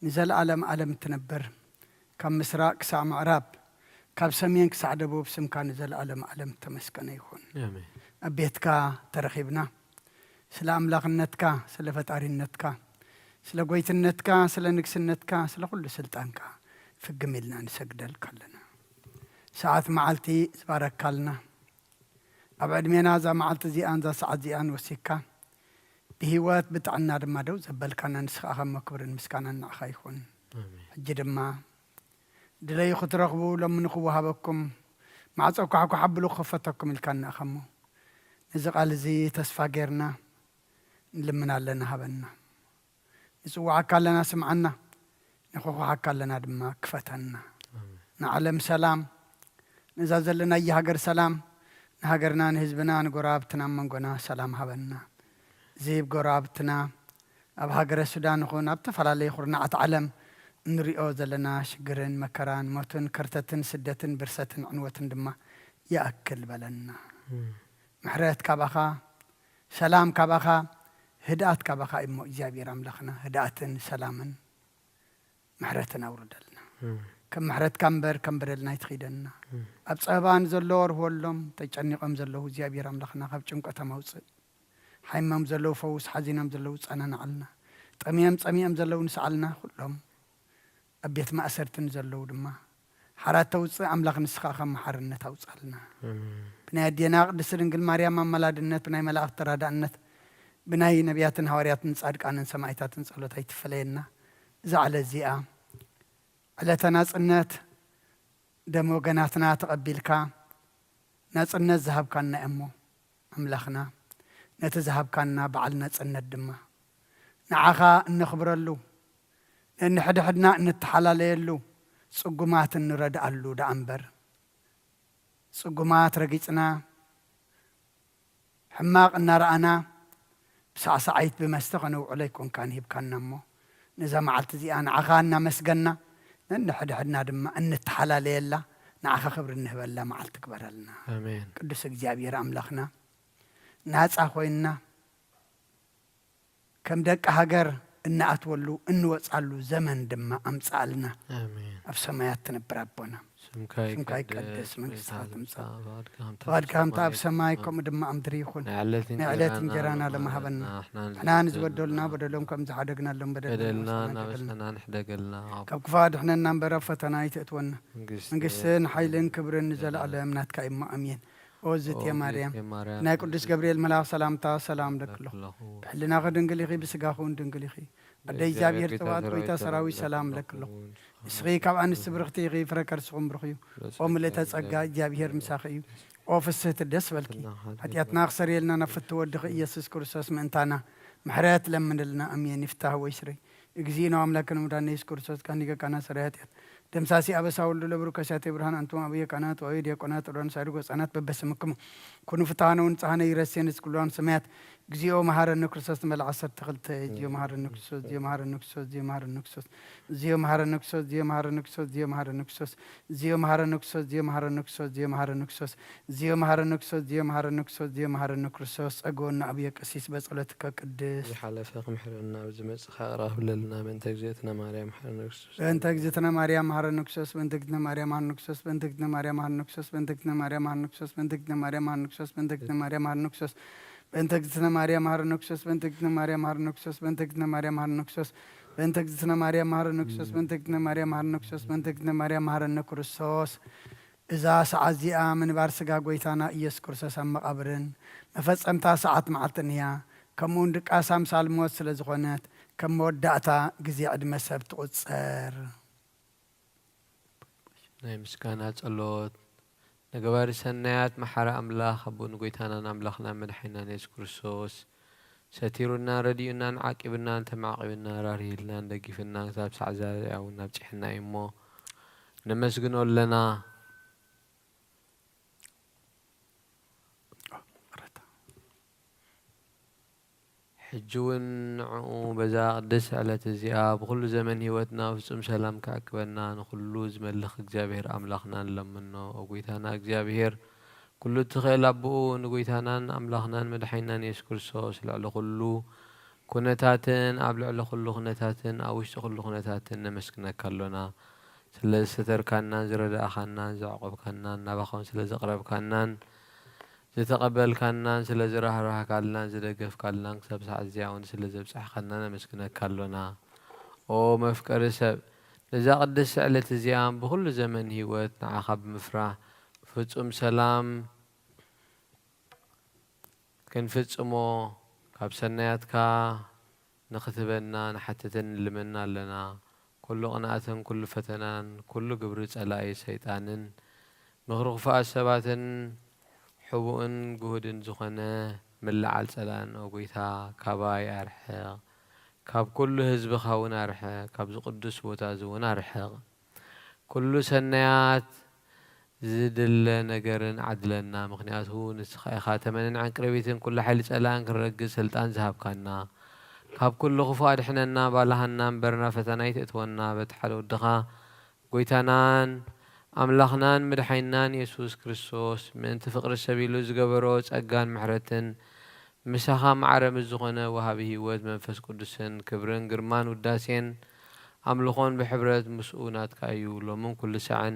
ንዘለኣለም ኣለም እትነብር፣ ካብ ምስራቅ ክሳዕ ምዕራብ፣ ካብ ሰሜን ክሳዕ ደቡብ፣ ስምካ ንዘለኣለም ኣለም እተመስገነ ይኹን። ኣሜን። ኣብ ቤትካ ተረኺብና፣ ስለ ኣምላኽነትካ፣ ስለ ፈጣሪነትካ፣ ስለ ጎይትነትካ፣ ስለ ንግስነትካ፣ ስለ ኩሉ ስልጣንካ ፍግም ኢልና ንሰግደልካ ኣለና። ሰዓት መዓልቲ ዝበረካልና፣ ኣብ ዕድሜና እዛ መዓልቲ እዚኣን እዛ ሰዓት እዚኣን ወሲካ፣ ብህይወት ብጥዕና ድማ ደው ዘበልካና፣ ንስኻ ኸሞ ክብርን ምስጋናን ንዓኻ ይኹን። ኣሜን። ሕጂ ድማ ድለዩ ክትረኽቡ፣ ለምኑ ክወሃበኩም፣ ማዕጾ ኳሕኳሕ ኣብሉ ክኸፈተኩም ኢልካና ኢኻ እሞ፣ ነዚ ቃል እዚ ተስፋ ጌርና ንልምን ኣለና፣ ሃበና። ንጽውዓካ ኣለና፣ ስምዓና። ንኹኹሓካ ኣለና ድማ፣ ክፈተና። ኣሜን። ንዓለም ሰላም፣ ነዛ ዘለናያ ሃገር ሰላም፣ ንሃገርና፣ ንህዝብና፣ ንጎረባብትና፣ ኣብ መንጎና ሰላም ሃበና። እዚ ኣብ ጎረባብትና፣ ኣብ ሃገረ ሱዳን ይኹን ኣብ ዝተፈላለዩ ኩርናዓት ዓለም እንሪኦ ዘለና ሽግርን መከራን፣ ሞትን ከርተትን፣ ስደትን ብርሰትን ዕንወትን ድማ ይኣክል በለና። እም። ምሕረት ካባኻ፣ ሰላም ካባኻ፣ ህድኣት ካባኻ እሞ እግዚኣብሔር ኣምላኽና፣ ህድኣትን ሰላምን ምሕረትን ኣውርደልና። እም። ከም ምሕረትካ እምበር ከም በደልና ኣይትኺደና። እም። ኣብ ጸበባ ንዘለዉ ኣርህወሎም፣ ተጨኒቖም ዘለዉ እግዚኣብሔር ኣምላኽና ካብ ጭንቀቶም ኣውጽእ። ሓሚሞም ዘለዉ ፈውስ፣ ሓዚኖም ዘለዉ ጸናንዓልና። ጠምዮም ጸሚኦም ዘለዉ ንስዓልና፣ ኩሎም ኣብ ቤት ማእሰርቲ ንዘለዉ ድማ ሓራት ተውጽእ ኣምላኽ ንስኻ ካብ መሓርነት ኣውጻልና። ኣሜን። ብናይ ኣዴና ቅድስቲ ድንግል ማርያም ኣማላድነት፣ ብናይ መላእኽቲ ተራዳእነት፣ ብናይ ነቢያትን ሃዋርያትን ጻድቃንን ሰማዕታትን ጸሎት ኣይትፈለየና። እዛ ዕለት እዚኣ ዕለተ ናጽነት ደም ወገናትና ተቐቢልካ ናጽነት ዝሃብካና እሞ ኣምላኽና፣ ነቲ ዝሃብካና በዓል ናጽነት ድማ ንዓኻ እነኽብረሉ፣ ነንሕድሕድና እንተሓላለየሉ፣ ጽጉማት እንረድኣሉ ደኣ እምበር፣ ጽጉማት ረጊጽና፣ ሕማቕ እናረኣና፣ ብሳዕሳዓይት ብመስተ ከነውዕሎ ኣይኮንካን ሂብካና እሞ፣ ነዛ መዓልቲ እዚኣ ንዓኻ እናመስገና፣ ነንሕድሕድና ድማ እንተሓላለየላ፣ ንዓኻ ክብሪ እንህበላ መዓልቲ ግበረልና። ኣሜን። ቅዱስ እግዚኣብሔር ኣምላኽና፣ ናጻ ኮይንና፣ ከም ደቂ ሃገር እንኣትወሉ እንወጻሉ ዘመን ድማ ኣምጽኣልና። ኣሜን። ኣብ ሰማያት ትነብር ኣቦና፣ ስምካ ስምካ ይቀደስ፣ ይቀደስ፣ መንግስትኻ መንግስትኻ ትምጻእ። ትምጻእ፣ ፍቓድካ ከምታ ፍቓድካ ኣብ ከምታ ኣብ ሰማይ ሰማይ ከምኡ ከምኡ ድማ ኣብ ምድሪ ይኹን። ናይ ዕለት ናይ ዕለት እንጀራና እንጀራና ለመሃበና። ለመሃበና። ንሕና ንሕና ንዝበደሉና ንዝበደሉና በደሎም ከም ዝሓደግናሎም በደልና በደልና ኣበሳና ኣይተበልና። ኣበሳና ንሕደገልና። ካብ ክፉእ ኣድሕነና እምበር ኣብ ፈተና ኣይተእትወና። መንግስቲ መንግስትን ሓይልን ክብርን ንዘለኣለም ናትካ እዩ እሞ ኣሜን። ኦ ዝእቲ ኦ ማርያም፣ ዝእቲ ማርያም፣ ናይ ቅዱስ ገብርኤል መልኣኽ ሰላምታ ሰላም ለክለኹ። ለክለኹ። ብሕልናኺ ድንግል ኢኺ፣ ብስጋኺ እውን ድንግል ኢኺ። ኣደ እግዚኣብሔር እግዚኣብሔር ጸባኦት፣ ጸባኦት፣ ጎይታ ሰራዊት ሰላም ለክለኹ። ንስኺ ካብ ኣንስቲ ብርኽቲ ኢኺ፣ ፍረ ከርስኹም ብሩኽ እዩ። ኦ ምልእተ ጸጋ፣ እግዚኣብሔር ምሳኺ እዩ። ኦ ፍስህቲ ደስ በልኪ። ሓጢኣትና ክሰርየልና ናብ ፍትው ወድኺ ኢየሱስ ክርስቶስ ምእንታና ምሕረት ለምንልና። ኣሜን። ይፍታህ ወይ ስረይ። እግዚእነ ወአምላክነ ወመድኃኒነ ኢየሱስ ክርስቶስ ካህን ሊቀ ካህናት ሠራየ ኃጢአት ደምሳሲ አበሳ ወልዱ ለብሩ ከሳቴ ብርሃን አንቱም አብየ ካህናት ወአብየ ዲያቆናት ወዳኑ ሳይድጎ ህፃናት በበስምክሙ ኩኑ ፍትሐነ ወንጽሐነ ይረሴን እስኩሏን ሰማያት። እግዚኦ መሐረነ ክርስቶስ ንበል ዓሰርተ ክልተ። እግዚኦ መሐረነ ክርስቶስ፣ እግዚኦ መሐረነ ክርስቶስ፣ እግዚኦ መሐረነ ክርስቶስ፣ እግዚኦ መሐረነ ክርስቶስ፣ እግዚኦ መሐረነ ክርስቶስ፣ እግዚኦ መሐረነ ክርስቶስ፣ እግዚኦ መሐረነ ክርስቶስ፣ እግዚኦ መሐረነ ክርስቶስ፣ እግዚኦ መሐረነ ክርስቶስ፣ እግዚኦ መሐረነ ክርስቶስ፣ እግዚኦ መሐረነ ክርስቶስ፣ እግዚኦ መሐረነ ክርስቶስ። ጸግወና አብየ ቀሲስ በጸሎትከ ቅድስት። ዝሓለፈ ክምሕረና፣ ኣብዚ መጽእ ከኣ ይቕረ ክብለልና። በእንተ እግዝእትነ ማርያም መሐረነ ክርስቶስ። በእንተ እግዝእትነ ማርያም መሐረነ ክርስቶስ፣ በእንተ እግዝእትነ ማርያም መሐረነ ክርስቶስ፣ በእንተ እግዝእትነ ማርያም መሐረነ ክርስቶስ፣ በእንተ እግዝእትነ ማርያም መሐረነ ክርስቶስ፣ በእንተ እግዝእትነ ማርያም መሐረነ ክርስቶስ፣ በእንተ እግዝእትነ ማርያም መሐረነ ክርስቶስ፣ በእንተ እግዝእትነ ማርያም መሐረነ ክርስቶስ፣ በእንተ እግዝእትነ ማርያም መሐረነ ክርስቶስ፣ በእንተ እግዝእትነ ማርያም መሐረነ ክርስቶስ፣ በእንተ እግዝእትነ ማርያም መሐረነ ክርስቶስ፣ በእንተ እግዝእትነ ማርያም መሐረነ ክርስቶስ። እዛ ሰዓት እዚኣ ምንባር ስጋ ጎይታና ኢየሱስ ክርስቶስ ኣብ መቓብርን መፈጸምታ ሰዓት መዓልትን እያ። ከምኡውን ድቃስ ኣምሳል ሞት ስለ ዝኾነት፣ ከም መወዳእታ ግዜ ዕድመ ሰብ ትቑጸር። ናይ ምስጋና ጸሎት። ንገባሪ ሰናያት መሓሪ ኣምላኽ ኣቦ ንጎይታናን ኣምላኽናን መድሓኒናን የሱስ ክርስቶስ፣ ሰቲሩናን ረዲኡናን ዓቂብናን ተማዕቂብናን ራህሪህልናን ደጊፍናን ክሳብ ሳዕ ዛሬ እውን ኣብጺሕና እዩ እሞ፣ ነመስግኖ ኣለና። ሕጂ እውን ንዕኡ በዛ ቅድስቲ ዕለት እዚኣ ብኹሉ ዘመን ህይወትና ፍጹም ሰላም ክዕቅበና ንኹሉ ዝመልኽ እግዚኣብሔር ኣምላኽና ንለምኖ። ኦ ጐይታና እግዚኣብሔር፣ ኩሉ እትኽእል ኣቦኡ፣ ንጐይታናን ኣምላኽናን መድሓኒናን የሱስ ክርስቶስ፣ ልዕሊ ኩሉ ኩነታትን ኣብ ልዕሊ ኩሉ ኩነታትን ኣብ ውሽጢ ኩሉ ኩነታትን ነመስግነካ ኣሎና። ስለ ዝሰተርካናን ዝረዳእኻናን ዘዕቆብካናን ናባኻውን ስለ ዘቕረብካናን ዝተቐበልካናን ስለ ዝራህራህካልናን ዝደገፍካልናን ክሳብ ሰዓት እዚኣ እውን ስለ ዘብጻሕካና ነመስግነካ ኣሎና። ኦ መፍቀሪ ሰብ፣ ነዛ ቅድስቲ ዕለት እዚኣ ብኹሉ ዘመን ህይወት ንዓኻ ብምፍራህ ፍጹም ሰላም ክንፍጽሞ ካብ ሰናያትካ ንኽትህበና ንሓትትን ንልምና ኣለና። ኩሉ ቅንኣትን ኩሉ ፈተናን ኩሉ ግብሪ ጸላኢ ሰይጣንን ምኽሪ ክፉኣት ሰባትን ሕቡእን ግሁድን ዝኾነ ምልዓል ጸላእን ኦ ጐይታ ካባይ ኣርሕቕ። ካብ ኩሉ ህዝብኻ እውን ኣርሕቕ። ካብዚ ቅዱስ ቦታ እዚ እውን ኣርሕቕ። ኩሉ ሰናያት ዝድለ ነገርን ዓድለና፣ ምኽንያቱ ንስኻ ኢኻ ተመንን ዕንቅርቢትን ኩሉ ሓይሊ ጸላእን ክንረግጽ ስልጣን ዝሃብካና። ካብ ኩሉ ክፉእ ኣድሕነና፣ ባልሃና እምበርና ፈተና ኣይተእትወና። በቲ ሓደ ወድኻ ጐይታናን ኣምላኽናን መድሓኒናን የሱስ ክርስቶስ ምእንቲ ፍቕሪ ሰብ ኢሉ ዝገበሮ ጸጋን ምሕረትን ምሳኻ ማዕረ ምስ ዝኾነ ወሃቢ ህይወት መንፈስ ቅዱስን ክብርን ግርማን ውዳሴን ኣምልኾን ብሕብረት ምስኡ ናትካ እዩ፣ ሎምን ኩሉ ሳዕን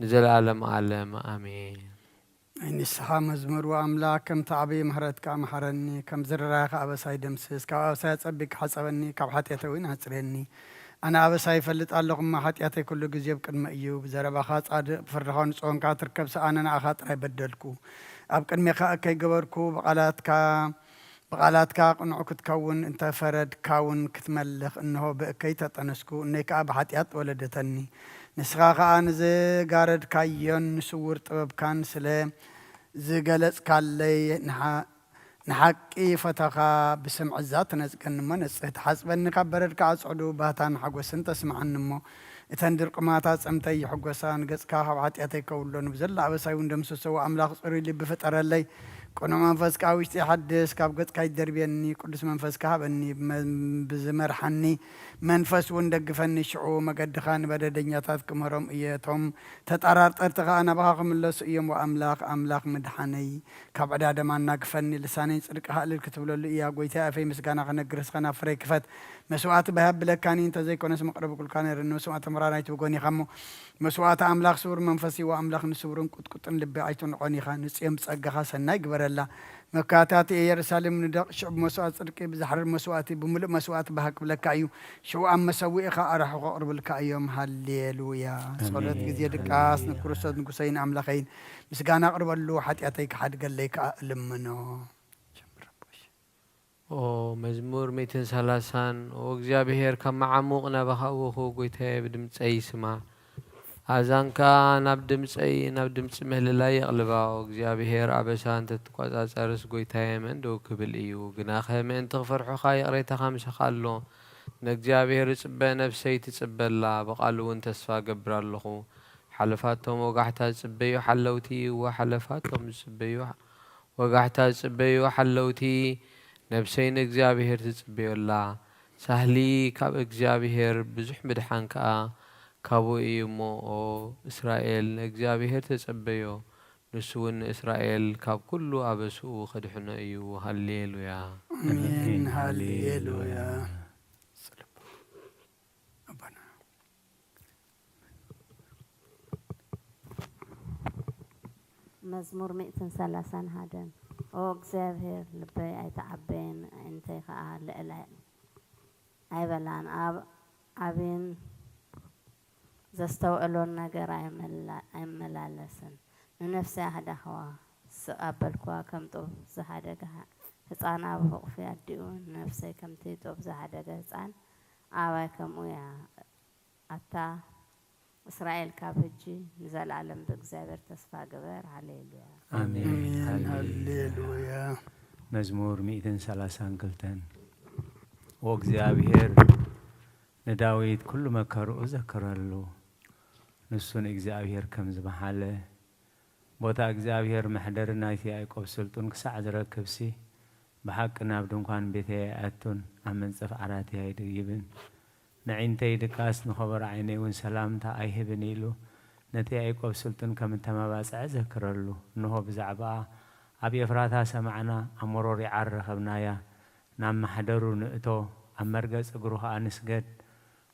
ንዘለኣለም ዓለም። ኣሜን። ናይ ንስሓ መዝሙር። ኣምላኽ፣ ከምቲ ዓብዪ ምሕረትካ ምሓረኒ፣ ከም ዝርራይኻ ኣበሳይ ደምስስ። ካብ ኣበሳይ ኣጸቢቕካ ሓጸበኒ፣ ካብ ሓጢኣተይ እውን ኣጽርየኒ። ኣነ ኣበሳይ እፈልጥ ኣለኹ እሞ፣ ሓጢኣተይ ኩሉ ግዜ ኣብ ቅድመይ እዩ። ብዘረባኻ ጻድቕ፣ ብፍርድኻ እውን ጽዮን ከኣ ትርከብ፣ ሰኣነ ንዓኻ ጥራይ በደልኩ። ኣብ ቅድሜኻ እከይ ገበርኩ፣ ብቓላትካ ብቓላትካ ቅኑዕ ክትከውን እንተ ፈረድካ እውን ክትመልኽ፣ እንሆ፣ ብእከይ ተጠነስኩ፣ እኖይ ከኣ ብሓጢኣት ወለደተኒ። ንስኻ ኸኣ ንዝጋረድካዮን ንስዉር ጥበብካን ስለ ዝገለጽካለይ፣ ንሓ-፣ ንሓቂ ፈተኻ ብስምዕዛ ትነጽገኒ እሞ ነጽህ። ተሓጽበኒ፣ ካብ በረድካ ኣጽዕዱ፣ ባህታን ሓጎስን ተስምዓኒ እሞ፣ እተን ድርቁማት ኣጸምተይ ይሕጎሳ፣ ንገጽካ ካብ ሓጢኣተይ ከውሎ፣ ንብዘሎ ኣበሳይ እውን ደምስሶ። ኣምላኽ ጽሩይ ልቢ ፍጠረለይ፣ ቅኑዕ መንፈስ ከኣ ውሽጢ ሓድስ፣ ካብ ገጽካ ይደርብየኒ፣ ቅዱስ መንፈስካ ሃበኒ፣ ብመ-፣ ብዝመርሓኒ መንፈስ እውን ደግፈኒ። ሽዑ መገድኻ ንበደለኛታት ክምህሮም እየ፣ እቶም ተጠራርጠርቲ ከኣ ናባኻ ክምለሱ እዮም። ወኣምላኽ፣ ኣምላኽ ምድሓነይ፣ ካብ ዕዳ ደም ኣናግፈኒ፣ ልሳነይ ጽድቅኻ እልል ክትብለሉ እያ። ጐይታይ ኣፈይ ምስጋና ክነግር፣ እስኸ ናብ ፍረይ ክፈት። መስዋእቲ ብሃብ ብለካኒ፣ እንተ ዘይኮነስ መቕረቢ ኩልካ ነይርኒ። መስዋእቲ ምራናይት ብጎኒ ኢኻ እሞ፣ መስዋእቲ ኣምላኽ ስውር መንፈስ እዩ። ኣምላኽ ንስውርን ቁጥቁጥን ልቢ ኣይትንዖን ኢኻ። ንጽዮን ብጸጋኻ ሰናይ ግበረላ። መካታቲ ኢየሩሳሌም ንደቕ፣ ሽዑ ብመስዋእቲ ጽድቂ፣ ብዛሕርር መስዋእቲ፣ ብምሉእ መስዋእቲ ብሃ ክብለካ እዩ። ሽዑ ኣብ መሰውኢኻ ኣራሑ ከቕርብልካ እዮም። ሃሌሉያ። ጸሎት ኣሜን። ግዜ ድቃስ ሃሌሉያ። ንክርስቶስ ንጉሰይን ኣምላኸይን ምስጋና ኣቕርበሉ፣ ሓጢኣተይ ክሓድገለይ ከኣ እልምኖ። ኦ መዝሙር ሚእትን ሰላሳን። ኦ እግዚኣብሄር፣ ካብ መዓሙቕ ናባኻ እወኹ፣ ጐይታየ፣ ብድምጸይ ስማዕ። ኣእዛንካ ናብ ድምጸይ፣ ናብ ድምጺ ምህልላይ የቕልባ። ኦ እግዚኣብሄር፣ ኣበሳ እንተ ትቈጻጸርስ፣ ጐይታየ፣ መን ደው ክብል እዩ? ግናኸ ምእንቲ ክፈርሑኻ፣ ይቕሬታኻ ምሳኻ ኣሎ። ንእግዚኣብሄር እጽበ፣ ነፍሰይ ትጽበ ኣላ፣ ብቓሉ እውን ተስፋ እገብር ኣለኹ። ሓለፋቶም ወጋሕታ ዝጽበዩ ሓለውቲ፣ እወ፣ ሓለፋቶም ዝጽበዩ ወጋሕታ ዝጽበዩ ሓለውቲ ነፍሰይ ንእግዚኣብሄር ትጽበዮ ኣላ። ሳህሊ ካብ እግዚኣብሄር፣ ብዙሕ ምድሓን ከኣ ካብኡ እዩ እሞ፣ ኦ እስራኤል፣ ንእግዚኣብሄር ተጸበዮ፣ ንሱ እውን ንእስራኤል ካብ ኩሉ ኣበስኡ ከድሕኖ እዩ። ሃሌሉያ። ኣሜን። ኣሜን። ሃሌሉያ። ሃሌሉያ። ኣቦና። መዝሙር ሚእትን ሰላሳን ሓደን። ኦ እግዚኣብሄር፣ ልበይ ኣይተዓበየን፣ ኣዒንተይ ኸኣ ልዕላይ ኣይበላን። ኣብ ዓቢን ዘስተውዕሎን ነገር ኣይመላ-፣ ኣይመላለስን። ንነፍሰይ ኣህዳኽዋ፣ ስቕ ኣበልክዋ፣ ከም ጡብ ዝሃደገ ህጻን ኣብ ሕቑፊ ኣዲኡ። ንነፍሰይ ከምቲ ጡብ ዝሃደገ ህጻን ኣባይ ከምኡ እያ። ኣታ እስራኤል፣ ካብ ሕጂ ንዘለኣለም ብእግዚኣብሔር ተስፋ ግበር። ሃሌሉያ። ኣሜን። ኣሜን። ሃሌሉያ። ሃሌሉያ። መዝሙር ሚእትን ሰላሳን ክልተን። ወእግዚኣብሔር ንዳዊት ኩሉ መከርኡ ዘከረሉ። ንሱ ንእግዚኣብሔር ከም ዝበሓለ፣ ቦታ እግዚኣብሔር መሕደሪ ናይቲ ያዕቆብ ስልጡን ክሳዕ ዝረክብሲ፣ ብሓቂ ናብ ድንኳን ቤተይ ኣይኣቱን፣ ኣብ መንጸፍ ዓራተይ ኣይድይብን። ነዒንተይ ድቃስ፣ ንኸበሮ ዓይነይ እውን ሰላምታ ኣይህብን ኢሉ፣ ነቲ ያዕቆብ ስልጡን ከም እተመባጽዐ ዘክረሉ። እንሆ፣ ብዛዕባኣ ኣብ ኤፍራታ ሰማዕና፣ ኣብ መሮር ይዓር ረኸብናያ። ናብ ማሕደሩ ንእቶ፣ ኣብ መርገጽ እግሩ ኸኣ ንስገድ።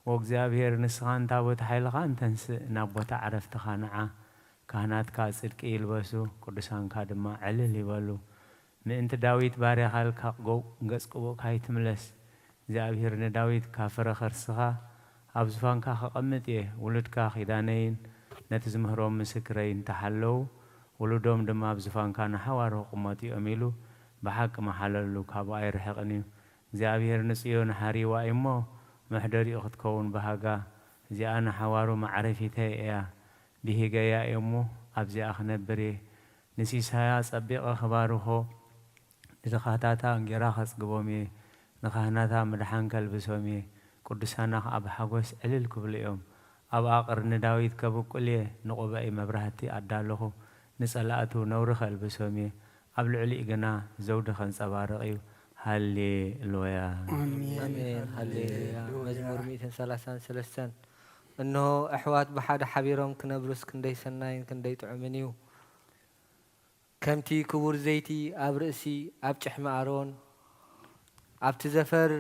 ወእግዚኣብሔር፣ ንስኻ ንታቦት ሓይልኻ እንተንስእ፣ ናብ ቦታ ዕረፍትኻ ንዓ። ካህናትካ ጽድቂ ይልበሱ፣ ቅዱሳንካ ድማ ዕልል ይበሉ። ምእንቲ ዳዊት ባርያኻ ኢልካ ገው-፣ ገጽ ቅቡእካ ኣይትምለስ። እግዚኣብሔር ንዳዊት ካብ ፍረ ከርስኻ ኣብ ዙፋንካ ከቐምጥ እየ። ውሉድካ ኪዳነይን ነቲ ዝምህሮም ምስክረይን እንተሓለዉ፣ ውሉዶም ድማ ኣብ ዙፋንካ ንሓዋሩ ክቕመጡ እዮም ኢሉ ብሓቂ መሓለሉ፣ ካብኡ ኣይርሕቕን እዩ። እግዚኣብሔር ንጽዮን ሓሪዋ እዩ እሞ፣ መሕደሪኡ ክትከውን ብሃጋ። እዚኣ ንሓዋሩ መዕረፊተይ እያ፣ ብሂገያ እዩ እሞ፣ ኣብዚኣ ክነብር እየ። ንሲሳያ ጸቢቐ ክባርኾ፣ ንድኻታታ እንጌራ ከጽግቦም እየ፣ ንኻህናታ ምድሓን ከልብሶም እየ፣ ቅዱሳና ኸኣ ብሓጎስ ዕልል ክብሉ እዮም። ኣብኣ ቅርኒ ዳዊት ከብቁል እየ፣ ንቑበይ መብራህቲ ኣዳለኹ፣ ንጸላእቱ ነውሪ ከልብሶም እየ፣ ኣብ ልዕሊኡ ግና ዘውዲ ከንጸባርቕ እዩ። ሃሌሉያ። ኣሜን። ኣሜን። ሃሌሉያ። ሃሌሉያ። መዝሙር ሚእትን ሰላሳን ሰለስተን። እንሆ፣ ኣሕዋት ብሓደ ሓቢሮም ክነብሩስ ክንደይ ሰናይን ክንደይ ጥዑምን እዩ። ከምቲ ክቡር ዘይቲ ኣብ ርእሲ፣ ኣብ ጭሕሚ ኣሮን፣ ኣብቲ ዘፈር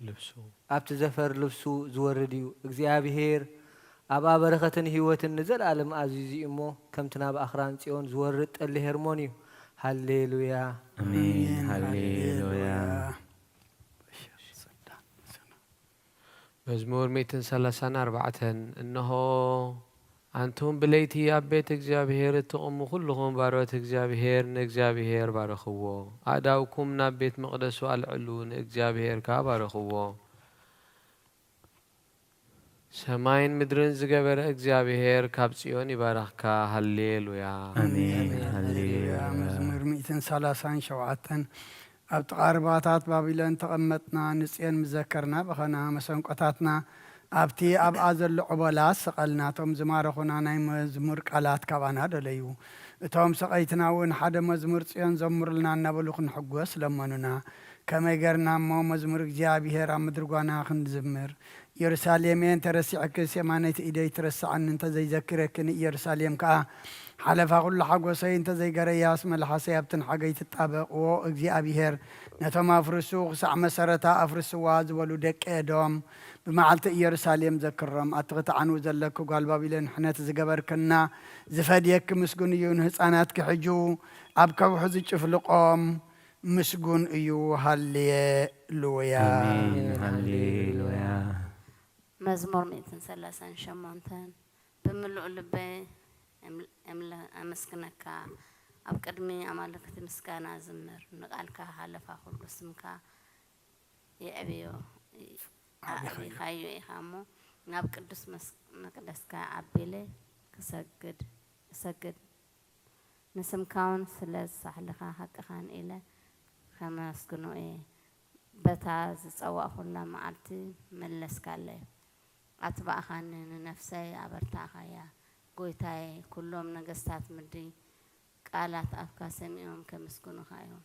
ልብሱ። ኣብቲ ዘፈር ልብሱ ዝወርድ እዩ። እግዚኣብሔር ኣብኣ በረኸትን ህይወትን ንዘለኣለም ኣዚዙ እዩ እሞ፣ ከምቲ ናብ ኣኽራን ጽዮን ዝወርድ ጠሊ ሄርሞን እዩ። ሃሌሉያ። ኣሜን። ኣሜን። ሃሌሉያ። ሃሌሉያ። መዝሙር ሚእትን ሰላሳን ኣርባዕተን። እንሆ፣ ኣንቱም ብለይቲ ኣብ ቤት እግዚኣብሔር እትቕሙ ኩልኹም ባሮት እግዚኣብሔር ንእግዚኣብሔር ባርኽዎ። ኣእዳውኩም ናብ ቤት መቕደሱ ኣልዕሉ፣ ንእግዚኣብሔር ከኣ ባርኽዎ። ሰማይን ምድርን ዝገበረ እግዚኣብሔር ካብ ጽዮን ይባርኽካ። ሃሌሉያ። ኣሜን። ኣሜን። ሃሌሉያ። ሃሌሉያ። መዝሙር ሚእትን ሰላሳን ሸውዓተን። ኣብ ጥቓ ርባታት ባቢሎን ተቐመጥና፣ ንጽዮን ምስ ዘከርና በኸና፣ መሰንቆታትና ኣብቲ ኣብኣ ዘሎ ዕቦላ ሰቐልና። እቶም ዝማረኹና ናይ መዝሙር ቃላት ካባና ደለዩ። እቶም ሰቐይትና እውን ሓደ መዝሙር ጽዮን ዘምሩልና እናበሉ ክንሕጎስ ለመኑና። ከመይ ገርና እሞ መዝሙር እግዚኣብሔር ኣብ ምድሪ ጓና ክንዝምር? ኢየሩሳሌመ፣ እንተ ረሲዐክስ የማነይቲ ኢደይ ትረስዓኒ፣ እንተ ዘይዘኪረክኒ ኢየሩሳሌም ከኣ ሓለፋ ኩሉ ሓጎሰይ፣ እንተ ዘይገረያስ መልሓሰይ ኣብቲ ንሓገይ ትጣበቕ። ዎ እግዚኣብሔር፣ ነቶም ኣፍርሱ፣ ክሳዕ መሰረታ ኣፍርስዋ ዝበሉ ደቂ ኤዶም፣ ብመዓልቲ ኢየሩሳሌም ዘክሮም። ኣቲ ክትዓንዊ ዘለኪ ጓል ባቢሎን፣ ሕነት ዝገበርክና ዝፈድየኪ ምስጉን እዩ። ንህፃናትኪ ሕጂ ኣብ ከውሒ ዝጭፍልቆም ምስጉን እዩ። ሃሌሉያ። ኣሜን። ኣሜን። ሃሌሉያ። መዝሙር ሚእትን ሰላሳን ሸሞንተን። ብምሉእ ልበይ እም-፣ እምለ-፣ ኣመስግነካ፣ ኣብ ቅድሚ ኣማልክቲ ምስጋና ዝምር። ንቃልካ ሓለፋ ኩሉ ስምካ የዕብዮ፣ ኣዕቢኻዮ። ኣዕቢኻዮ ኢኻ እሞ፣ ናብ ቅዱስ መስ-፣ መቅደስካ ኣቢለ ክሰግድ፣ እሰግድ። ንስምካውን ስለ ዝሳሕልኻ ሓቅኻን ኢለ ከመስግኖ እየ። በታ ዝጸዋእኩላ መዓልቲ መለስካለይ፣ ኣትባእኻኒ፣ ንነፍሰይ ኣበርታእኻያ። ጎይታየ፣ ኩሎም ነገስታት ምድሪ ቃላት ኣፍካ ሰሚዖም ከመስግኑኻ እዮም።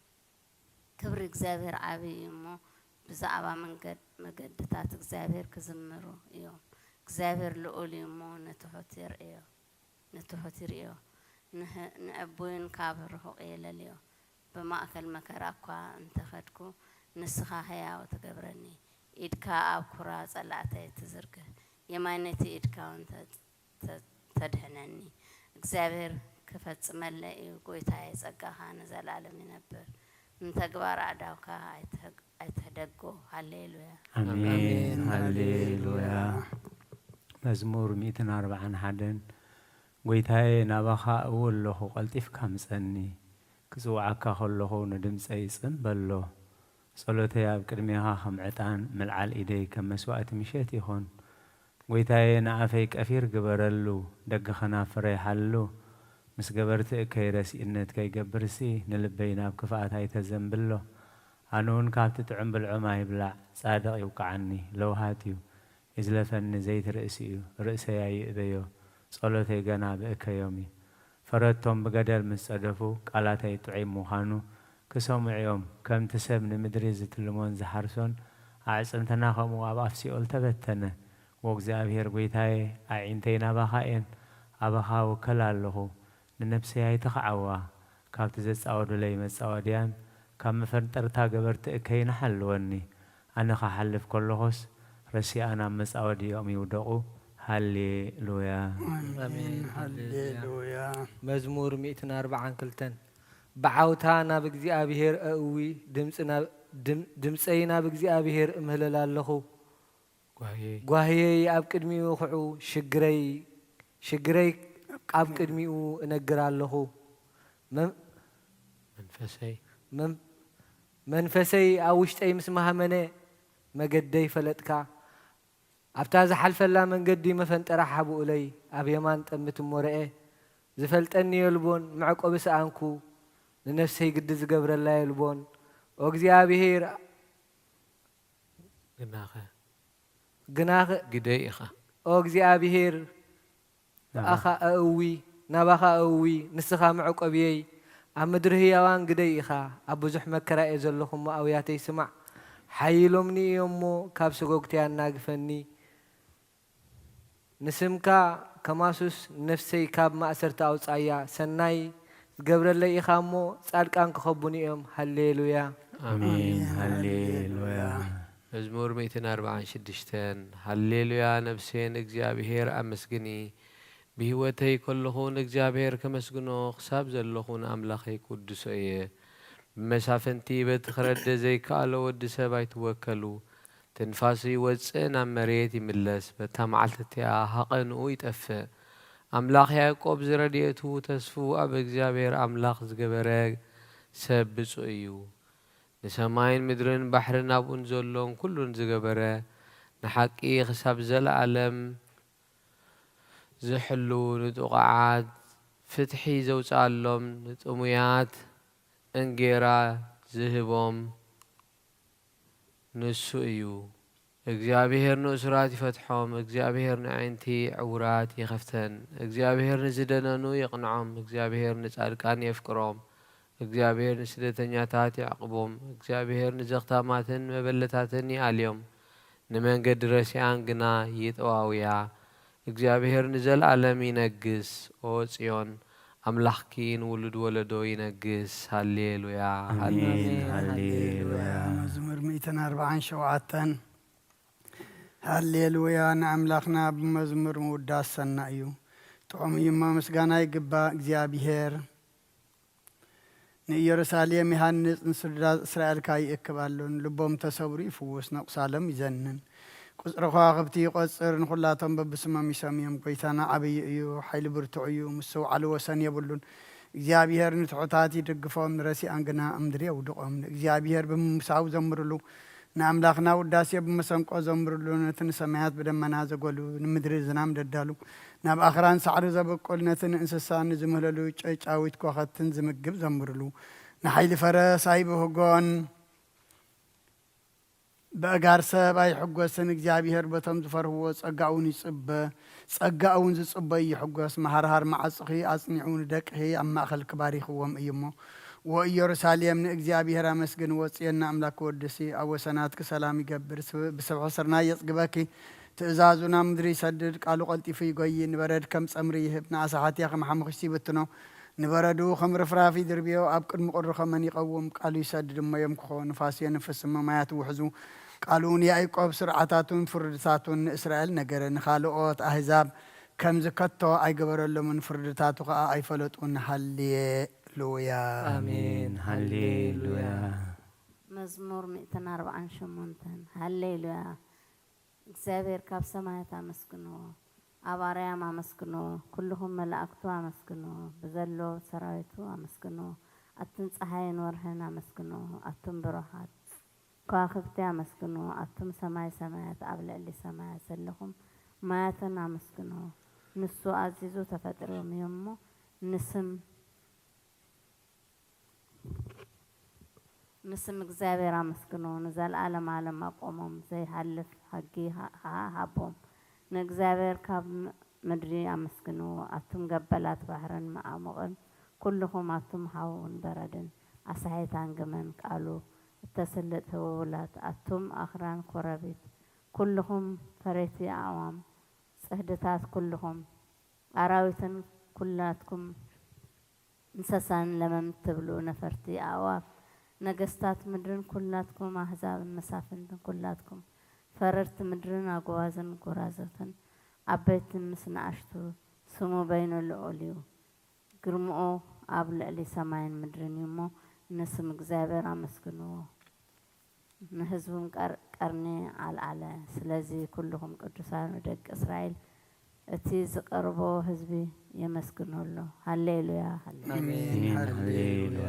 ክብሪ እግዚኣብሔር ዓቢ እዩ እሞ፣ ብዛዕባ መንገድ-፣ መገድታት እግዚኣብሔር ክዝምሩ እዮም። እግዚኣብሔር ልዑል እዩ እሞ፣ ንትሑት የርእዮ፣ ንትሑት ይርእዮ። ንህ-፣ ንዕቡይን ካብ ርሑቕ የለልዮ። ብማእከል መከራ እኳ እንተ ኸድኩ፣ ንስኻ ህያው ትገብረኒ። ኢድካ ኣብ ኩራ ጸላእተይ ትዝርግሕ፣ የማነይቲ ኢድካ እውን ተ-፣ ተ-፣ ተድሕነኒ። እግዚኣብሔር ክፈጽመለይ እዩ፣ ጐይታየ፣ ጸጋኻ ንዘለኣለም ይነብር። ንተግባር ኣእዳውካ ኣይትህ-፣ ኣይትህደጎ። ሃሌሉያ። ኣሜን። ኣሜን። ሃሌሉያ። ሃሌሉያ። መዝሙር ሚእትን ኣርባዓን ሓደን። ጐይታየ፣ ናባኻ እእዊ ኣለኹ፣ ቀልጢፍካ ምጸኒ። ክጽውዓካ ከለኹ ንድምጸይ ጽን በሎ። ጸሎተይ ኣብ ቅድሜኻ ከም ዕጣን፣ ምልዓል ኢደይ ከም መስዋእቲ ምሸት ይኹን። ጐይታየ፣ ንኣፈይ ቀፊር ግበረሉ፣ ደገ ኸናፍረይ ሓሉ። ምስ ገበርቲ እከይ ረሲእነት ከይገብርሲ፣ ንልበይ ናብ ክፍኣት ኣይተዘንብሎ። ኣነ እውን ካብቲ ጥዑም ብልዖም ኣይብላዕ፣ ጻድቕ ይውቅዓኒ፣ ለውሃት እዩ። ይዝለፈኒ ዘይቲ ርእሲ እዩ፣ ርእሰይ ኣይእበዮ፣ ጸሎተይ ገና ብእከዮም እዩ። ፈረድቶም ብገደል ምስ ጸደፉ፣ ቃላተይ ጥዑይ ምዃኑ ክሰምዑ እዮም። ከምቲ ሰብ ንምድሪ ዝትልሞን ዝሓርሶን፣ ኣዕጽምትና ኸምኡ ኣብ ኣፍ ሲኦል ተበተነ። ወእግዚኣብሔር ጐይታየ፣ ኣዒንተይ ናባኻ እየን፣ ኣባኻ እውከል ኣለኹ። ንነፍሰይ ኣይትኽዓዋ፣ ካብቲ ዘጻወዱለይ መጻወድያን ካብ መፈንጠርታ ገበርቲ እከይና ሓልወኒ። ኣነ ኽሓልፍ ከለኹስ ረሲኣን ኣብ መጻወድኦም ይውደቑ። ሃሌሉያ። ኣሜን። ሃሌሉያ። መዝሙር ሚእትን ኣርባዓን ክልተን። ብዓውታ ናብ እግዚኣብሄር እእዊ፣ ድምፂ ናብ- ድም- ድምፀይ ናብ እግዚኣብሄር እምህለል ኣለኹ። ጓህየይ ጓህየይ ኣብ ቅድሚኡ ኹዑ፣ ሽግረይ ሽግረይ ኣብ ቅድሚኡ እነግር ኣለኹ። መን- መንፈሰይ መን- መንፈሰይ ኣብ ውሽጠይ ምስ መሃመነ፣ መገደይ ፈለጥካ። ኣብታ ዝሓልፈላ መንገዲ መፈንጠራ ሓብኡለይ፣ ኣብ የማን ጠምት እሞ ረኤ። ዝፈልጠኒ የልቦን፣ መዕቆቢ ሰኣንኩ። ንነፍሰይ ግዲ ዝገብረላ የልቦን። ኦ እግዚኣብሄር ግናኸ ግናኸ ግደይ ኢኻ። ኦ እግዚኣብሄር ብኣኻ እእዊ፣ ናባኻ እእዊ፣ ንስኻ መዕቆብየይ። ኣብ ምድሪ ህያዋን ግደይ ኢኻ። ኣብ ብዙሕ መከራ እየ ዘለኹ እሞ ኣውያተይ ስማዕ። ሓይሎምኒ እዮም እሞ ካብ ሰጎግተይ ኣናግፈኒ። ንስምካ ከማሱስ ነፍሰይ ካብ ማእሰርቲ ኣውጻያ። ሰናይ ዝገብረለይ ኢኻ እሞ ጻድቃን ክኸቡኒ እዮም። ሃሌሉያ። ኣሜን። ሃሌሉያ። መዝሙር ሚእትን ኣርባዓን ሽዱሽተን። ሃሌሉያ፣ ነፍሴ ንእግዚኣብሄር ኣመስግኒ። ብህይወተይ ከለኹ ንእግዚኣብሄር ከመስግኖ፣ ክሳብ ዘለኹ ንኣምላኸይ ክውድሶ እየ። ብመሳፍንቲ በቲ ክረደ ዘይከኣሎ ወዲ ሰብ ኣይትወከሉ። ትንፋሱ ይወጽእ፣ ናብ መሬት ይምለስ። በታ መዓልቲ እቲኣ ሃቐንኡ ይጠፍእ። ኣምላኽ ያዕቆብ ዝረድኤቱ ተስፉ ኣብ እግዚኣብሔር ኣምላኽ ዝገበረ ሰብ ብፁዕ እዩ። ንሰማይን ምድርን ባሕርን ኣብኡን ዘሎን ኩሉን ዝገበረ፣ ንሓቂ ክሳብ ዘለኣለም ዝሕሉ፣ ንጥቑዓት ፍትሒ ዘውፅኣሎም፣ ንጥሙያት እንጌራ ዝህቦም ንሱ እዩ። እግዚኣብሔር ንእሱራት ይፈትሖም፣ እግዚኣብሔር ንኣዒንቲ ዕውራት ይኸፍተን። እግዚኣብሔር ንዝደነኑ የቕንዖም፣ እግዚኣብሔር ንጻድቃን የፍቅሮም። እግዚኣብሔር ንስደተኛታት ይዕቕቦም፣ እግዚኣብሔር ንዘኽታማትን መበለታትን ይኣልዮም። ንመንገዲ ረሲኣን ግና ይጠዋውያ። እግዚኣብሔር ንዘለኣለም ይነግስ። ኦ ጽዮን፣ ኣምላኽኪ ንውሉድ ወለዶ ይነግስ። ሃሌሉያ፣ ሃሌሉያ። ኣሜን። ሃሌሉያ። መዝሙር ሚእትን ኣርባዓን ሸውዓተን። ሃሌሉያ፣ ንኣምላኽና ብመዝሙር ምውዳስ ሰናይ እዩ። ጥዑም እዩ እሞ ምስጋና ይግባእ እግዚኣብሔር። ንኢየሩሳሌም ይሃንጽ፣ ንስድራ እስራኤል ከኣ ይእክብ ኣሎ። ንልቦም ተሰብሩ ይፍውስ፣ ነቑሳሎም ይዘንን። ቁጽሪ ከዋኽብቲ ይቖጽር፣ ንኹላቶም በብስሞም ይሰምዮም። ጐይታና ዓብዪ እዩ፣ ሓይሊ ብርቱዕ እዩ፣ ምስትውዓሉ ወሰን የብሉን። እግዚኣብሔር ንትሑታት ይድግፎም፣ ንረሲኣን ግና ኣብ ምድሪ የውድቖም። ንእግዚኣብሔር ብምምሳው ዘምርሉ፣ ንኣምላኽና ውዳሴ ብመሰንቆ ዘምርሉ፣ ነቲ ንሰማያት ብደመና ዘጎሉ፣ ንምድሪ ዝናም ደዳሉ፣ ናብ ኣኽራን ሳዕሪ ዘብቁል፣ ነቲ ንእንስሳ ንዝምህለሉ ጨጫዊት ኮኸትን ዝምግብ ዘምርሉ፣ ንሓይሊ ፈረስ ኣይብህጎን፣ ብእጋር ሰብ ኣይሕጎስን። እግዚኣብሔር በቶም ዝፈርህዎ ጸጋ እውን ይጽበ፣ ጸጋ እውን ዝጽበ ይሕጎስ። መሃርሃር መዓጹኺ ኣጽኒዑ ንደቅኺ ኣብ ማእከልኪ ባሪኽዎም እዩ እሞ። ወኢየሩሳሌም ንእግዚኣብሔር ኣመስግንዎ፣ ጽዮን ንኣምላክ ወድሲ። ኣብ ወሰናትኪ ሰላም ይገብር፣ ስብ- ብስብሒ ስርናይ የጽግበኪ። ትእዛዙ ናብ ምድሪ ይሰድድ፣ ቃሉ ቀልጢፉ ይጎዪ። ንበረድ ከም ጸምሪ ይህብ፣ ንኣሳሓትያ ከም ሓሙኽሽቲ ይብትኖ። ንበረዱ ከም ርፍራፍ ይድርብዮ፣ ኣብ ቅድሚ ቁሪ ኸመን ይቐውም። ቃሉ ይሰድድ እሞ የምክኾ፣ ንፋስ የንፍስ እሞ ማያት ይውሕዙ። ቃሉ ንያዕቆብ ስርዓታቱን ፍርድታቱን ንእስራኤል ነገረ። ንኻልኦት ኣህዛብ ከምዚ ከቶ ኣይገበረሎምን፣ ፍርድታቱ ኸኣ ኣይፈለጡን። ሃሌሉያ። ኣሜን። ሃሌሉያ። መዝሙር ሚእትን ኣርባዓን ሸሞንተን። ሃሌሉያ። እግዚኣብሔር ካብ ሰማያት ኣመስግንዎ፣ ኣብ ኣርያም ኣመስግንዎ፣ ኩልኹም መላእክቱ ኣመስግንዎ፣ ብዘሎ ሰራዊቱ ኣመስግንዎ። ኣቱም ጸሓይን ወርሕን ኣመስግንዎ፣ ኣቱም ብሩኻት ከዋኽብቲ ኣመስግንዎ፣ ኣቱም ሰማይ ሰማያት ኣብ ልዕሊ ሰማያት ዘለኹም ማያትን ኣመስግንዎ። ንሱ ኣዚዙ ተፈጢሮም እዮም እሞ ንስም ንስም እግዚኣብሔር ኣመስግንዎ፣ ንዘለዓለም ዓለም ኣቆሞም፣ ዘይሃልፍ ሕጊ ኸኣ ሃቦም። ንእግዚኣብሔር ካብ ም- ምድሪ ኣመስግንዎ፣ ኣቱም ገበላት ባሕርን መዓሙቕን፣ ኩልኹም ኣቱም ሓውን በረድን፣ ኣሳሒታን ግመን ቃሉ እተስልጥ ህውውላት፣ ኣቱም ኣኽራን ኮረቢት፣ ኩልኹም ፈረይቲ ኣዕዋም፣ ጽህድታት ኩልኹም ኣራዊትን ኩላትኩም እንሰሳን ለመምቲ ትብሉ ነፈርቲ ኣእዋፍ፣ ነገስታት ምድርን ኩላትኩም ኣህዛብን መሳፍንትን ኩላትኩም ፈረድቲ ምድርን ኣጎባዝን ጎራዙትን ዓበይትን ምስ ንኣሽቱ ስሙ በይኑ ልዑል እዩ። ግርምኡ ኣብ ልዕሊ ሰማይን ምድርን እዩ እሞ ንስም እግዚኣብሔር ኣመስግንዎ። ንህዝቡን ቀር-፣ ቀርኒ ኣልዓለ። ስለዚ ኩልኹም ቅዱሳኑ ደቂ እስራኤል እቲ ዝቐርቦ ህዝቢ የመስግኖ ኣሎ። ሃሌሉያ፣ ሃሌሉያ። ኣሜን። ኣሜን። ሃሌሉያ። ሃሌሉያ።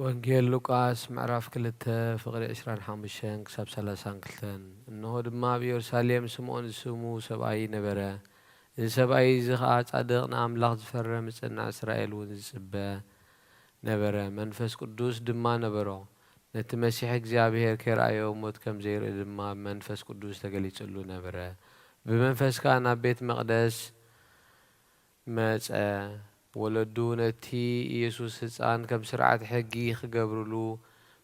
ወንጌል ሉቃስ ምዕራፍ ክልተ ፍቕሪ ዕስራን ሓሙሽተን ክሳብ ሰላሳን ክልተን። እንሆ ድማ ኣብ ኢየሩሳሌም ስምዖን ዝስሙ ሰብኣይ ነበረ። እዚ ሰብኣይ እዚ ኸኣ ጻድቕ ንኣምላኽ ዝፈርህ ምጽናዕ እስራኤል እውን ዝጽበ ነበረ። መንፈስ ቅዱስ ድማ ነበሮ። ነቲ መሲሕ እግዚኣብሔር ከይረኣዮ ሞት ከም ዘይርኢ ድማ ብመንፈስ ቅዱስ ተገሊጽሉ ነበረ። ብመንፈስ ከኣ ናብ ቤት መቕደስ መጸ። ወለዱ ነቲ ኢየሱስ ህጻን ከም ስርዓት ሕጊ ክገብርሉ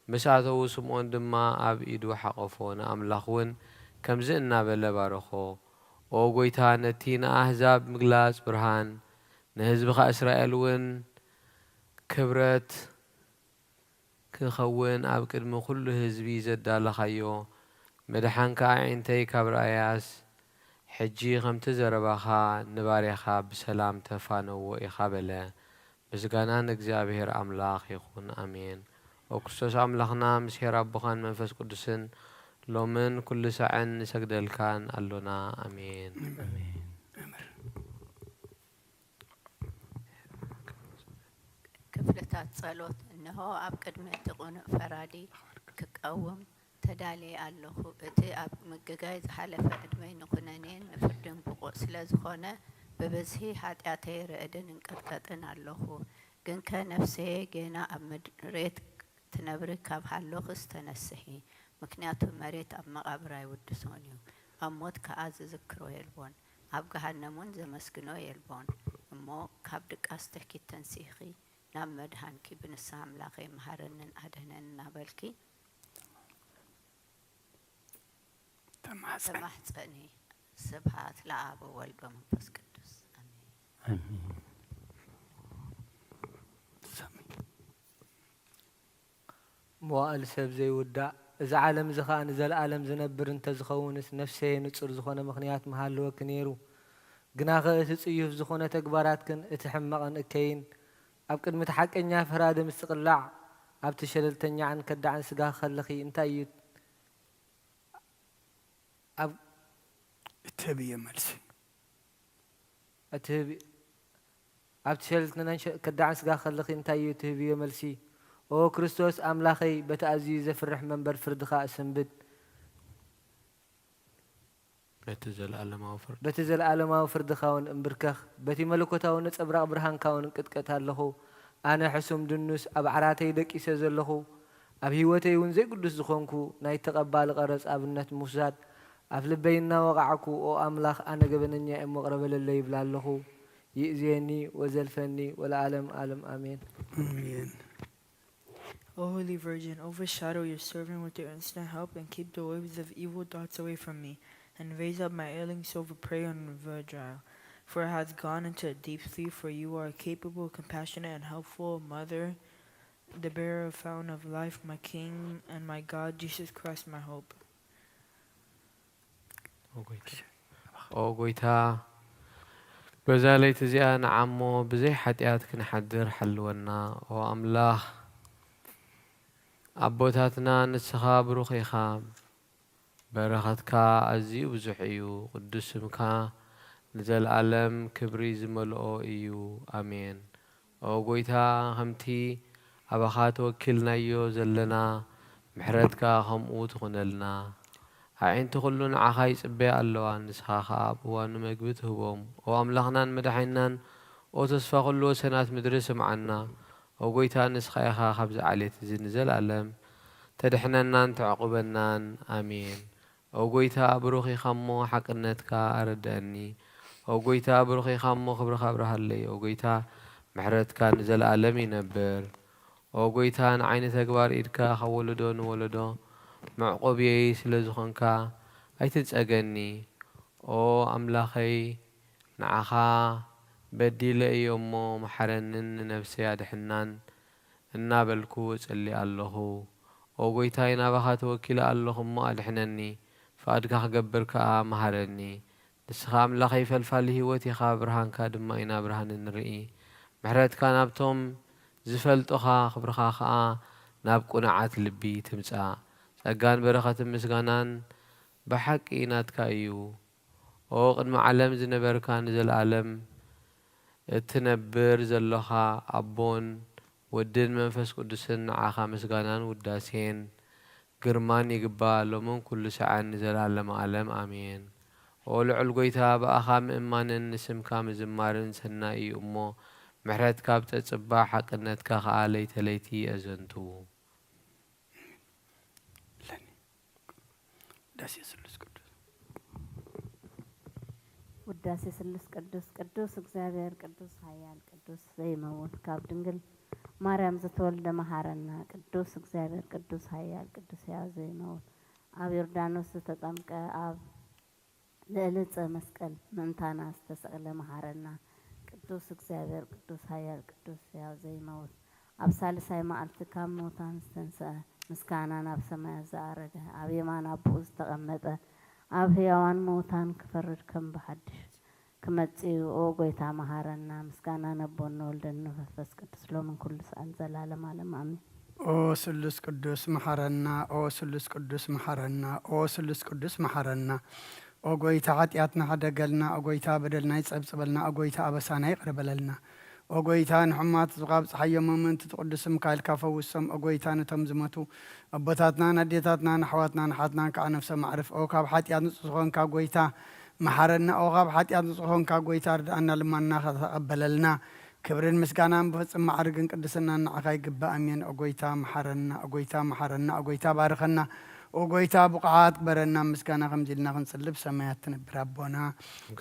ምስ ኣተዉ፣ ስምዖን ድማ ኣብ ኢዱ ሓቖፎ፣ ንኣምላኽ እውን ከምዚ እናበለ ባረኾ፣ ኦ ጐይታ፣ ነቲ ንኣህዛብ ምግላጽ ብርሃን፣ ንህዝብኻ እስራኤል እውን ክብረት ክኸውን ኣብ ቅድሚ ኩሉ ህዝቢ ዘዳለኻዮ፣ ምድሓንካ ኣዒንተይ ካብ ረኣያስ፣ ሕጂ ከምቲ ዘረባኻ ንባርያኻ ብሰላም ተፋነዎ ኢኻ በለ። ምስጋና ንእግዚኣብሔር ኣምላኽ ይኹን፣ ኣሜን። ኦ ክርስቶስ ኣምላኽና፣ ምስ ኄር ኣቦኻን መንፈስ ቅዱስን ሎምን ኩሉ ሳዕን ንሰግደልካን ኣሎና፣ ኣሜን። ኣሜን። ክፍልታት ጸሎት። እንሆ፣ ኣብ ቅድሚ እቲ ቅኑዕ ፈራዲ ክቀውም ተዳልየ ኣለኹ። እቲ ኣብ ምግጋይ ዝሓለፈ ዕድመይ ንኹነኔን ንፍርድን ብቑዕ ስለ ዝኾነ፣ ብብዝሒ ሓጢኣተይ ርዕድን እንቅጥቀጥን ኣለኹ። ግንከ ነፍሰየ ጌና ኣብ መሬት ትነብሪ ካብ ሃሎኽስ ተነስሒ፣ ምክንያቱ መሬት ኣብ መቓብር ኣይውድሶን እዩ፣ ኣብ ሞት ከኣ ዝዝክሮ የልቦን፣ ኣብ ገሃነም እውን ዘመስግኖ የልቦን። እሞ ካብ ድቃስ ትሕኪት ተንሲእኺ፣ ናብ መድሃንኪ ብንስሓ ኣምላኸይ መሃረንን ኣድህነንን እናበልኪ ተማሕጸን። ተማሕጸኒ። ስብሐት ለአብ ወወልድ ወመንፈስ ቅዱስ። ኣሜን። ኣሜን። መዋእል ሰብ ዘይውዳእ፣ እዚ ዓለም እዚ ኸኣ ንዘለኣለም ዝነብር እንተዝኸውንስ፣ ነፍሰየ ንጹር ዝኾነ ምኽንያት ምሃለወኪ ነይሩ። ግናኸ እቲ ጽዩፍ ዝኾነ ተግባራትክን እቲ ሕማቕን እከይን ኣብ ቅድሚ እቲ ሓቀኛ ፈራዲ ምስ ትቕላዕ፣ ኣብቲ ሸለልተኛዕን ከዳዕን ስጋኺ ከለኺ እንታይ እዩ ኣብ እትህብዮ መልሲ? እትህብ-፣ ኣብቲ ሸለልተኛን ሸ-፣ ከዳዕን ስጋኺ ከለኺ እንታይ እዩ እትህብዮ መልሲ? ኦ ክርስቶስ ኣምላኸይ፣ በቲ ኣዝዩ ዘፍርሕ መንበር ፍርድኻ እሰንብድ። በቲ ዘለኣለማዊ ፍርዲ። በቲ ዘለኣለማዊ ፍርድኻ እውን እምብርከኽ፣ በቲ መለኮታዊ ነጸብራቕ ብርሃንካ እውን እንቅጥቀጥ ኣለኹ። ኣነ ሕሱም ድኑስ ኣብ ዓራተይ ደቂሰ ዘለኹ፣ ኣብ ህይወተይ እውን ዘይግዱስ ዝኾንኩ ናይ ተቐባሊ ቀረጽ ኣብነት ምውሳድ፣ ኣፍ ልበይ እናወቓዕኩ፣ ኦ ኣምላኽ፣ ኣነ ገበነኛ እየ እሞ ቅረ በለለይ ይብል ኣለኹ። ይእዝየኒ ወዘልፈኒ ወለዓለም ዓለም ኣሜን። ኣሜን። O Holy Virgin, overshadow your servant with your instant help and keep the waves of evil thoughts away from me, and raise up my ailing soul for prayer and vigil. For it has gone into a deep sleep, for you are a capable, compassionate, and helpful mother, the bearer of fountain of life, my King and my God, Jesus Christ, my hope. ኦ ጐይታ፣ ኦ ጐይታ፣ በዛ ለይቲ እዚኣ ንዓሞ ብዘይ ሓጢኣት ክንሓድር ሓልወና። ኦ ኣምላኽ ኣቦታትና፣ ንስኻ ብሩኽ ኢኻ፣ በረኸትካ ኣዝዩ ብዙሕ እዩ፣ ቅዱስ ስምካ ንዘለኣለም ክብሪ ዝመልኦ እዩ። ኣሜን። ኦ ጐይታ፣ ከምቲ ኣባኻ ተወኪልናዮ ዘለና፣ ምሕረትካ ከምኡ ትኹነልና። ኣዒንቲ ኹሉ ንዓኻ ይጽበያ ኣለዋ፣ ንስኻ ኸኣ ኣብ እዋኑ መግቢ ትህቦም። ኦ ኣምላኽናን መድሓኒናን፣ ኦ ተስፋ ኹሉ ወሰናት ምድሪ፣ ስምዓና። ኦ ጐይታ፣ ንስኻ ኢኻ ካብዚ ዓሌት እዚ ንዘለኣለም ተድሕነናን ተዕቑበናን። ኣሜን። ኦ ጐይታ፣ ብሩኽ ኢኻ እሞ ሓቅነትካ ኣረድኣኒ። ኦ ጐይታ፣ ብሩኽ ኢኻ እሞ ክብርኻ ኣብርሃለይ። ኦ ጐይታ፣ ምሕረትካ ንዘለኣለም ይነብር። ኦ ጐይታ፣ ንዓይ ንተግባር ኢድካ ካብ ወለዶ ንወለዶ መዕቆብየይ ስለ ዝኾንካ ኣይትንጸገኒ። ኦ ኣምላኸይ፣ ንዓኻ በዲለ እየ እሞ መሓረንን ንነፍሰይ ኣድሕናን እናበልኩ እጽሊ ኣለኹ። ኦ ጐይታይ፣ ናባኻ ተወኪለ ኣለኹ እሞ ኣድሕነኒ፣ ፍቓድካ ክገብር ከኣ መሃረኒ። ንስኻ ኣምላኸይ ፈልፋሊ ህይወት ኢኻ፣ ብርሃንካ ድማ ኢና ብርሃን እንርኢ። ምሕረትካ ናብቶም ዝፈልጡኻ፣ ክብርኻ ኸኣ ናብ ቅኑዓት ልቢ ትምጻእ። ጸጋን በረኸትን ምስጋናን ብሓቂ ናትካ እዩ። ኦ ቅድሚ ዓለም ዝነበርካ፣ ንዘለኣለም እትነብር ዘሎኻ ኣቦን ወድን መንፈስ ቅዱስን፣ ንዓኻ ምስጋናን ውዳሴን ግርማን ይግባእ፣ ሎምን ኩሉ ሰዓን ንዘለኣለመ ዓለም። ኣሜን። ኦ ልዑል ጐይታ፣ ብኣኻ ምእማንን ንስምካ ምዝማርን ሰናይ እዩ እሞ፣ ምሕረትካ ኣብ ጸጽባ፣ ሓቅነትካ ኸኣ ለይተ ለይቲ የዘንቱ። ኣለኒ። ውዳሴ ስሉስ ቅዱስ። ውዳሴ ስሉስ ቅዱስ። ቅዱስ እግዚኣብሔር፣ ቅዱስ ኃያል፣ ቅዱስ ዘይመውት፣ ካብ ድንግል ማርያም ዝተወልደ መሐረና። ቅዱስ እግዚኣብሔር፣ ቅዱስ ኃያል፣ ቅዱስ ሕያው ዘይመውት፣ ኣብ ዮርዳኖስ ዝተጠምቀ፣ ኣብ ልዕሊ ዕፀ መስቀል ምእንታና ዝተሰቕለ መሐረና። ቅዱስ እግዚኣብሔር፣ ቅዱስ ኃያል፣ ቅዱስ ሕያው ዘይመውት፣ ኣብ ሳልሳይ መዓልቲ ካብ ምውታን ዝተንስአ፣ ምስጋና ናብ ሰማያት ዝኣረገ፣ ኣብ የማን ኣቦኡ ዝተቐመጠ፣ ኣብ ሕያዋን ምውታን ክፈርድ ከም ብሓድሽ ክመጽእ እዩ። ኦ ጐይታ መሐረና። ምስጋና ነቦን ንወልደን ንመንፈስ ቅዱስ ሎምን ኩሉ ሰዓን ዘላለም ዓለም ኣሜን። ኦ ስሉስ ቅዱስ መሐረና፣ ኦ ስሉስ ቅዱስ መሐረና፣ ኦ ስሉስ ቅዱስ መሐረና። ኦ ጐይታ፣ ኃጢኣትና ሕደገልና። ኦ ጐይታ፣ በደልና ይጸብጽበልና። ኦ ጐይታ፣ ኣበሳና ይቕረ በለልና። ኦ ጐይታ፣ ንሕሙማት ዙኻ ኣብጽሓዮም፣ ምእንቲ እቲ ቅዱስ ስምካ ኢልካ ፈውሶም። ኦ ጐይታ፣ ነቶም ዝሞቱ ኣቦታትናን ኣዴታትናን ኣሕዋትናን ኣሓትናን ከዓ ነፍሶም ኣዕርፍ። ኦ ካብ ኃጢኣት ንጹህ ዝኾንካ ጐይታ፣ መሓረና። ኦ ካብ ኃጢኣት ንጹህ ዝኾንካ ጐይታ፣ ርድኣና፣ ልመናና ተቐበለልና። ክብርን ምስጋናን ብፍጹም ማዕርግን ቅድስናን ንዓኻ ይግባእ። ኣሜን። ኦ ጐይታ፣ መሓረና። ኦ ጐይታ፣ መሓረና። ኦ ጐይታ፣ ባርኸና። ኦ ጐይታ፣ ብቑዓት ግበረና። ምስጋና ከምዚ ኢልና ክንጽሊ፣ ብሰማያት ትነብር ኣቦና፣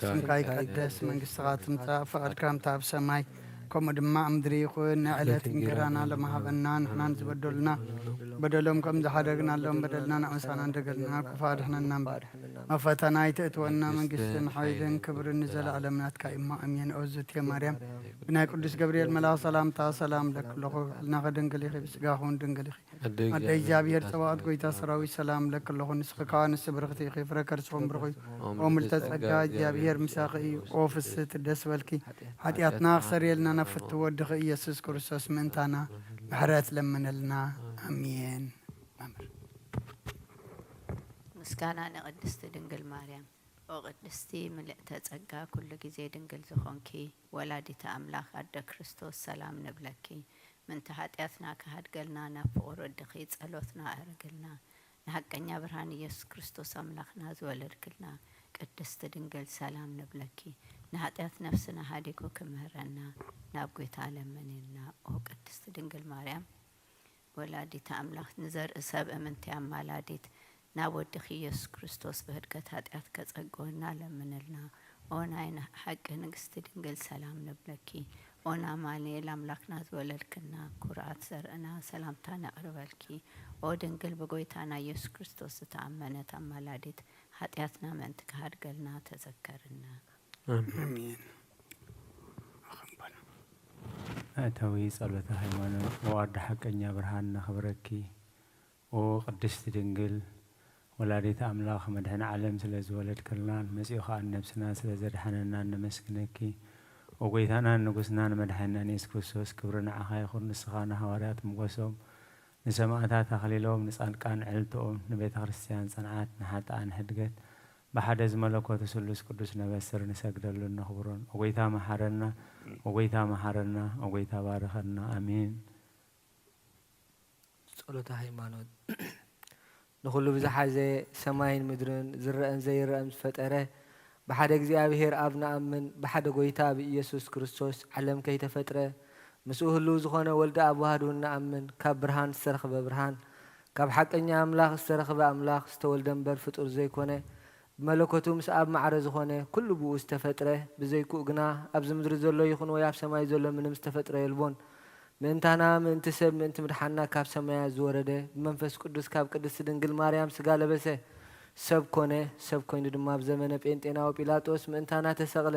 ስምካ ይቀደስ፣ መንግስትኻ ትምጻእ፣ ፍቓድካ ከምታ ኣብ ሰማይ ከምኡ ድማ ኣብ ምድሪ ይኹን። ናይ ዕለት እንጀራና ሎሚ ሃበና። ንሕና ንዝበደሉና በደሎም ከም ዝሓደግናሎም በደልና ንኣምሳና እንደገልና፣ ክፉ ኣድሕነና እምበር፣ ኣብ ፈተና ኣይተእትወና። መንግስትን ሓይልን ክብርን ንዘለኣለም ናትካ እዩ እሞ፣ ኣሜን። ኦ ዝቴ ማርያም፣ ብናይ ቅዱስ ገብርኤል መልኣኽ ሰላምታ ሰላም እብለኪ ኣለኹ። ብሕልናኺ ድንግል ኢኺ፣ ብስጋኺ እውን ድንግል ኢኺ። ኣደ ኣደ እግዚኣብሔር ጸባኦት፣ ጐይታ ሰራዊት፣ ሰላም እብለኪ ኣለኹ። ንስኺ ከኣ ኣንስቲ ብርኽቲ ኢኺ፣ ፍረ ከርስኺ እውን ብሩኽ እዩ። ኦ ምልዕተ ጸጋ፣ እግዚኣብሔር ምሳኺ እዩ። ኦ ፍስሕቲ፣ ደስ በልኪ፣ ሓጢኣትና ክሰርየልና ናብ ፍትው ወድኺ ኢየሱስ ክርስቶስ ምእንታና ምሕረት ለምነልና። ኣሜን። መምህር። ምስጋና ንቅድስቲ ድንግል ማርያም። ኦ ቅድስቲ ምልዕተ ጸጋ፣ ኩሉ ግዜ ድንግል ዝኾንኪ፣ ወላዲተ ኣምላኽ ኣደ ክርስቶስ፣ ሰላም ንብለኪ። ምእንቲ ኃጢኣትና ክሃድገልና፣ ናብ ፍቑር ወድኺ ጸሎትና ኣዕርግልና። ንሓቀኛ ብርሃን ኢየሱስ ክርስቶስ ኣምላኽና ዝወለድክልና ቅድስቲ ድንግል፣ ሰላም ንብለኪ። ንኃጢኣት ነፍስና ሃዲጉ ክምህረና፣ ናብ ጐይታ ለምንልና። ኦ ቅድስቲ ድንግል ማርያም፣ ወላዲተ ኣምላኽ፣ ንዘርኢ ሰብ እምንቲ ኣማላዲት፣ ናብ ወድኺ ኢየሱስ ክርስቶስ ብህድገት ኃጢኣት ከጸግወና ለምንልና። ኦ ናይ ን-፣ ሓቂ ንግስቲ ድንግል፣ ሰላም ንብለኪ። ኦ ንኣማኑኤል ኣምላኽና ዝወለድክና፣ ኩርዓት ዘርእና፣ ሰላምታ ነቕርበልኪ። ኦ ድንግል ብጐይታና ኢየሱስ ክርስቶስ ዝተኣመነት ኣማላዲት፣ ኃጢኣትና ምእንቲ ክሃድገልና ተዘከርና። ኣሜን። ኣሜን። ኣኸምበና። መእተዊ ጸሎተ ሃይማኖት። ኦ ኣደ ሓቀኛ ብርሃን ነኽብረኪ። ኦ ቅድስቲ ድንግል ወላዲተ ኣምላኽ መድኃኔ ዓለም ስለ ዝወለድክልናን መጺኡ ኸኣ ነብስና ስለ ዘድሓነናን ነመስግነኪ። ኦ ጐይታናን ንጉስናን መድሓኒናን የሱስ ክርስቶስ፣ ክብሪ ንዓኻ ይኹን። ንስኻ ንሃዋርያት ሞገሶም፣ ንሰማእታት ኣኽሊሎም፣ ንጻድቃን ዕልትኦም፣ ንቤተ ክርስቲያን ጽንዓት፣ ንሓጥኣን ሕድገት፣ ብሓደ ዝመለኮቱ ስሉስ ቅዱስ ነበስር፣ ንሰግደሉን ነኽብሮን። ኦ ጐይታ መሓረና፣ ኦ ጐይታ መሓረና፣ ኦ ጐይታ ባርኸና። ኣሜን። ጸሎተ ሃይማኖት። ንኹሉ ብዝሓዘ ሰማይን ምድርን ዝረአን ዘይረአን ዝፈጠረ ብሓደ እግዚኣብሔር ኣብ ንኣምን፣ ብሓደ ጐይታ ብኢየሱስ ክርስቶስ ዓለም ከይተፈጥረ ምስኡ ህልው ዝኾነ ወልደ ኣብ ዋህዱ እንኣምን፣ ካብ ብርሃን ዝተረኽበ ብርሃን፣ ካብ ሓቀኛ ኣምላኽ ዝተረኽበ ኣምላኽ፣ ዝተወልደ እምበር ፍጡር ዘይኮነ፣ ብመለኮቱ ምስ ኣብ ማዕረ ዝኾነ፣ ኩሉ ብኡ ዝተፈጥረ፣ ብዘይክኡ ግና ኣብዚ ምድሪ ዘሎ ይኹን ወይ ኣብ ሰማይ ዘሎ ምንም ዝተፈጥረ የልቦን። ምእንታና፣ ምእንቲ ሰብ፣ ምእንቲ ምድሓንና ካብ ሰማያት ዝወረደ፣ ብመንፈስ ቅዱስ ካብ ቅድስቲ ድንግል ማርያም ሥጋ ለበሰ፣ ሰብ ኮነ። ሰብ ኮይኑ ድማ ኣብ ዘመነ ጴንጤናዊ ጲላጦስ ምእንታና ተሰቕለ።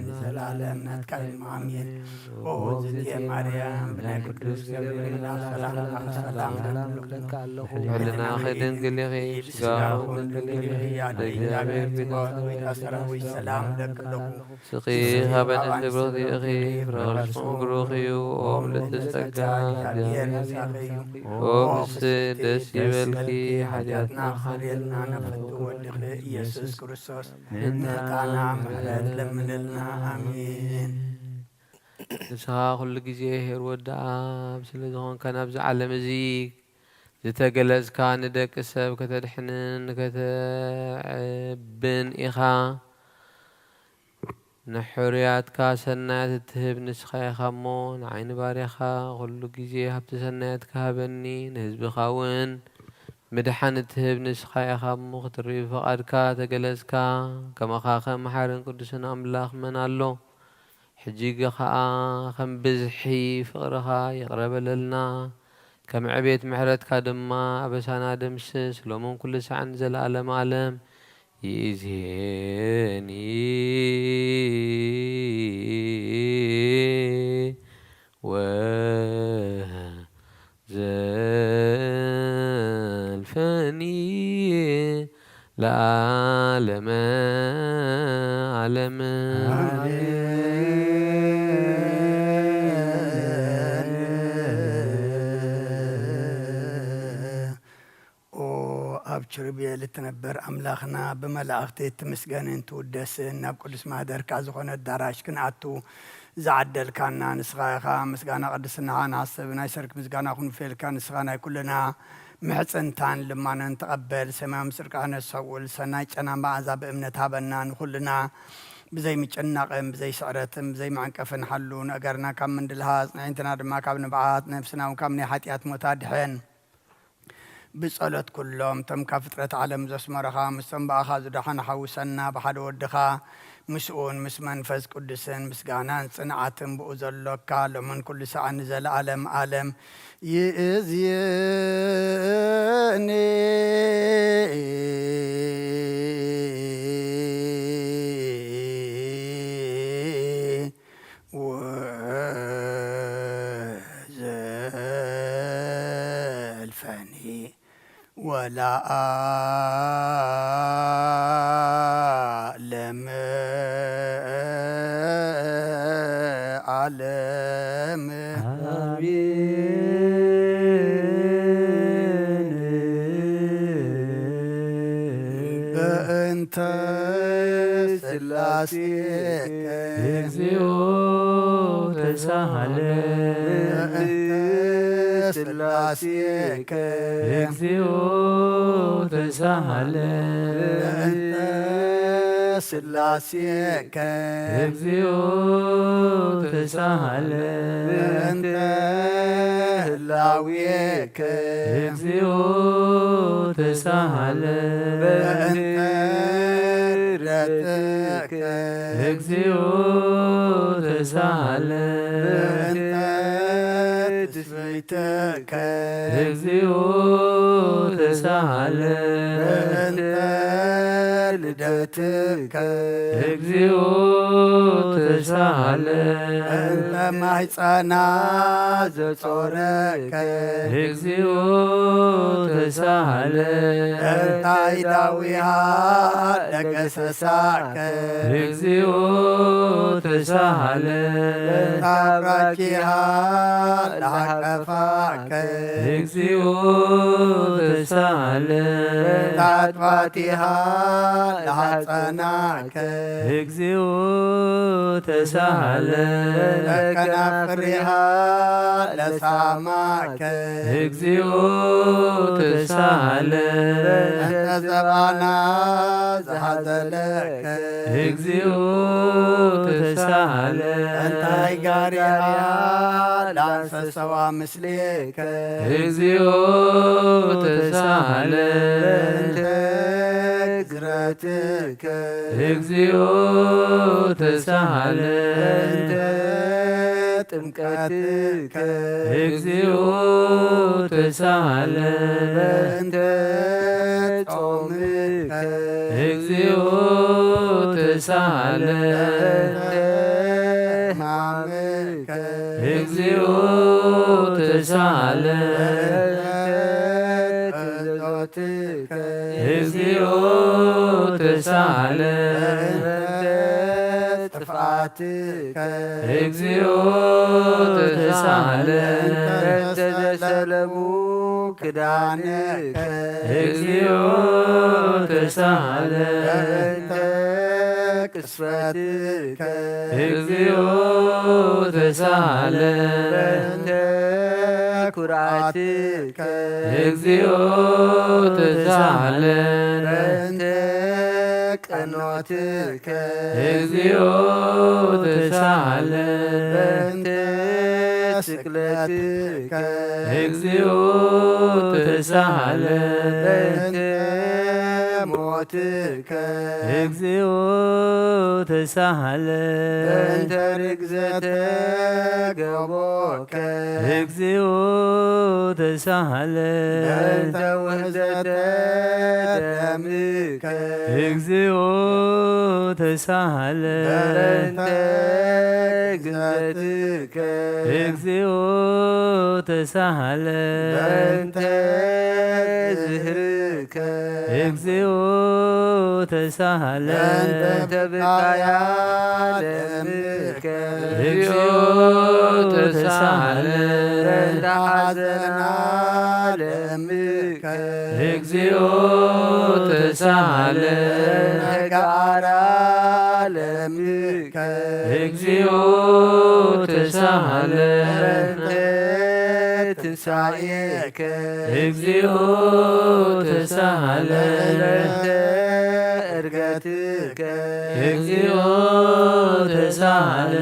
ንዘላለም ናትካ እዩ። ኣሜን። ኦ እግዝእትየ ማርያም፣ ብናይ ቅዱስ ገብርኤል ሰላምታ ሰላም እብለኪ ኣለኹ። ሕልናኺ ድንግል ኢኺ፣ ስጋኺ እውን ድንግል ኢኺ። ኣደ እግዚኣብሔር፣ ቤዛዊት ሰራዊት፣ ሰላም እብለኪ ኣለኹ። ንስኺ ካብ ኣንስቲ ብርኽቲ ኢኺ፣ ፍረ ከርስኺ እውን ብሩኽ እዩ። ኦ ምልእቲ ጸጋ፣ እግዚኣብሔር ምሳኺ እዩ። ኦ ፍስሕቲ ደስ ይበልኪ፣ ሓጢኣትና ክሓልየልና ንፍቁር ወድኺ ኢየሱስ ክርስቶስ ንሕነታና ምሕረት ለምንልና። ኣሜን። ንስኻ ኩሉ ግዜ ኄር ወዲ ኣብ ስለ ዝኾንካ፣ ናብዚ ዓለም እዚ ዝተገለጽካ፣ ንደቂ ሰብ ከተድሕንን ከተዕብን ኢኻ። ንሕሩያትካ ሰናያት እትህብ ንስኻ ኢኻ እሞ፣ ንዓይ ንባርያኻ ኩሉ ግዜ ሃብቲ ሰናያትካ ሃበኒ። ንህዝብኻ እውን ምድሓን እትህብ ንስኻ ኢኻ እሞ፣ ክትርኢ ብፍቓድካ ተገለጽካ። ከማኻ ከም መሓርን ቅዱስን ኣምላኽ መን ኣሎ? ሕጂ ኸኣ ከም ብዝሒ ፍቕርኻ ይቕረ በለልና። ከም ዕቤት ምሕረትካ ድማ ኣበሳና ደምስስ፣ ሎምን ኩሉ ሳዕን ንዘለዓለመ ዓለም። ይእዜኒ ወዘልፈኒ ለዓለመ ዓለም። ኦ ኣብ ኪሩቤል እትነብር ኣምላኽና፣ ብመላእኽቲ እትምስገንን ትውደስን፣ ናብ ቅዱስ ማህደርካ ዝኾነ ኣዳራሽ ክንኣቱ ዝዓደልካና ንስኻ ኢኻ። ምስጋና ቅድስናኻ ንሓስብ፣ ናይ ሰርክ ምስጋና ክንውፌልካ፣ ንስኻ ናይ ኩልና ምሕጽንታን ልማነን ተቐበል። ሰማያዊ ጽድቅኻ ነስተውዕል፣ ሰናይ ጨና መዓዛ ብእምነት ሃበና። ንኹልና ብዘይ ምጭናቕን ብዘይ ስዕረትን ብዘይ መዕንቀፍን ሓሉ። ንእገርና ካብ ምንድልሃጽ፣ ንኣዒንትና ድማ ካብ ንብዓት፣ ነፍስና እውን ካብ ናይ ሓጢኣት ሞት ኣድሕን። ብጸሎት ኩሎም እቶም ካብ ፍጥረት ዓለም ዘስመረኻ፣ ምስቶም ብኣኻ ዝደሓኑ ሓውሰና፣ ብሓደ ወድኻ፣ ምስኡን ምስ መንፈስ ቅዱስን ምስጋናን ጽንዓትን ብኡ ዘሎካ፣ ሎምን ኩሉ ሰዓን ንዘለዓለም ዓለም። ይእዝየኒ ወዘልፈኒ ወለዓለመ ዓለም። ኣሜን። በእንተ ስላሴከ እግዚኦ ተሳሃለ። በእንተ ስላሴከ እግዚኦ ተሳሃለ። በእንተ ስላሴከ እግዚኦ ተሳሃለ። በእንተ ህላዌከ እግዚኦ ተሳሃለ። በእንተ ርደትከ እግዚኦ ተሳሃለ። በእንተ ትስብእትከ እግዚኦ ተሳሃለ። በእንተ ልደትከ እግዚኦ ተሳሃለ። እንተ ማህፀና ዘጾረከ እግዚኦ ተሳሃለ። እንታይ ዳዊሃ ደገሰሳከ እግዚኦ ተሳሃለ። እንታይ ብራኪሃ ለሃቀፋከ እግዚኦ ተሳሃለ። እንታይ ኣጥባቲሃ ለሃፀናከ እግዚኦ ተሳሃለ። ከናፍሪሃ ለሳማከ እግዚኦ ተሳሃለ። እንተ ዘባና ዝሃዘለከ እግዚኦ ተሳሃለ። እንታይ ጋርያ ለኣንሰሰዋ ምስሌከ እግዚኦ ተሳሃለ። እንተ ግዝረትከ እግዚኦ ተሳሃለ። እንተ ጥምቀትከ እግዚኦ ተሳሃለ። እንተ ጾምከ እግዚኦ ተሳሃለ። እንተ ሕማምከ እግዚኦ ተሳሃለ። እንተ ጸሎትከ እግዚኦ ተሳሃለ። እንተ ጥፍኣትከ እግዚኦ ተሳሃለ። እንተ ዘሰለሙ ክዳንከ እግዚኦ ተሳሃለ። እንተ ቅስፈትከ እግዚኦ ተሳሃለ። እንተ ኩርዓትከ እግዚኦ ተሳሃለ። እንተ ቀኖትከ እግዚኦ ተሳሃለ። እንተ ስቅለትከ እግዚኦ ተሳሃለ። እንተ ሞትከ እግዚኦ ተሳሃለ። እንተ ርግዘተ ገቦከ እግዚኦ ተሳሃለ። በእንተ ውህዘተ ደምከ እግዚኦ ተሳሃለ። በእንተ ግዘትከ እግዚኦ ተሳሃለ። በእንተ ዝህርከ እግዚኦ ተሳሃለ። በእንተ ብካያ ደምከ እግዚኦ ተሳሃለ። በእንተ ሓዘና ደምከ እግዚኦ ተሳሃለ። በእንተ ጋራ ደምከ እግዚኦ ተሳሃለ። በእንተ ትንሳኤከ እግዚኦ ተሳሃለ። በእንተ እርገትከ እግዚኦ ተሳሃለ።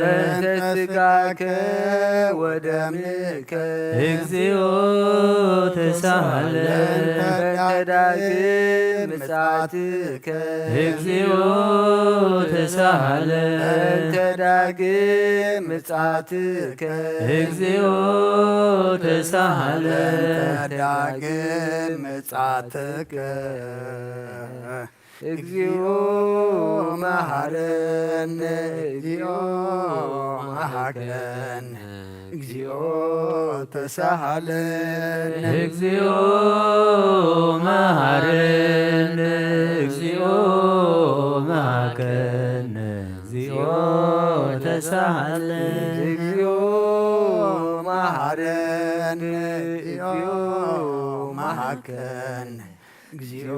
በእንተ ስጋከ ወደምከ እግዚኦ ተሳሃለ። በእንተ ዳግም ምጽኣትከ እግዚኦ ተሳሃለ። በእንተ ዳግም ምጽኣትከ እግዚኦ ተሳሃለ። በእንተ ዳግም ምጽኣትከ እግዚኦ መሃረነ እግዚኦ መሃረነ እግዚኦ ተሳሃለነ እግዚኦ መሃረነ እግዚኦ መሃከነ እግዚኦ ተሳሃለ። እግዚኦ መሃረነ እግዚኦ መሃከነ እግዚኦ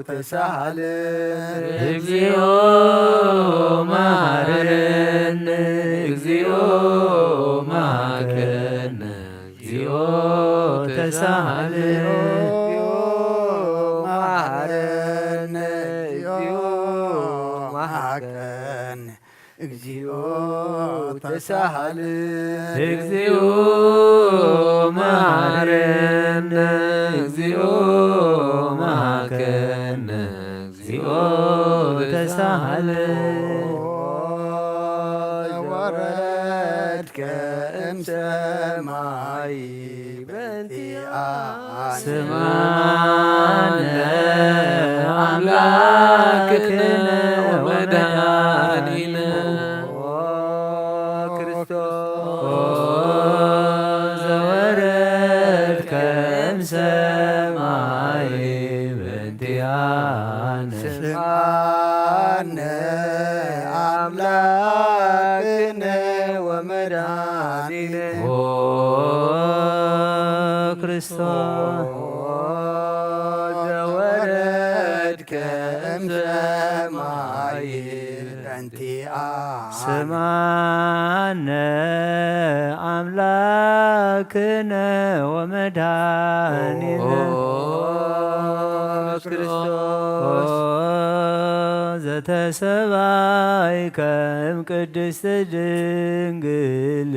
ተሳሃለ እግዚኦ መሃረነ እግዚኦ መሃከነ እግዚኦ ተሳሃለ። እግዚኦ መሃረነ እግዚኦ መሃከነ እግዚኦ ተሳሃለ እግዚኦ መሃረነ እግዚኦ መሃከነ እግዚኦ ተሳሃለ። ወረድከ እምሰማይ በእንቲኣነ ስማነ ኣምላክነ ወመድኃኒነ ክርስቶስ ኦ ዘወረድከ እምሰማይ በእንቲኣነ ስማነ ኣምላክነ ወመድኃኒነ ኦ ክርስቶስ ዘወረድከ እምሰማይ በእንቲኣነ ስማነ ኣምላክነ ወመድኃኒነ ኦ ክርስቶስ ኦ ዘተሰባይከ እምቅድስት ድንግል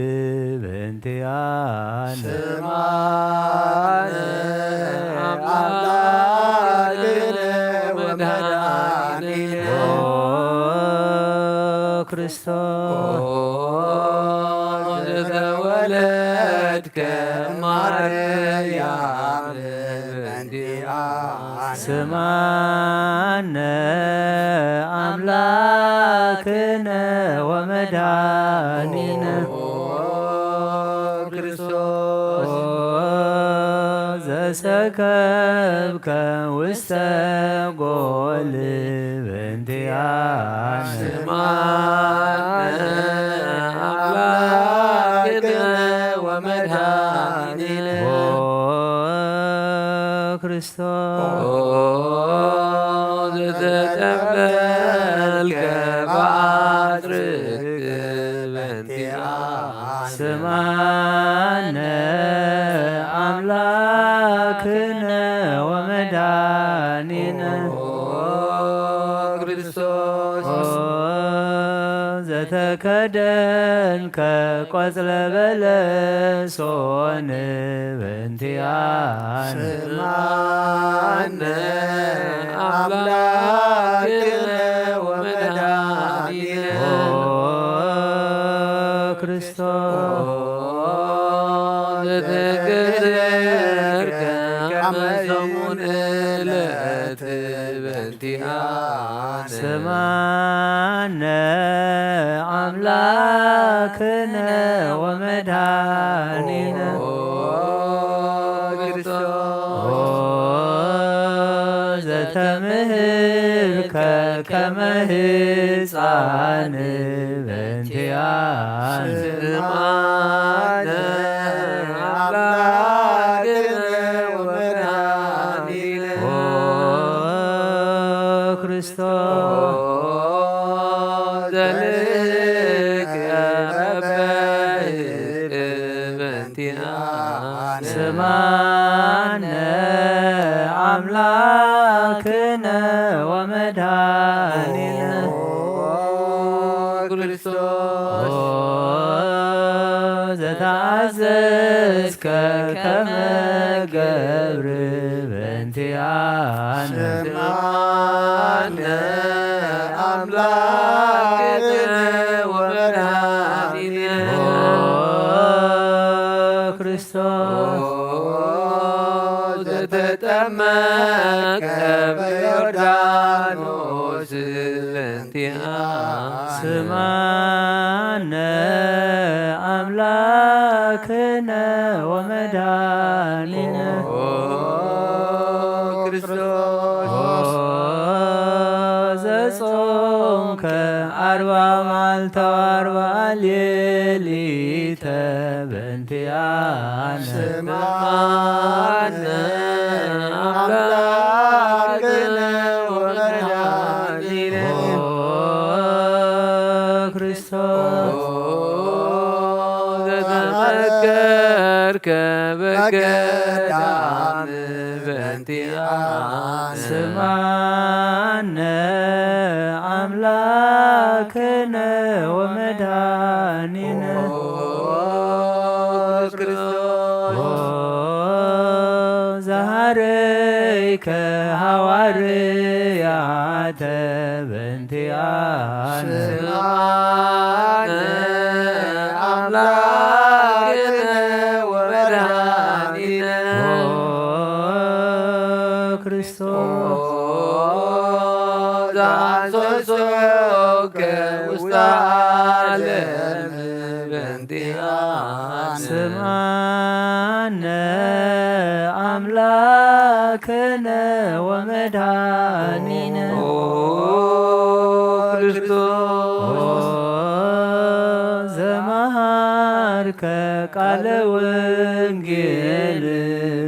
በእንቲኣነ ስማነ ኣምላክነ ወመድኃኒነ ኦ ክርስቶስ ኦ ዘተወለድከ ማርያም በእንቲኣነ ስማነ ኣምላክነ ወመድኃኒነ ኦ ክርስቶስ ኦ ዘሰከብከ ውስተ ጎል በእንቲኣነ ስማነ ኣምላክነ ወመድኃኒነ ኦ ክርስቶስ ኦ ዘተጠብጠልከ በአጽርቅ በእንቲኣነ ስማነ ኣምላክነ ወመድኃኒነ ኦ ክርስቶስ ኦ ዘተከደንከ ቆጽለ በለሶን በእንቲኣነ ስማነ ኣምላክነ ወመድኃኒነ ኦ ክርስቶስ ኦ ዘተከ ዘከርከ ከመ ሰሙን ዕለት በእንቲኣነ። ስማነ ኣምላክነ ወመድኃኒነ። ኦ ክርስቶስ። ኦ ዘተምህርከ ከመ ህፃን በእንቲኣነ። ስማነ ኣምላክነ ወመድኃኒነ። ኦ ክርስቶስ። ኦ ዘልእከ በበህቅ በእንቲኣነ። ስማነ ኣምላክነ ወመድኃኒነ። ኦ ክርስቶስ። ኦ ዘተኣዘዝከ ከመ ገብር በእንቲኣነ። ስማነ ኣምላክነ ወመድኃኒነ። ኦ ክርስቶስ። ኦ ዘተጠመቀ በዮርዳኖስ በእንቲኣነ። ስማነ ኣምላክነ ወመድኃኒነ። ኦ ክርስቶስ። ኦ ዘጾምከ ኣርባ መዓልተ ወኣርባ ሌሊተ በእንቲኣነ። ስማነ ኣምላክነ ወመድኃኒነ። ኦ ክርስቶስ። ኦ ዘተዘከርከ በገዳም በእንቲኣነ። ስማነ ኣምላክነ ወመድኃኒነ። ኦ ክርስቶስ። ኦ ዘሃረይከ ሃዋርያተ በእንቲኣነ። ስማነ ኣምላክነ ወመድኃኒነ። ኦ ክርስቶስ። ኦ ዘአንሰሶከ ውስተ ዓለም በእንቲኣነ። ስማነ ኣምላክነ ወመድኃኒነ። ኦ ክርስቶስ። ኦ ዘመሃርከ ቃለ ወንጌል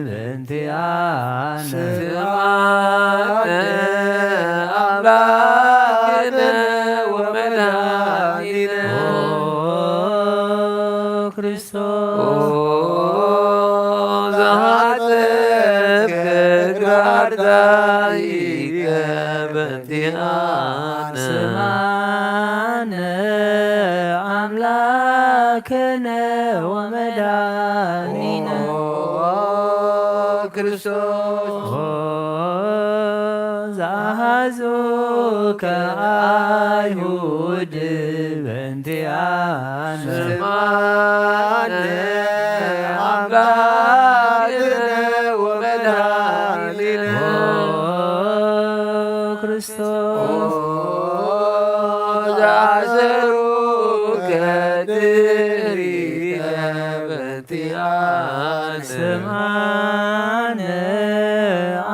በእንቲኣነ። ስማነ ኣምላክነ ወመድኃኒነ። ኦ ክርስቶስ። ኦ ዘሃጸብከ እግረ አርዳኢከ በእንቲኣነ። ስማነ ኣምላክነ ወመድኃኒነ። ኦ ክርስቶስ። ኦ ዘአሐዙከ አይሁድ በእንቲኣነ። ስማነ አምላክነ ወመድኃኒነ። ኦ ክርስቶስ። ኦ ዘአሰሩከ ድሪከ በእንቲኣነ። ስማነ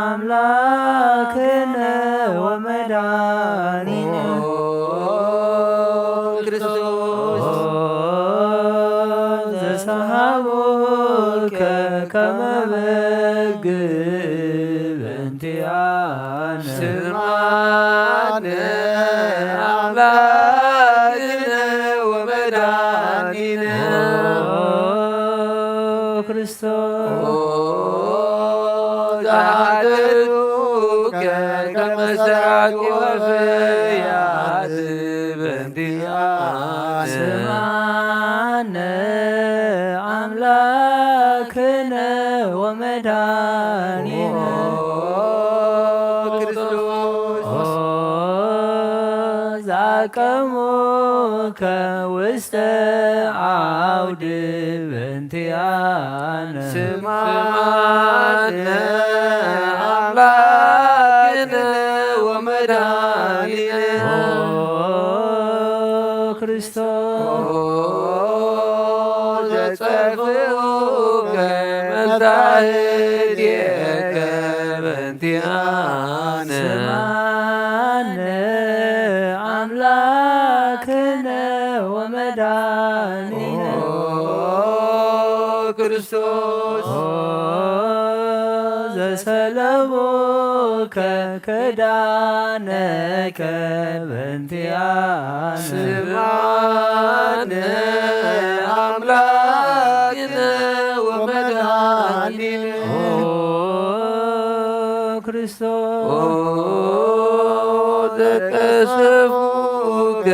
አምላክነ ወመድኃኒነ። ኦ ክርስቶስ። ኦ ዘሰሃቡከ ከመ በግ በእንቲኣነ። ስማነ አምላክነ ወመድኃኒነ። ኦ ክርስቶስ። ኦ ዘአሐደሩከ ከመ ሰርቂ ወፈያት በእንቲኣነ። ስማነ አምላክነ ወመድኃኒነ። ኦ ክርስቶስ። ኦ ዘአቀሙከ ውስተ አውድ በእንቲኣነ። ስማ ስምዓነ ኣምላክነ ወመድኃኒነ ኦ ክርስቶስ። ኦ ዘጸፍኡከ መጻእድየከ በእንቲኣነ። ስምዓነ ኣምላክነ ወመድኃኒነ ኦ ክርስቶስ። ኦ ዘሰለቡከ ክዳነከ በእንቲኣነ። ስምዓነ ኣምላክነ ወመድኃኒነ ኦ ክርስቶስ። ኦ ዘቀሰፉከ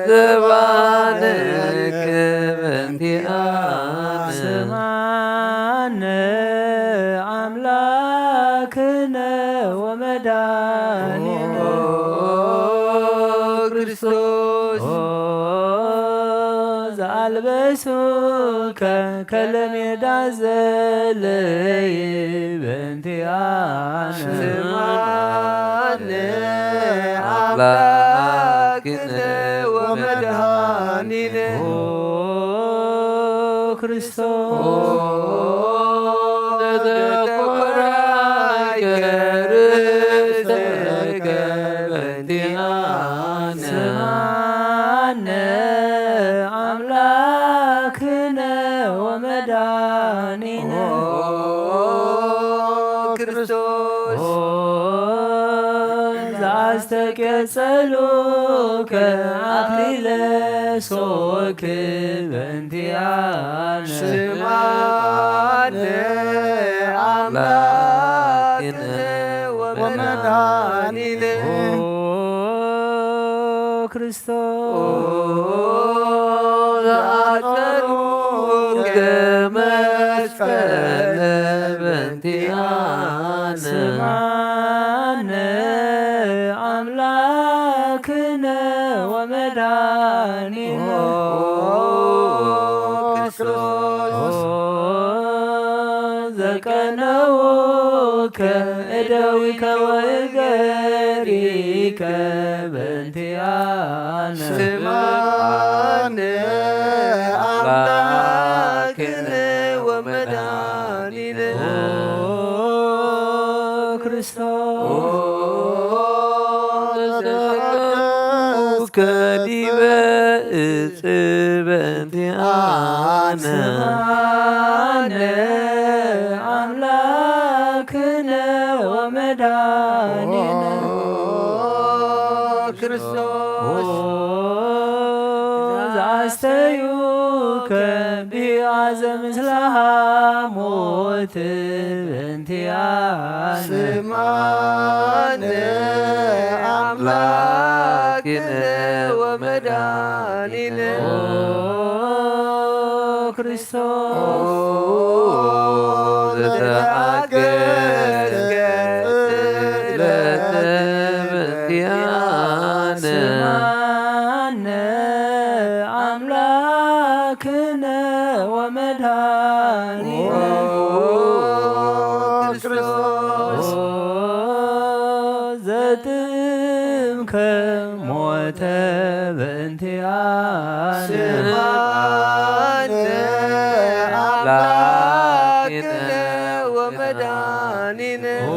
ዘባነከ በእንቲኣነ። ስምዓነ ኣምላክነ ወመድኃኒነ ኦ ክርስቶስ። ኦ ዘኣልበሱከ ከለሜዳ ዘለይ በእንቲኣነ። ስምዓነ ኣምላክነ ወመድኃኒነ ኦ ክርስቶስ። ኦ ዘተኮራይከ ርእሰከ በእንቲኣነ። ስምዓነ ኣምላክነ ወመድኃኒነ ኦ ክርስቶስ። ኦ ዘኣስተቄጸሉከ ኣክሊለ ሶክ በእንቲኣነ። ስምዓነ ኣምላክነ ወመድኃኒነ ኦ ክርስቶስ። ኦ ዘኣጸሩከ መስቀለ በእንቲኣነ። ስምዓነ ኣምላክነ ወመድኃኒነ ኦ ክርስቶስ። ኦ ዘቀነውከ እደዊከ ወእገሪከ በእንቲኣነ። ስምዓነ ኣምላክነ ወመድኃኒነ ኦ ክርስቶስ። ኦ ዘተቀብኡከ ዲበ እጽ በእንቲኣነ። ስምዓነ ኣምላክነ ወመድኃኒነ ኦ ክርስቶስ። ኦ ዘኣስተዩከ ቢያዘ ምስለ ሐሞት በእንቲኣነ። ስምዓነ ኣምላክነ ወመድኃኒነ ኦ ክርስቶስ። ኦ ዘተኣገስከ ስእለተ በእንቲኣነ። ስምዓነ ኣምላክነ ወመድኃኒነ ኦ ክርስቶስ። ኦ ዘጥምከ ሞተ በእንቲኣነ። ስምዓነ ኣምላክነ ወመድኃኒነ ኦ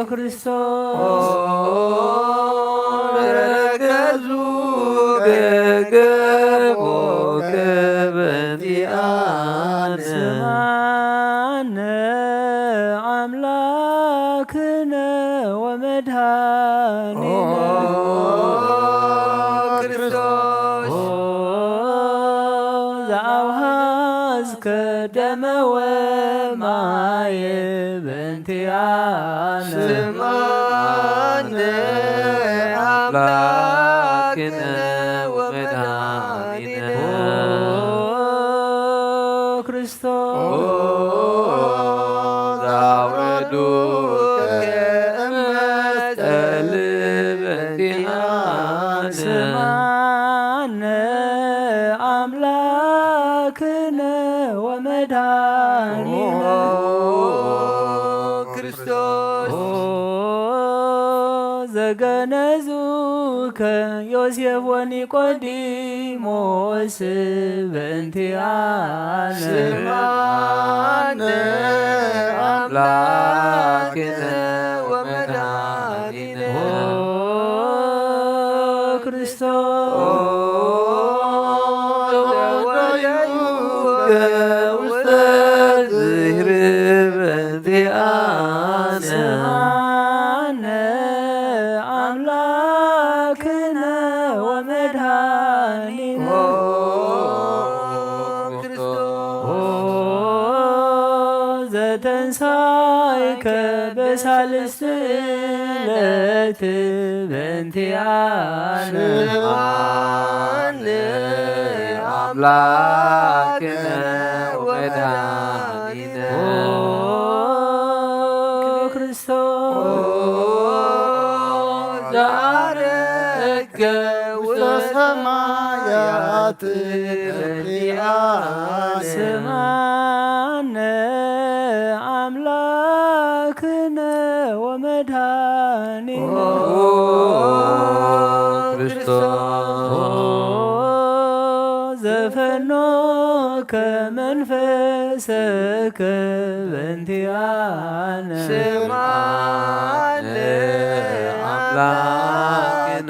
ክርስቶስ። ኦ ረገዙ ገገቦከ በእንቲኣነ። ስምዓነ ኣምላክነ ወመድኃኒነ ኦ ክርስቶስ። ኦ ዘኣውሃዝከ ደመ ወማየ በእንቲኣነ። ስምዓነ ኣምላክነ ወመድኃኒነ ኦ ክርስቶስ። ኦ ዘኣውረዱከ እመ መስቀል በእንቲኣነ። ስምዓነ ኣምላክነ ወመድኃኒነ መድኃኒነ። ኦ ክርስቶስ። ኦ ዘገነዙከ ዮሴፍ ወኒቆዲሞስ በእንቲአነ። ስምዓነ አምላክነ ወመድኃኒነ። ኦ ክርስቶስ። ኦ ዘወደዩከ ውስተ ዝህርብ በእንቲአነ። ስምዓነ አምላክነ ወመድኃኒነ። ኦ ክርስቶስ። ኦ ዘተንሳይከ በሳልስት ዕለት በእንቲአነ። ስምዓነ አምላክነ ወመድኃኒነ። ኦ ክርስቶስ። ኦ ዘዐረግከ ውስተ ሰማያት በእንቲአነ። ስምዓነ አምላክነ ወመድኃኒነ። ኦ ክርስቶስ። ኦ ዘፈኖከ መንፈሰከ በእንቲአነ። ስምዓነ አምላክነ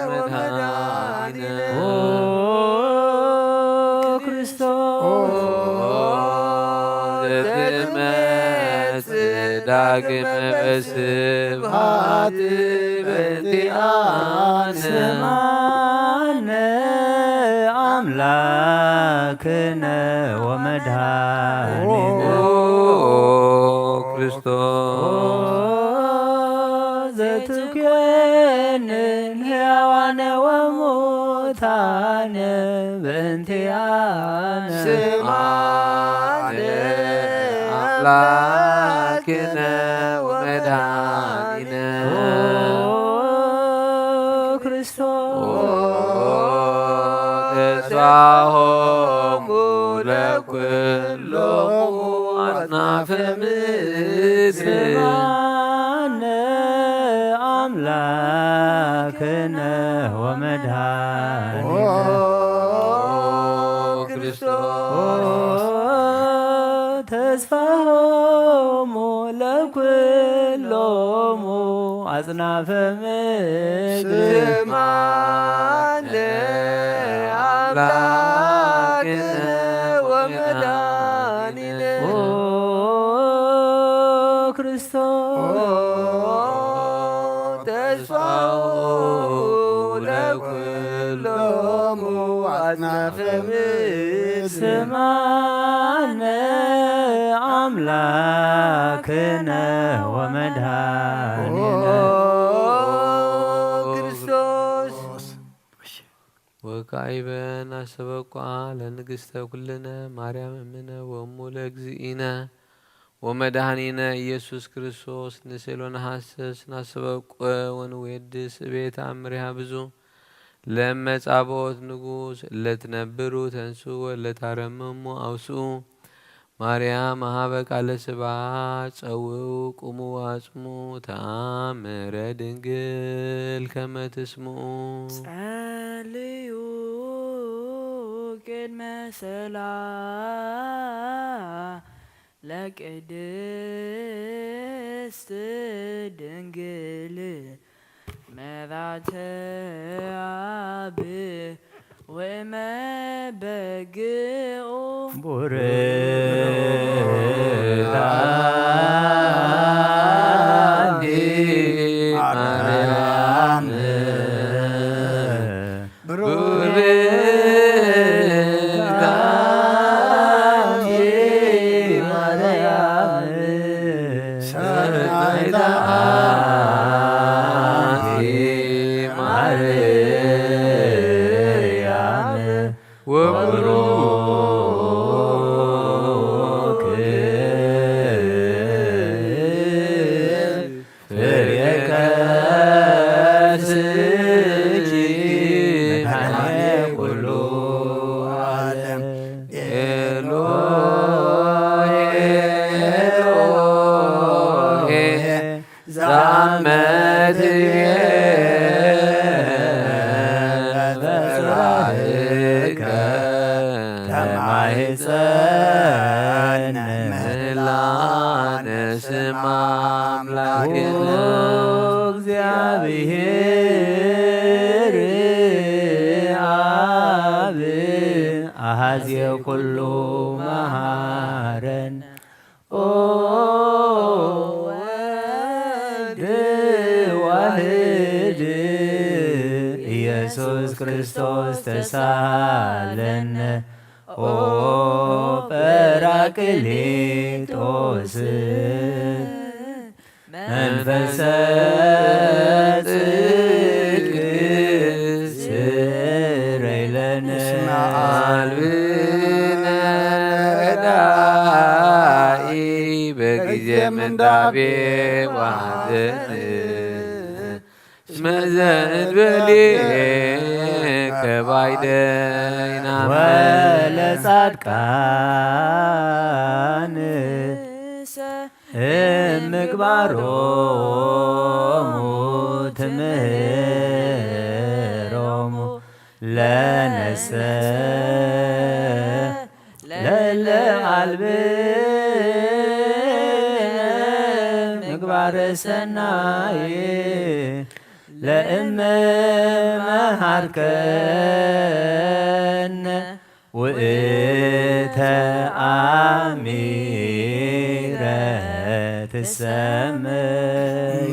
ወመድኃኒነ። ኦ ክርስቶስ። ኦ ዘትመጽእ ዳግመ በስብሐት በእንቲአነ። ስምዓነ አምላክነ ወመድኃኒነ። ኦ ክርስቶስ። ዘትኮንን ሕያዋነ ወሙታነ በእንቲአነ። ስምዓነ አምላክነ ወመድኃኒነ። ኦ ክርስቶስ። ኦ ተስፋሆሙ ለኩሎሙ አጽናፈ ምድር። ስምዓነ አምላክነ ወመድኃኒነ። ኦ ክርስቶስ። ተስፋሆሙ ለኩሎሙ አጽናፈ ምድር። ስምዓነ አምላክነ ወመድኃኒነ። ኦ ክርስቶስ። ተስፋሁ ለኩሎሙ አጽናፈ ምድር። ስምዓነ አምላክነ ወመድኃኒነ። ኦ ክርስቶስ። ወካዕበ ናስተበቁዓ ለንግሥተ ኩልነ ማርያም እምነ ወእሙ ለእግዚእነ ወመድኃኒነ ኢየሱስ ክርስቶስ ንሴሎ ነሐስስ ናስተበቁ ወንዌድስ እቤት አምሪሃ ብዙ ለመጻብኦት ንጉሥ ለትነብሩ ተንሱ ወለታረምሙ አውስኡ። ማርያም ሀበ ቃለ ስብሐት ጸውዑ ቁሙ ወአጽሙ ተአምረ ድንግል ከመ ትስምዑ። ጸልዩ ቅድመ ሰላ ለቅድስት ድንግል መራተ አብ ወመበግኦ። ቡርክት አንቲ ማርያም። ብሩክት አንቲ ማርያም ሰናይተ አንቲ ማርያም ወብሩክ ምህላነ ስም ኣምላክነ። እግዚአብሔር አብ አሐዜ ኩሉ መሐረነ። ኦ ወልድ ዋህድ ኢየሱስ ክርስቶስ ተሳለነ። ኦ ጳራቅሊጦስ መንፈሰ ጽድቅ ስረይ ለነ። እስመ አልብነ ረዳኢ በጊዜ ምንዳቤ ወሐዘን እስመ ዘእንበሌከ ባይደይናመ። ወለጻድቃን እምግባሮሙ ትምህሮሙ ለነሰ ለለ አልብ ምግባረ ሰናይ ለእመ መሃርከነ ውእተ አሚረ ትሰመይ።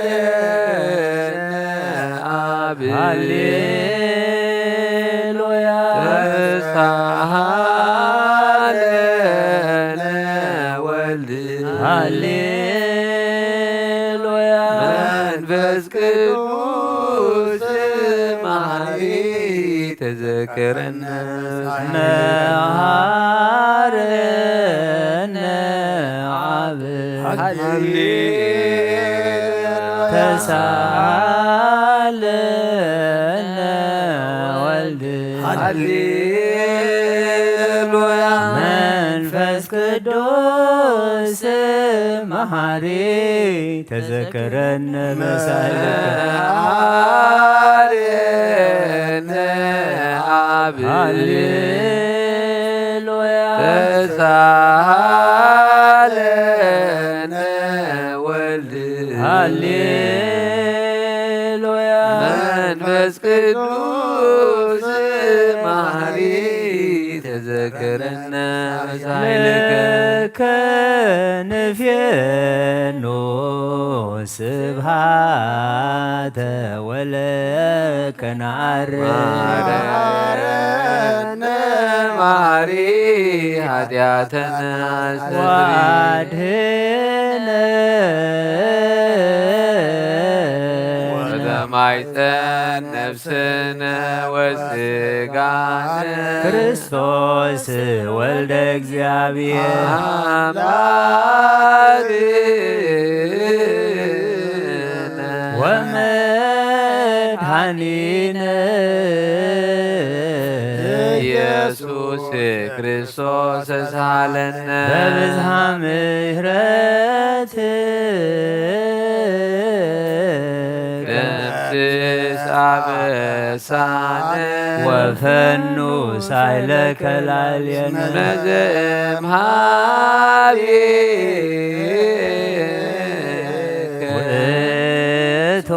መሃረነ አብ ሃሌሉያ። ተሳሃለነ ወልድ ሃሌሉያ። መንፈስ ቅዱስ መሐሪ ተዘከረነ። መሃረነ አብ ሃሌሉያ። ተሳሃለነ ወልድ ሃሌሉያ። መንፈስ ቅዱስ መሐሪ ተዘከረነ መሳይልከ። መሐረነ አብ ሃሌሉያ። ተሳሃለነ ወልድ ሃሌሉያ። መንፈስ ቅዱስ መሐሪ ተዘከረነ መሳይልከ። ለከ ንፌኑ ስብሃተ ወለከ ነዐርግ። መሐረነ መሐሪ ኃጢአተነ አስተስሪ። ወአድህነ ወበማይ ጸን ነፍስነ ወስጋነ ክርስቶስ ወልደ እግዚአብሔር አምላክነ ወመድኃኒነ ኢየሱስ ክርስቶስ ተሳሃለነ። በብዝሃ ምሕረት ደምስስ አበሳነ ወፈኑ ሳይለከ ላዕሌነ። መዘምሃቤ ውእቱ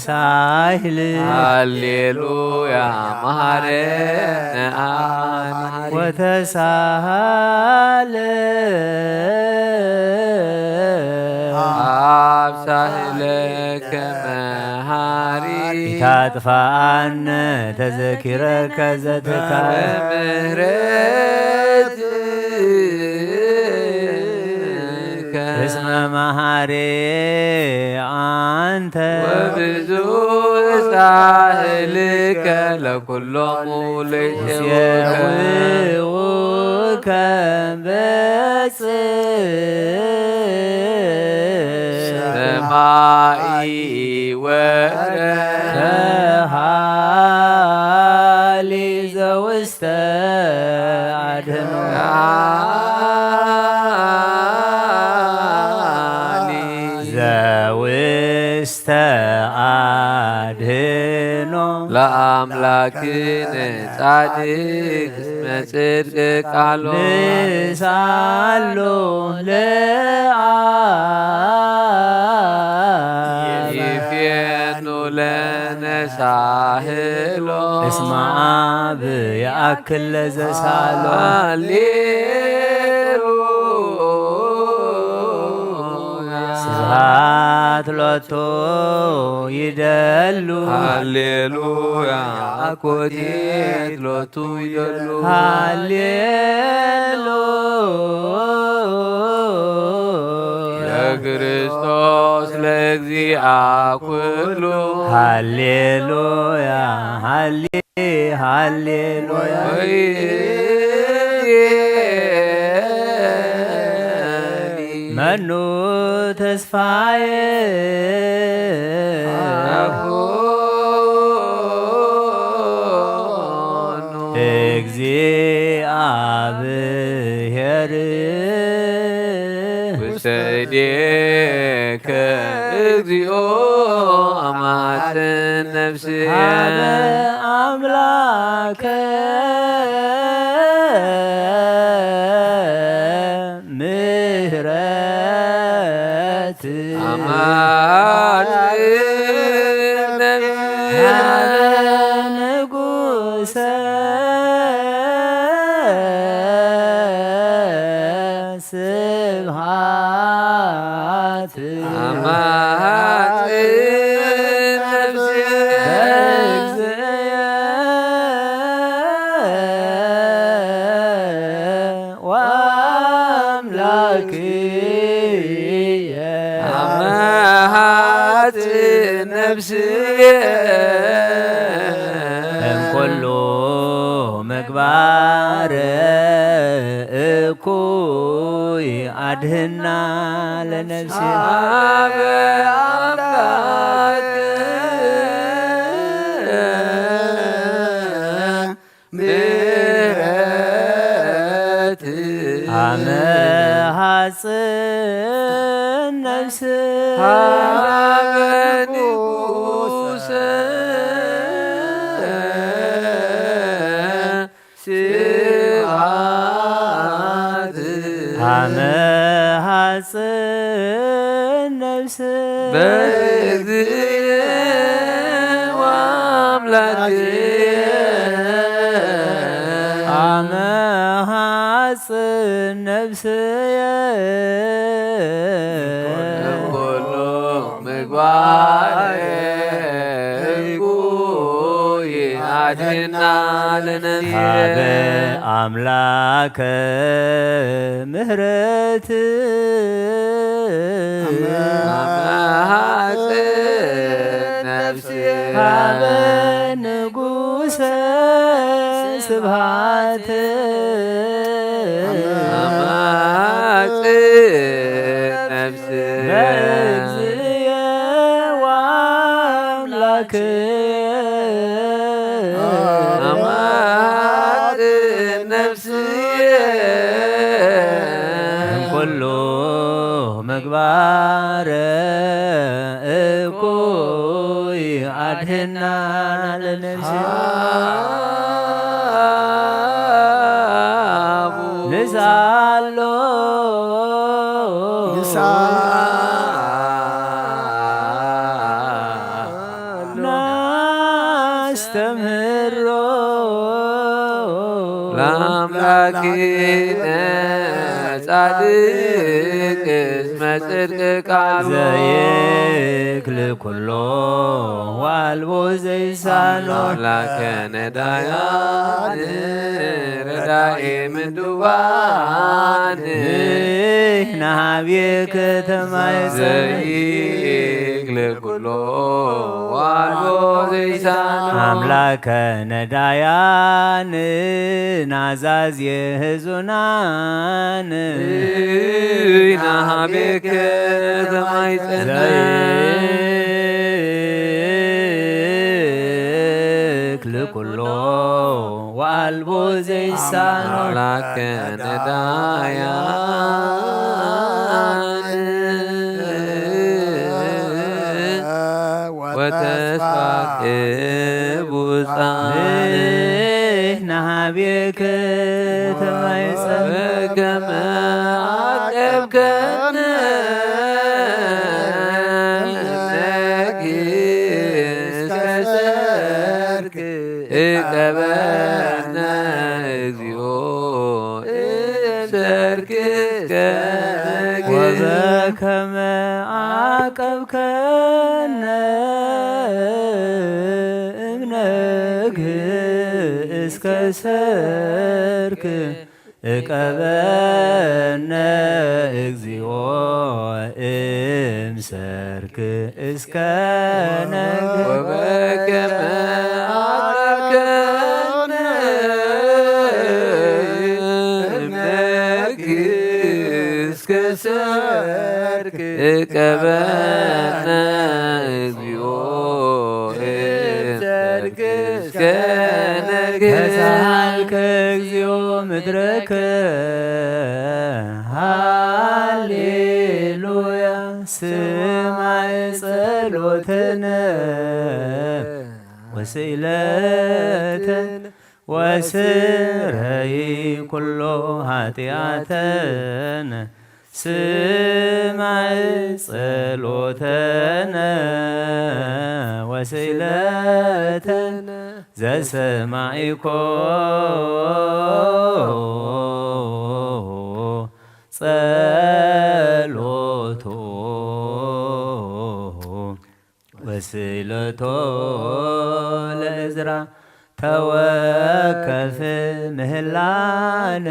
ሳይል ሃሌሉያ መሐረነ አማኑኤል። ወተሳሃለ አብ ሳህለከ መሐሪ ኢታጥፋአነ ተዘኪረከ ዘትካል ምሕረት እስመ መሐሪ አንተ ወብዙ ሳህልከ ለኩሎሙ ለይጼውከ ይጼውከ በጽ ሰማይ ወረ ተሃሊ ዘውስተ አድህኖ ዘውስተ አድህኖ ኣምላክነ ጻድቅ እስመ ጽድቅ ቃሎ ንሳሎ ለአብ ይፌኑ ለነሳህሎ እስመ አብ ይአክል ለዘሳሎ ሃሌሉያ ስብሐት ሎቱ ይደሉ ሃሌሉያ አኮቴት ሎቱ ይደሉ ሃሌሉያ ለክርስቶስ ለእግዚአ ኩሉ ሃሌሉያ ሃሌ ሃሌሉያ መኑ ተስፋዬ ውሰዴከ እግዚኦ አማተ ነፍስየ ሃበ አምላከ ምህረት አማተ ነፍስየ ሃበ ንጉሰ ስብሐት አማጽእ ነፍስየ በእግዚእየ ወአምላክየ አማጽእ ነፍስየ እምኩሉ ምግባር እኩይ አድህና ለነፍስና አበ አምላክ ምሕረት አመ ሐጽን ነፍስ ሀበ ንጉሰ ስብሐት አመ ሐጽን ነፍስ በእግዚእየ ወአምላክየ አመ ሐጽን ነፍስየ እምኩሉ ምግባር እኩይ አድህና ለነፍስየ ሀበ አምላከ ምህረት አመ ሐጽን ነፍስየ ሀበ ንጉሰ ስብሐት አማጽእ ነፍስየ በእግዚእየ ወአምላክየ አማጽእ ነፍስየ እምኩሉ ምግባር እኩይ አድህና ለነፍስየ ንሳሎ ንሳሎ ናስተምህሮ ለአምላክነ ጻድቅ እስመ ጽድቅ ቃሉ ዘይክል ኩሎ ዋልቦ ዘይሳኖ አምላከ ነዳያን ረዳኤ ምድዋን ንሕና ሀቤከ ተማይፀን ዘይክል ኩሎ ዋልቦ ዘይሳኖ አምላከ ነዳያን ናዛዝ የህዙናን ንሕና ሀቤከ ተማይፀን ዘይክል ኩሎ ወአልቦ ዘይሳኖ አምላከ ነዳያን ወተስፋ ክቡር ተማይጸን በከመ ዓቀብከነ እምነኪ እስከ ሰርክ እቀበነ እግዚኦ እምሰርክ እስከ ነግህ። ወበከመ ዓቀብከነ እምነግህ እስከ ሰርክ እቀበነ እግዚኦ እምሰርክ እስከ ነግህ። ወበከመ ዓቀብከነ እምነግህ እስከ ሰርክ እቀበነ እግዚኦ እምሰርክ እስከ ነግህ። ተሳሃልከ እግዚኦ ምድረከ ሃሌሉያ ስማዕ ጸሎተነ ወስእለተነ ወስረይ ኩሎ ኃጢአተነ ስማዕ ጸሎተነ ወስእለተነ ዘሰማዒኮ ጸሎቶ ወስእለቶ ለእዝራ ተወከፍ ምህላነ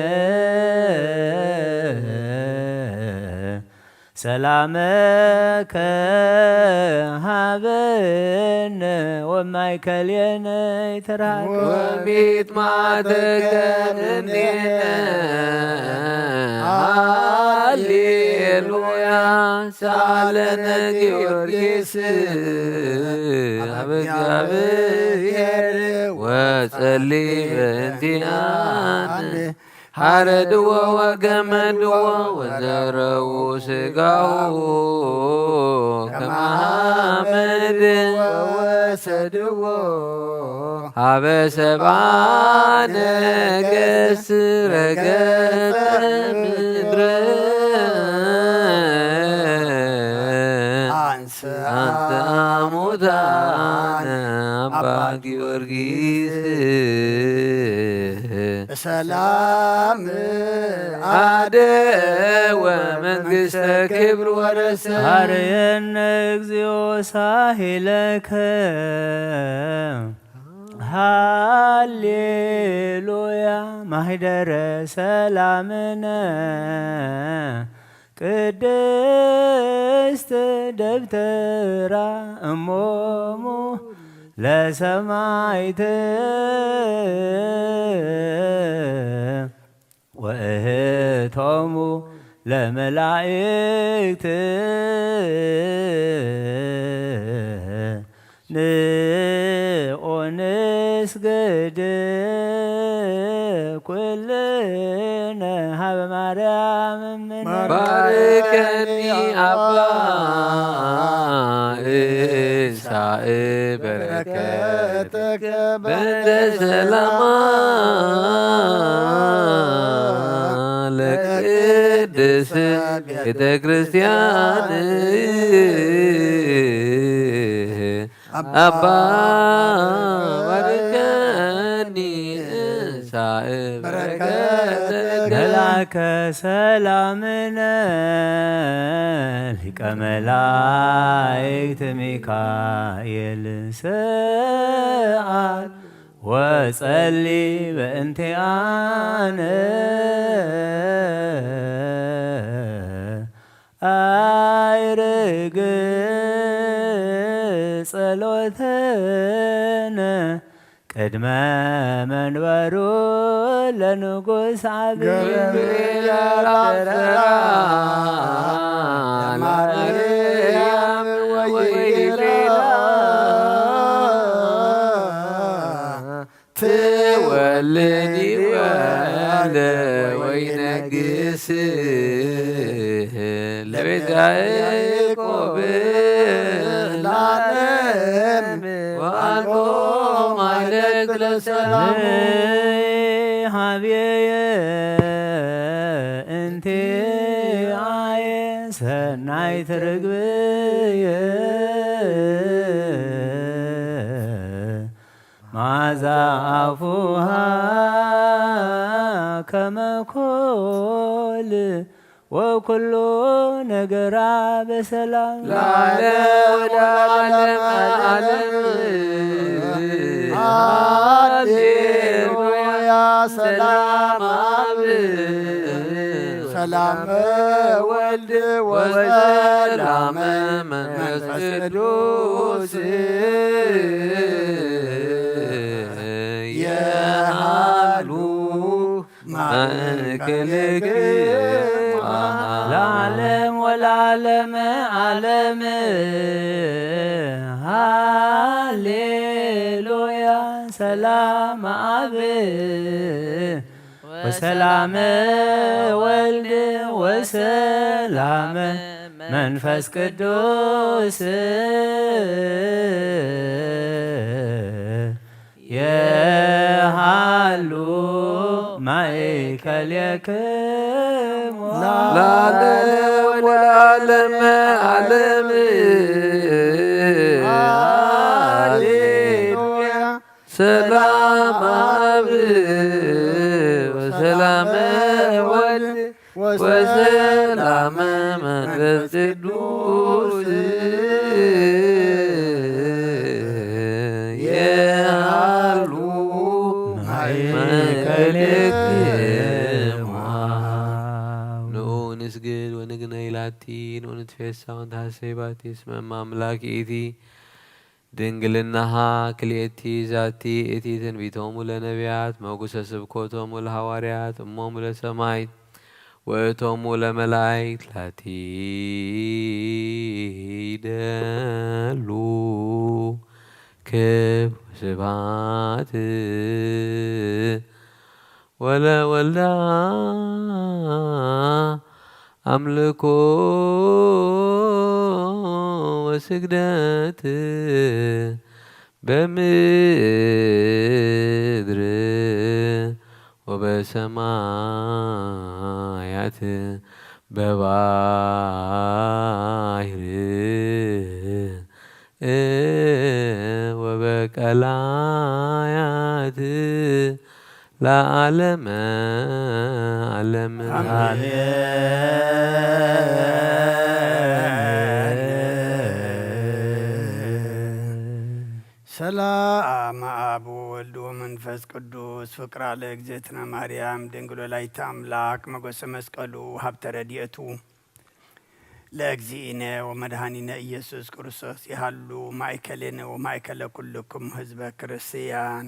ሰላመከ ሃበነ ወማእከሌነ ይትርሃቅ ወሚጥማተከ እምኔነ ሃሌሉያ ሳለነ ጊዮርጊስ ኣብ እግዚኣብሔር ወጸሊ በእንቲአነ ሓረድዎ ወገመድዎ ወዘረዉ ስጋሁ ከመ ሓመድ ወወሰድዎ ሀበ ሰብአ ነገሥት ረገጸ ምድረ አንተ አሙታነ አባ ጊዮርጊስ ሰላም አደ ወመንግስተ ክብር ወረሰ። ሀርየነ እግዚኦ ሳሂለከ ሃሌሉያ ማህደረ ሰላምነ ቅድስት ደብተራ እሞሙ ለሰማይት ወእህቶሙ ለመላእክት ንኦ ንስግድ ኩልነ ሀበ ማርያም እምነ። ባርከኒ አባ እንሳእ በረከትከ በእንተ ሰላማ ለቅድስ ቤተ ክርስቲያን አባ ባርከኒ እንሳእ በረከትከ። መልአከ ሰላምነ ሊቀ መላእክት ሚካኤል ሰአል ወጸሊ በእንቲአነ አይርግ ጸሎተነ ቅድመ መንበሩ ለንጉስ አብይ ገብርኤል አብሰራ ለማርያም ወይቤላ ትወልድ ይወልድ ወይነግስ ለቤት ያዕቆብ ለዓለም ወአልቦ ማይለቅ ለሰላሙ። ቤየ እንቲአየ ሰናይት ርግብየ መዓዛ አፉሃ ከመ ኮል ወኩሉ ነገራ በሰላም ለዓለም ወለዓለመ ዓለም። ሃሌሉያ። ሰላም አብ ሰላም ወልድ ወሰላም መንፈስ ቅዱስ የሃሉ ማእከልክሙ ለዓለም ወለዓለመ ዓለም። ሃሌሉያ። ሰላም አብ ወሰላመ ወልድ ወሰላመ መንፈስ ቅዱስ የሃሉ ማእከሌክሙ ለዓለም ወለዓለመ ዓለም። ሃሌሉያ። ሰላም አብ ወሰላመ ወልድ ወሰላመ መንፈስ ቅዱስ የሃሉ ማእከሌክሙ። ንዑ ንስግድ ወንግነይ ላቲ፣ ንዑ ንትፌሳ ወንትሐሰይ ባቲ፣ እስመ እመ አምላክ ይእቲ። ድንግልናሃ ክልኤቲ ዛቲ እቲ ትንቢቶሙ ለነቢያት መጉሰ ስብኮቶሙ ለሐዋርያት እሞሙ ለሰማይት ወእቶሙ ለመላእክት ላቲ ይደሉ ክብር ወስብሐት ወለወልዳ አምልኮ ወስግደት በምድር ወበሰማያት በባህር ወበቀላያት ለዓለመ ዓለም። አሜን። ሰላም አብ ወወልድ ወመንፈስ ቅዱስ ፍቅራ ለእግዝእትነ ማርያም ድንግል ወላዲተ አምላክ መጎሰ መስቀሉ ሀብተ ረድኤቱ ለእግዚእነ ወመድኃኒነ ኢየሱስ ክርስቶስ ይሃሉ ማእከሌነ ወማእከለ ኩልክሙ ህዝበ ክርስቲያን።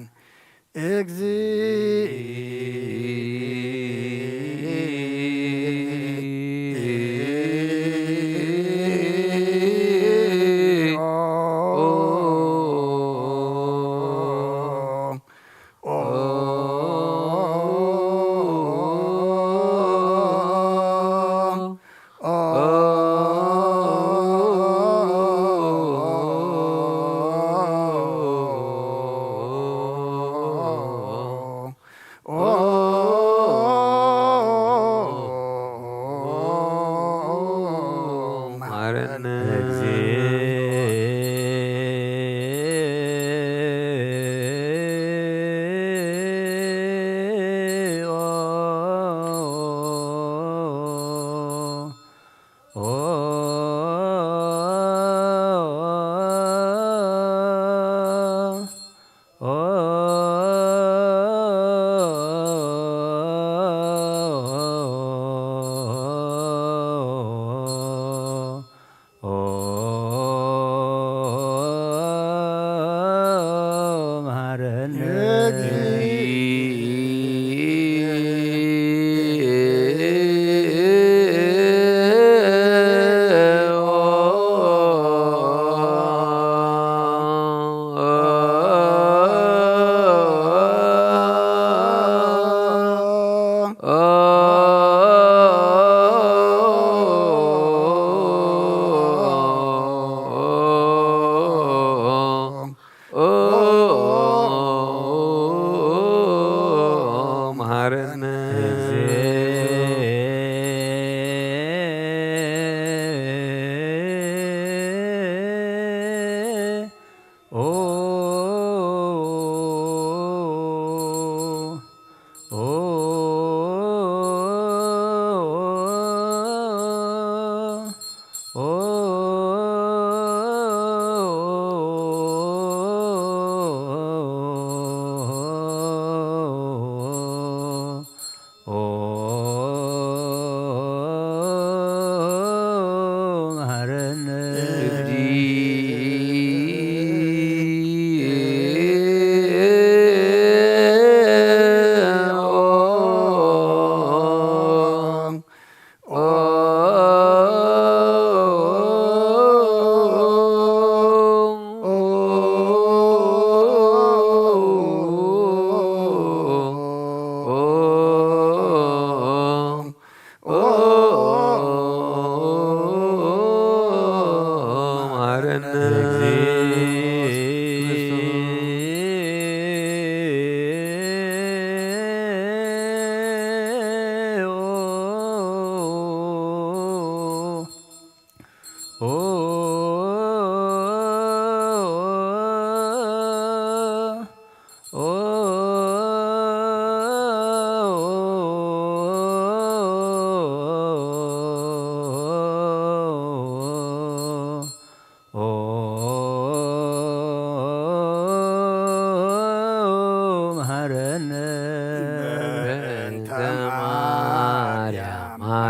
እግዚኦ። መሐረነ እግዚኦ። መሐረነ መሐረነ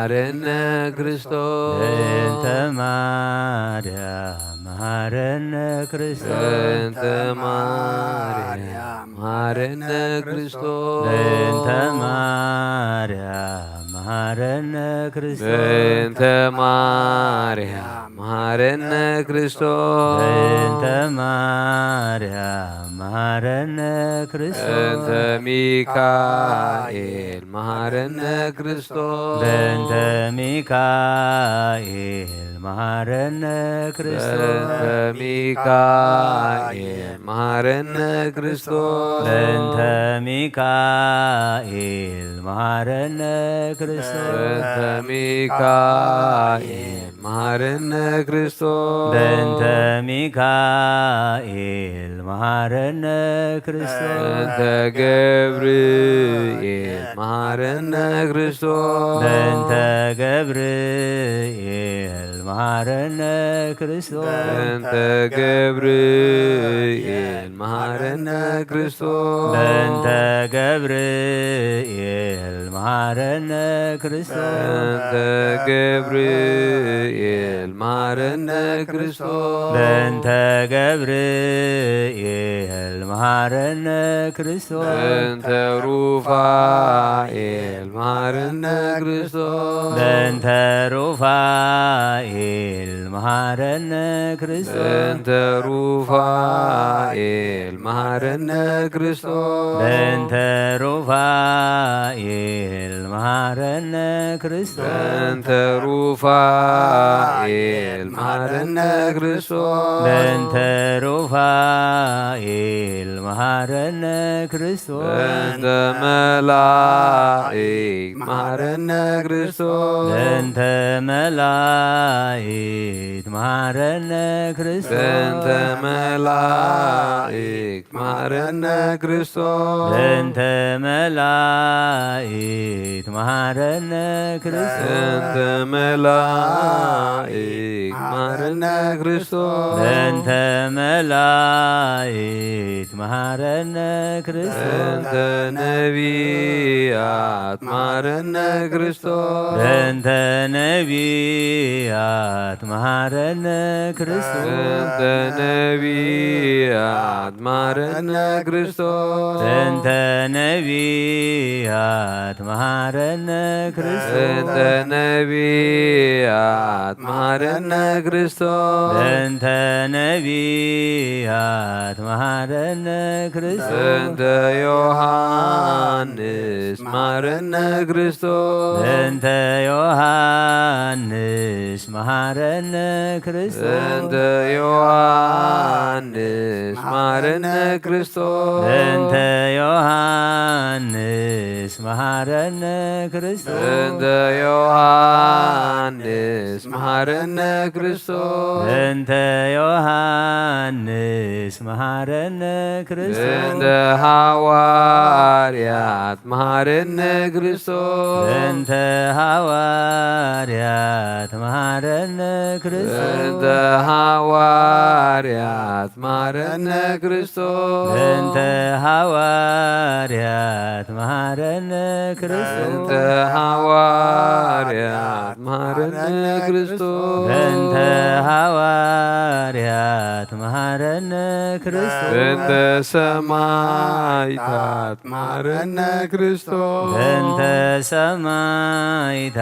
መሐረነ ክርስቶስ። በእንተ ማርያም መሐረነ ክርስቶስ። በእንተ ማርያም መሐረነ ክርስቶስ። በእንተ ማርያም መሐረነ ክርስቶስ። በእንተ ማርያም መሐረነ ክርስቶስ። በእንተ ማርያም መሐረነ ክርስቶስ። በእንተ ሚካኤል መሐረነ ክርስቶስ። በእንተ ሚካኤል መሐረነ ክርስቶስ። በእንተ ሚካኤል መሐረነ ክርስቶስ። በእንተ ሚካኤል መሐረነ ክርስቶስ። በእንተ ሚካኤል መሐረነ ክርስቶስ። በእንተ ሚካኤል መሐረነ ክርስቶስ። በእንተ ገብርኤል መሐረነ ክርስቶስ። በእንተ ገብርኤል መሐረነ ክርስቶስ። በእንተ ገብርኤል መሐረነ ክርስቶስ። በእንተ ገብርኤል መሐረነ ክርስቶስ። በእንተ ገብርኤል መሐረነ ክርስቶስ። በእንተ ገብርኤል መሐረነ ክርስቶስ። በእንተ ሩፋኤል መሐረነ ክርስቶስ። በእንተ ሩፋኤል መሐረነ ክርስቶስ። በእንተ ሩፋኤል መሐረነ ክርስቶስ። በእንተ ሩፋኤል መሐረነ ክርስቶስ። በእንተ ሩፋኤል መሐረነ ክርስቶስ። በእንተ ሩፋኤል መሐረነ ክርስቶስ። በእንተ መላእክት መሐረነ ክርስቶስ። በእንተ መላእክት መሐረነ ክርስቶስ። በእንተ መላእክት መሐረነ ክርስቶስ። በእንተ መላእክት መሐረነ ክርስቶስ። በእንተ መላእክት መሐረነ ክርስቶስ። በእንተ መላእክት መሐረነ ክርስቶስ። በእንተ ነቢያት መሐረነ ክርስቶስ። በእንተ ነቢያት መሐረነ ክርስቶስ። በእንተ ነቢያት መሐረነ ክርስቶስ። በእንተ ነቢያት መሐረነ ክርስቶስ። በእንተ ነቢያት መሐረነ ክርስቶስ። በእንተ ነቢያት መሐረነ ክርስቶስ። በእንተ ዮሐንስ መሐረነ ክርስቶስ። በእንተ ዮሐንስ መሐረነ ክርስቶስ። በእንተ ዮሐንስ መሐረነ ክርስቶስ። በእንተ ዮሐንስ መሐረነ ክርስቶስ። በእንተ ዮሐንስ መሐረነ ክርስቶስ። በእንተ ዮሐንስ መሐረነ ክርስቶስ። በእንተ ሐዋርያት መሐረነ ክርስቶስ። በእንተ ሐዋርያት መሐረነ ክርስቶስ። በእንተ ሐዋርያት መሐረነ ክርስቶስ። በእንተ ሐዋርያት መሐረነ ክርስቶስ። በእንተ ሐዋርያት መሐረነ ክርስቶስ። በእንተ ሐዋርያት መሐረነ ክርስቶስ። በእንተ ሰማዕታት መሐረነ ክርስቶስ። በእንተ ሰማዕታት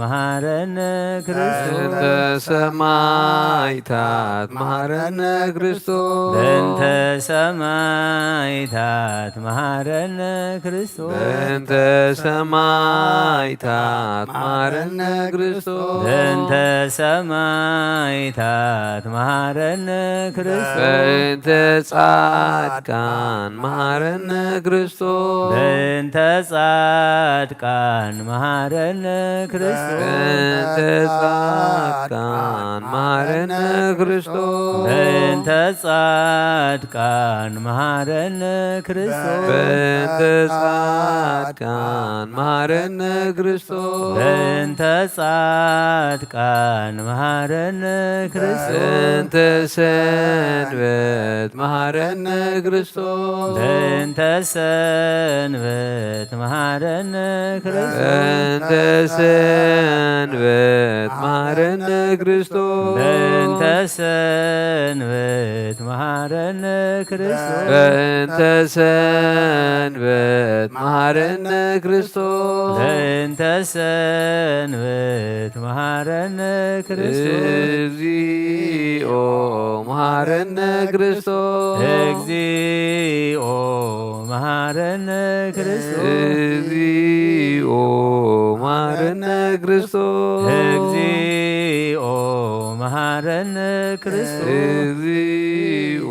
መሐረነ ክርስቶስ። በእንተ ሰማዕታት መሐረነ ክርስቶስ። በእንተ ሰማዕታት መሐረነ ክርስቶስ። በእንተ ሰማዕታት መሐረነ ክርስቶስ። በእንተ ሰማዕታት መሐረነ ክርስቶስ። በእንተ ጻድቃን መሐረነ ክርስቶስ። በእንተ ጻድቃን መሐረነ ክርስቶስ። በእንተ ጻድቃን መሐረነ ክርስቶስ። በእንተ ጻድቃን መሐረነ ክርስቶስ። በእንተ ጻድቃን መሐረነ ክርስቶስ። በእንተ ጻድቃን መሐረነ ክርስቶስ። በእንተ ሰንበት መሃረነ ክርስቶስ። በእንተ ሰንበት መሃረነ ክርስቶስ። በእንተ ሰንበት መሃረነ ክርስቶስ። በእንተ ሰንበት መሃረነ ክርስቶስ። በእንተ ሰንበት መሃረነ ክርስቶስ። በእንተ ሰንበት መሃረነ ክርስቶስ። እግዚኦ መሃረነ ክርስቶስ። እግዚኦ መሃረነ ክርስቶስ። እግዚኦ መሃረነ ክርስቶስ። እግዚኦ መሃረነ ክርስቶስ። እግዚኦ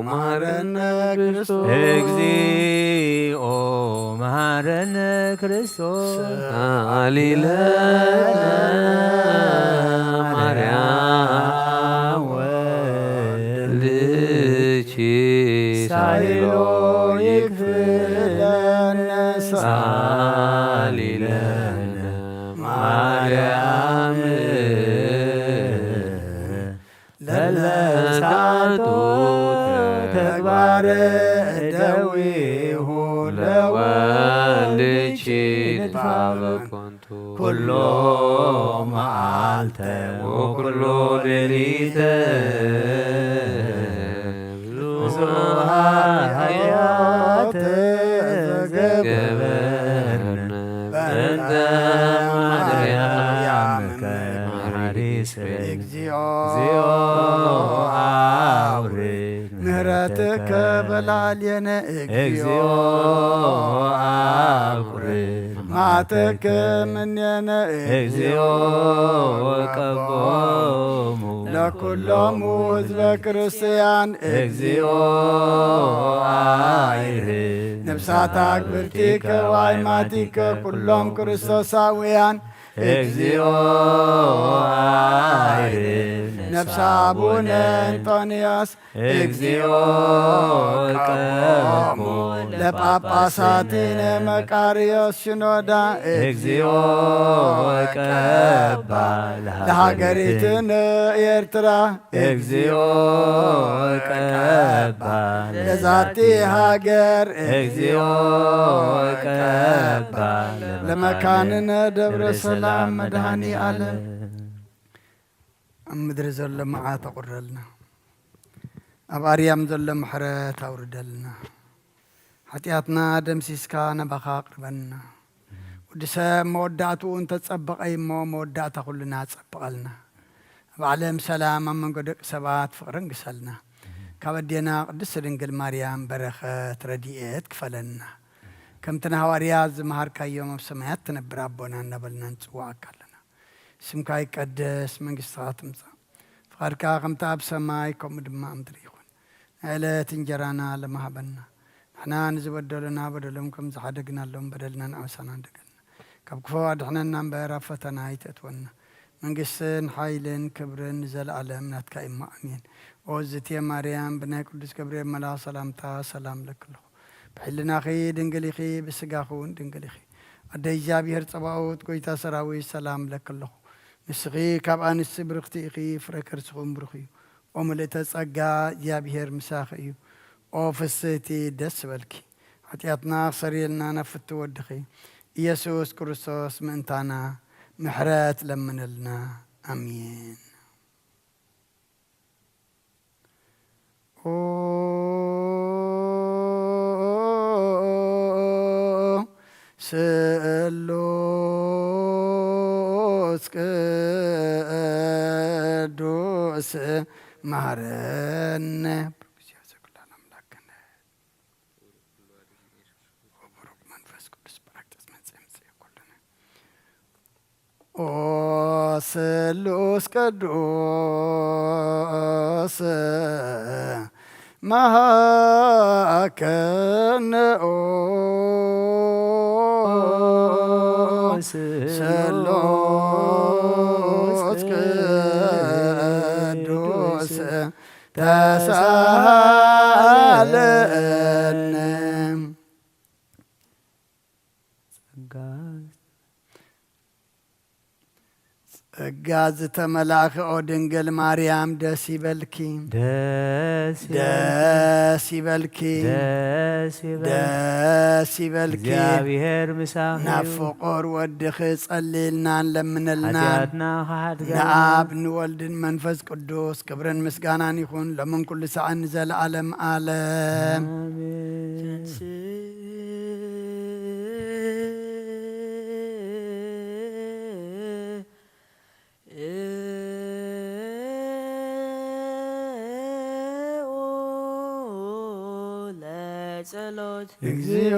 መሃረነ ክርስቶስ። እግዚኦ መሃረነ ክርስቶስ። ሳሊ ለነ ማርያም ወልድኪ ሳይሎ ይክፍለነ። ሳሊ ለነ ማርያም ለለሳቱ ተግባረ እደዊሁ ለወልድኪ ንድፋበ ኩሎ መዓልተ ወኩሎ ሌሊተ ብዙኃ ኃጢአት ዘገበርነ በእንተ ማርያምከ ሐሪስነ። እግዚኦ አውርድ ምህረትከ በላዕሌነ። እግዚኦ አውርድ መዓተከ እምኔነ። እግዚኦ ቀቦሙ ለኩሎሙ ህዝበ ክርስቲያን። እግዚኦ አይርህ ነፍሳት አግብርቲከ ወአይማቲከ ኩሎም ክርስቶሳውያን። እግዚኦ አይርህ ነፍሰ አቡነ እንጦንዮስ። እግዚኦ ቀቦሙ ለጳጳሳቲነ መቃርዮስ ሽኖዳ። እግዚኦ ቀባ ለሃገሪትነ ኤርትራ። እግዚኦ ቀባ ለዛቲ ሃገር። እግዚኦ ቀባ ለመካንነ ደብረ ሰላም መድኃኔ ዓለም። ኣብ ምድሪ ዘሎ መዓት ኣቑረልና፣ ኣብ ኣርያም ዘሎ ምሕረት ኣውርደልና። ሓጢኣትና ደምሲስካ ናባኻ ኣቕርበና። ወዲ ሰብ መወዳእትኡ እንተጸበቐ እሞ መወዳእታ ኩልና ጸብቐልና። ኣብ ዓለም ሰላም፣ ኣብ መንጎ ደቂ ሰባት ፍቕርን ግሰልና። ካብ ኣዴና ቅድስቲ ድንግል ማርያም በረኸት ረድኤት ክፈለና። ከምቲ ንሃዋርያት ዝመሃርካዮም ኣብ ሰማያት ትነብር ኣቦና እናበልና ንጽውዓካ ኣለና። ስምካ ይቀደስ፣ መንግስትኻ ትምጻእ፣ ፍቓድካ ከምቲ ኣብ ሰማይ ከምኡ ድማ ኣብ ምድሪ ይኹን። ናይ ዕለት እንጀራና ሎሚ ሃበና። ንሕና ንዝበደሉና በደሎም ከም ዝሓደግናሎም በደልና ንኣምሳና ንደገልና። ካብ ክፉ ኣድሕነና እምበር ኣብ ፈተና ኣይተእትወና። መንግስትን ሓይልን ክብርን ንዘለኣለም ናትካ እዩ እሞ ኣሜን። ኦ ዝትየ ማርያም ብናይ ቅዱስ ገብርኤል መልኣኽ ሰላምታ ሰላም እለኪ ኣለኹ። ብሕልናኺ ድንግል ኢኺ፣ ብስጋኺ እውን ድንግል ኢኺ። ኣደ እግዚኣብሔር ጸባኦት፣ ጎይታ ሰራዊት፣ ሰላም እለኪ ኣለኹ። ንስኺ ካብ ኣንስቲ ብርኽቲ ኢኺ፣ ፍረ ከርስኺ እውን ብሩኽ እዩ። ኦ ምልእተ ጸጋ፣ እግዚኣብሔር ምሳኺ እዩ። ኦ ፍስህቲ፣ ደስ ይበልኪ። ሓጢኣትና ክሰርየልና ናብ ፍትው ወድኺ ኢየሱስ ክርስቶስ ምእንታና ምሕረት ለምነልና። ኣሜን። ኦ ስሉስ ቅዱስ መሃረነ። ብሩክ መንፈስ ቅዱስ ጳራቅሊጦስ መጽእ ምጽእ ኩሉነ። ኦ ስሉስ ቅዱስ መሃከነ ኦ ስሉስ ቅዱስ ተሳሃለነ። ጸጋ ጸጋ ዝተመላእኺ ኦ ድንግል ማርያም ደስ ይበልኪ። ደስ ይበል- ደስ ይበልኪ። ደስ ይበል- ደስ ይበልኪ። እግዚኣብሔር ምሳኺ ናብ እዩ። ፍቑር ወድኺ ጸልይልና ንለምነልና። ሓጢኣትና ክሓድገና ንኣብ ንወልድን መንፈስ ቅዱስ ክብርን ምስጋናን ይኹን ሎምን ኩሉ ሰዓን ንዘለኣለም ኣለም። ኣሜን። ለጸሎት እግዚኦ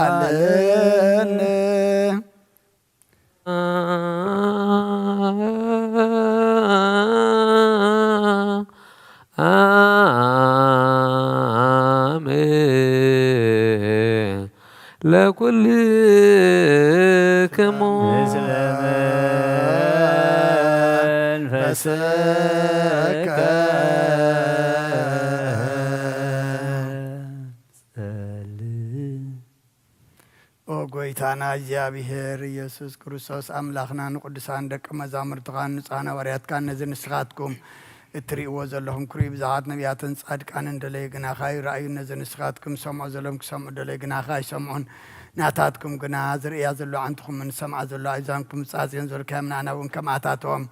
ተሳሃለነ። አሜን። ለኩልክሙ ምስለ መንፈስከ ጸልእ። ኦ ጎይታና እግዚኣብሔር ኢየሱስ ክርስቶስ ኣምላኽና ንቅዱሳን ደቂ መዛሙርትኻን ንጹሓን ሃዋርያትካን ነዚ ንስኻትኩም እትርእይዎ ዘለኹም ክርኢ ብዙሓት ነቢያትን ጻድቃንን ደለዩ ግናኻ ይረኣዩ። ነዚ ንስኻትኩም ሰምዖ ዘለኹም ክሰምዑ ደለዩ ግናኻ ኣይሰምዑን። ናታትኩም ግና ዝርእያ ዘሎ ዓንትኹምን ዝሰምዓ ዘሎ ኣእዛንኩም ጻጽየን ዘልካዮም ንኣና እውን ከምኣታቶም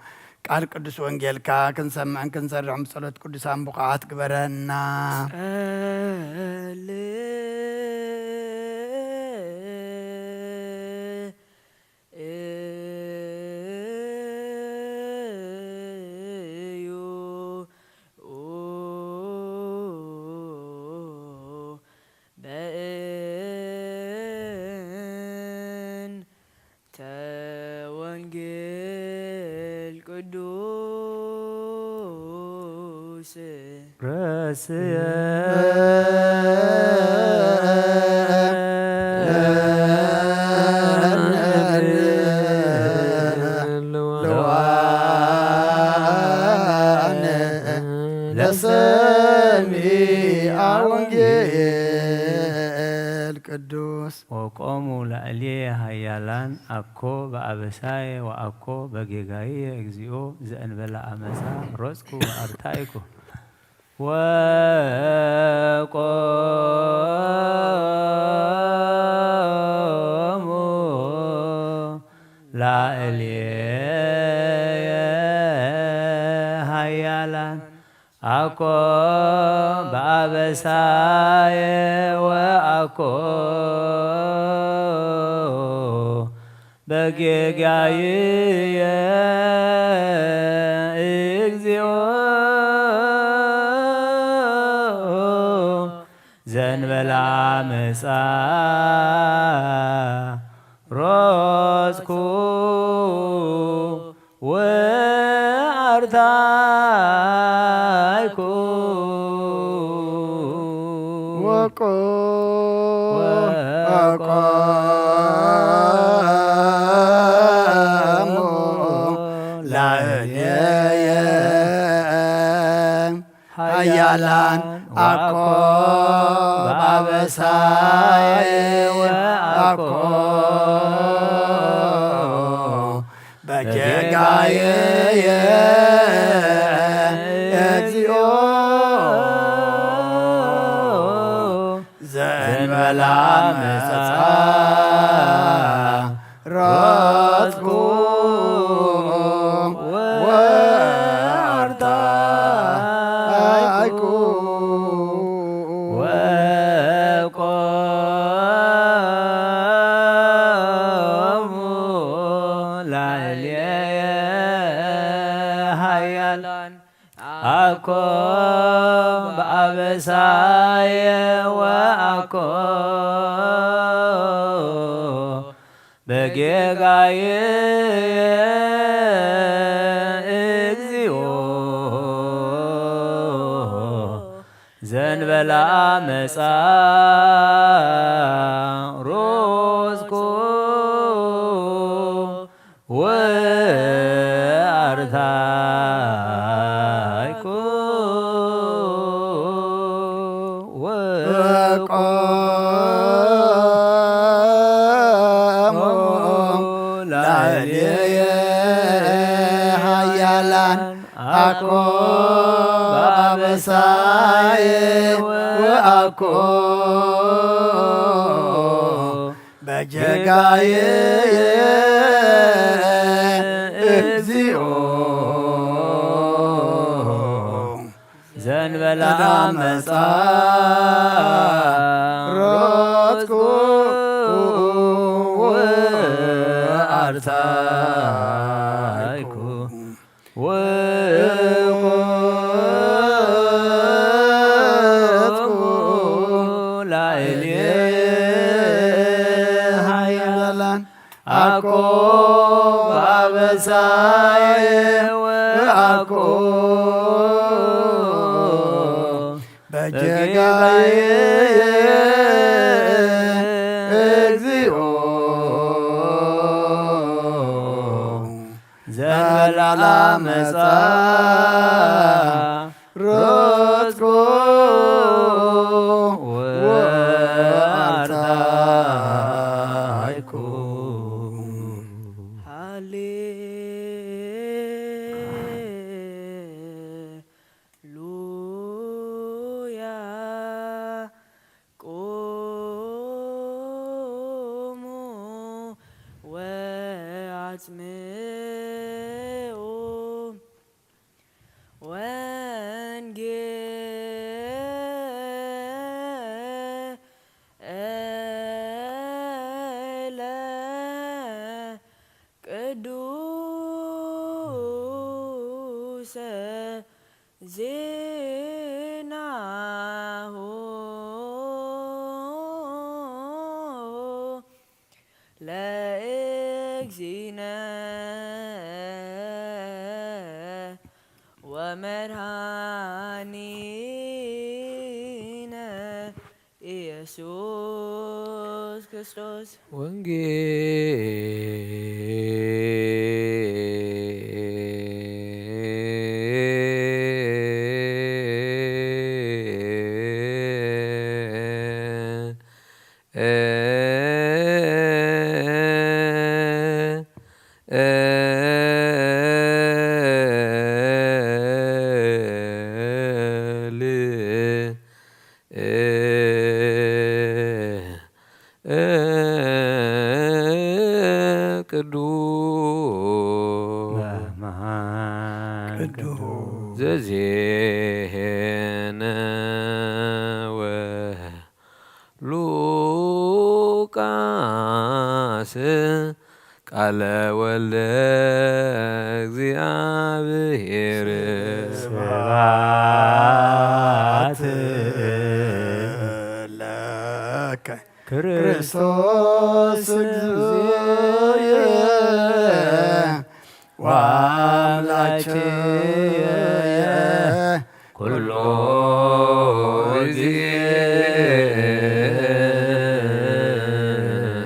ቃል ቅዱስ ወንጌልካ ክንሰምዕን ክንሰርሕን ብጸሎት ቅዱሳን ብቑዓት ግበረና። ጸልእ እዩ በእንተ ወንጌል ቅዱስ ረስየ ለዋነ ለሰሚዐ ወንጌል ቅዱስ። ወቆሙ ላዕሌየ ኃያላን አኮ በአበሳየ ወአኮ በጌጋየ እግዚኦ ዘእንበለ አመፃ ሮጽኩ ወአርታይኩ። ወቆሙ ላዕሌየ ኃያላን አኮ በአበሳየ ወአኮ በጌጋየ እግዚኦ ዘንበላ መጻ ሮጽኩ ወአርታይኩ። ወቆ ወቆሙ ላዕሌየ ኃያላን አኮ በአበሳየ ወአኮ በጌጋየ እግዚኦ ዘእንበላ መጻ ሮጽኩ ወአርታይኩ። ወቆሙ ላዕሌየ ኃያላን አኮ በአበሳየ ወአኮ በጌጋየ እግዚኦ ዘንበላ መጻ ሮጽኩ ወአርታይኩ። ወቆ በጀጋየ እግዚኦ ዘንበላ መጻ ሮጽኩ ወአርታይኩ ወቆጽኩ ላዕሌ ኃያላን አኮ አበሳየ ወአኮ በጌጋየ እግዚኦ ዘንበላ መጻ ሮጽኩ ወአርታይኩ። ሃሌሉያ። ቁሙ ወአጽምዑ ወንጌለ ቅዱሰ ዜናሁ ለእግዚእነ ወመድኃኒነ ኢየሱስ ክርስቶስ። ወንጌል ቅዱስ ዘዜነወ ሉቃስ ቃለ ወልደ እግዚአብሔር። ስብሐት ለከ ክርስቶስ እግዚእየ ወአምላክየ ኩሎ ጊዜ። ኩሉ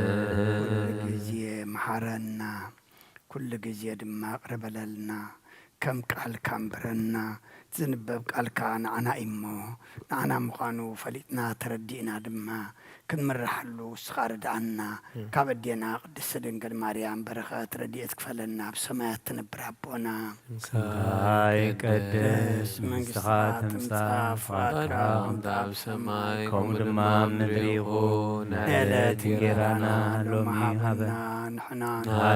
ግዜ መሓረና፣ ኩሉ ግዜ ድማ ይቕረ በለልና። ከም ቃልካ ኣንብረና። ዝንበብ ቃልካ ንዓና እዩ እሞ፣ ንዓና ምዃኑ ፈሊጥና ተረዲእና ድማ ክንምርሓሉ ንስኻ ርድኣና። ካብ ኣዴና ቅድስቲ ድንግል ማርያም በረኸት ረድኤት ክፈለና፣ ኣብ ሰማያት ትነብር ኣቦና። ስምካ ይቀደስ፣ መንግስትኻ ትምጻእ፣ ፍቓድካ ትምጻእ ኣብ ሰማይ ከምኡ ድማ ኣብ ምድሪ ይኹን። ንዕለት እንጌራና ሎሚ ሃበና። ንሕና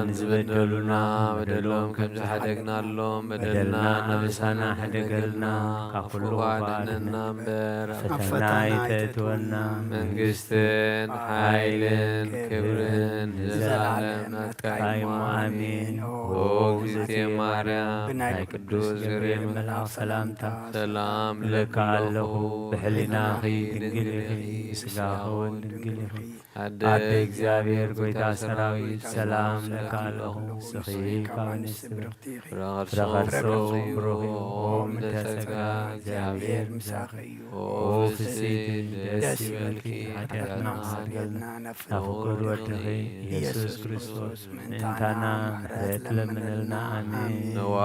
ንዝበደሉና በደሎም ከም ዝሓደግናሎም በደልና በደልና ኣበሳና ሕደገልና፣ ካብ ኩሉ ክፉእ ኣድሕነና እምበር ኣብ ፈተና ኣይተእትወና። መንግስትን ሓይልን ክብርን ንዘለዓለም ናትካ እዩ። ኣሜን። ኦ እግዝእትየ ማርያም፣ ብናይ ቅዱስ ገብርኤል መልኣኽ ሰላምታ ሰላም እለኪ ኣለኹ። ብሕሊናኺ ድንግል ኢኺ፣ ስጋኺ እውን ድንግል ኢኺ። ኣደ ኣደ እግዚኣብሔር፣ ጎይታ ሰራዊት፣ ሰላም እለኪ ኣለኹ። ንስኺ ካብ ኣንስቲ ብርኽቲ ኢኺ። ፍረ ከርሲ ፍረ ከርሲ ብሩኽ እዩ። ብሩኽ እዩ። ኦም እንተ ጸጋ፣ እግዚኣብሔር ምሳኺ እዩ። ኦ ፍስሕቲ፣ ደስ ይበልኪ፣ ሓጢኣትና ኣስተሰርየልና፣ ናብ ፍቕሪ ወድኺ ኢየሱስ ክርስቶስ ምእንታና ምሕረት ለምንልና። ኣሜን። ነዋ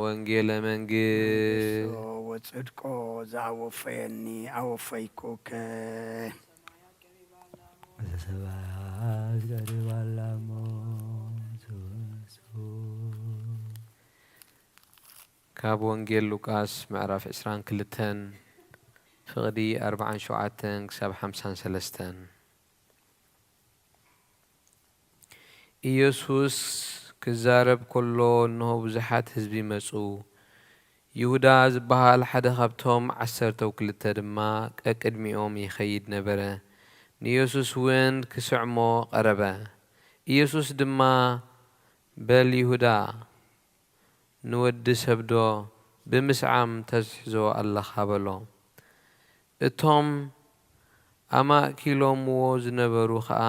ወንጌለ መንግስት። ወጽድቆ ዘአወፈየኒ አወፈይኩከ። ዘሰባት ቀሪባ ኣላ እሞ ተወሱ። ካብ ወንጌል ሉቃስ ምዕራፍ ዕስራን ክልተን ፍቕዲ ኣርብዓን ሸውዓተን ክሳብ ሓምሳን ሰለስተን። ኢየሱስ ክዛረብ ከሎ፣ እንሆ ብዙሓት ህዝቢ መጹ። ይሁዳ ዝበሃል ሓደ ካብቶም ዓሰርተው ክልተ ድማ ቀቅድሚኦም ይኸይድ ነበረ። ንኢየሱስ እውን ክስዕሞ ቀረበ። ኢየሱስ ድማ፣ በል ይሁዳ፣ ንወዲ ሰብዶ ብምስዓም ተትሕዞ ኣለኻ? በሎ። እቶም ኣማእኪሎምዎ ዝነበሩ ኸኣ፣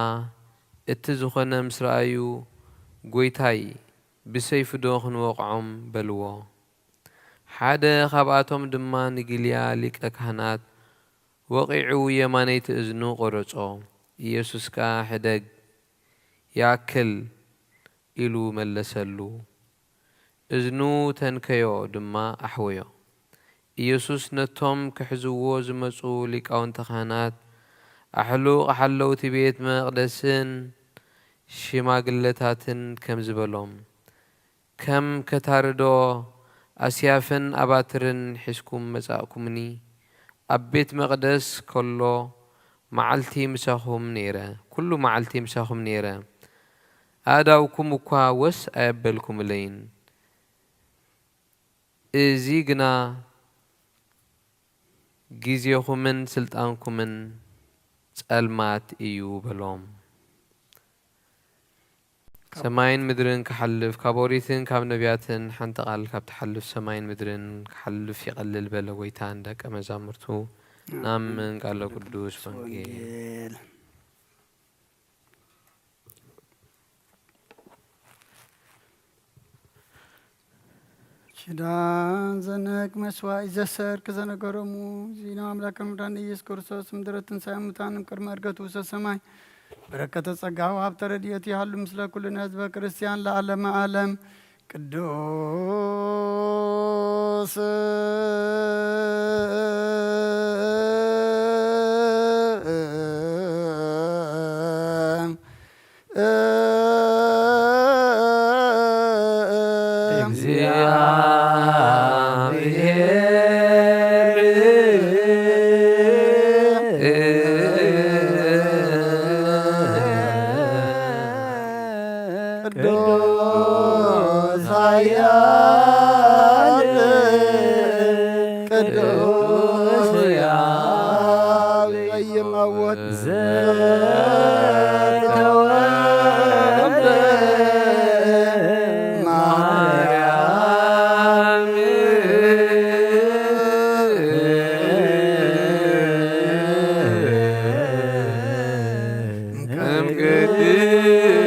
እቲ ዝኾነ ምስ ረኣዩ፣ ጐይታይ፣ ብሰይፊዶ ክንወቕዖም? በልዎ። ሓደ ኻብኣቶም ድማ ንጊልያ ሊቀ ካህናት ወቒዑ የማነይቲ እዝኑ ቈረጾ። ኢየሱስ ከኣ፣ ሕደግ፣ ይኣክል፣ ኢሉ መለሰሉ። እዝኑ ተንከዮ ድማ ኣሕወዮ። ኢየሱስ ነቶም ክሕዝዎ ዝመጹ ሊቃውንተ ካህናት፣ ኣሕሉቕ ሓለውቲ ቤት መቕደስን ሽማግለታትን ከምዚ በሎም፣ ከም ከታርዶ ኣስያፍን ኣባትርን ሒዝኩም መጻእኩምኒ? ኣብ ቤት መቕደስ ከሎ መዓልቲ ምሳኹም ነይረ፣ ኩሉ መዓልቲ ምሳኹም ነይረ፣ ኣእዳውኩም እኳ ወስ ኣየበልኩምለይን። እዚ ግና ግዜኹምን ስልጣንኩምን ጸልማት እዩ በሎም። ካብ ሰማይን ምድርን ክሓልፍ፣ ካብ ኦሪትን ካብ ነቢያትን ሓንቲ ቃል ካብ ትሓልፍ፣ ሰማይን ምድርን ክሓልፍ ይቐልል በለ ጐይታ ንደቀ መዛሙርቱ። ናምን ቃለ ቅዱስ ወንጌል። ወንጌል። ኪዳን ዘንቅ መስዋዕት ዘሰርክ ዘነገሮሙ ዚና ኣምላክ መድኃኒነ ኢየሱስ ክርስቶስ ምድረ ትንሣኤ ሙታን እምቅድመ ዕርገቱ ውስተ ሰማይ በረከተ ጸጋ ወሀብተ ረድኤቱ ይሃሉ ምስለ ኩልነ ህዝበ ክርስቲያን ለዓለመ ዓለም። ቅዱስ እግዚአብሔር ቅዱስ ኃያል ቅዱስ ሕያው ይመውት ዘተወልደ ማርያም እም ቅድስት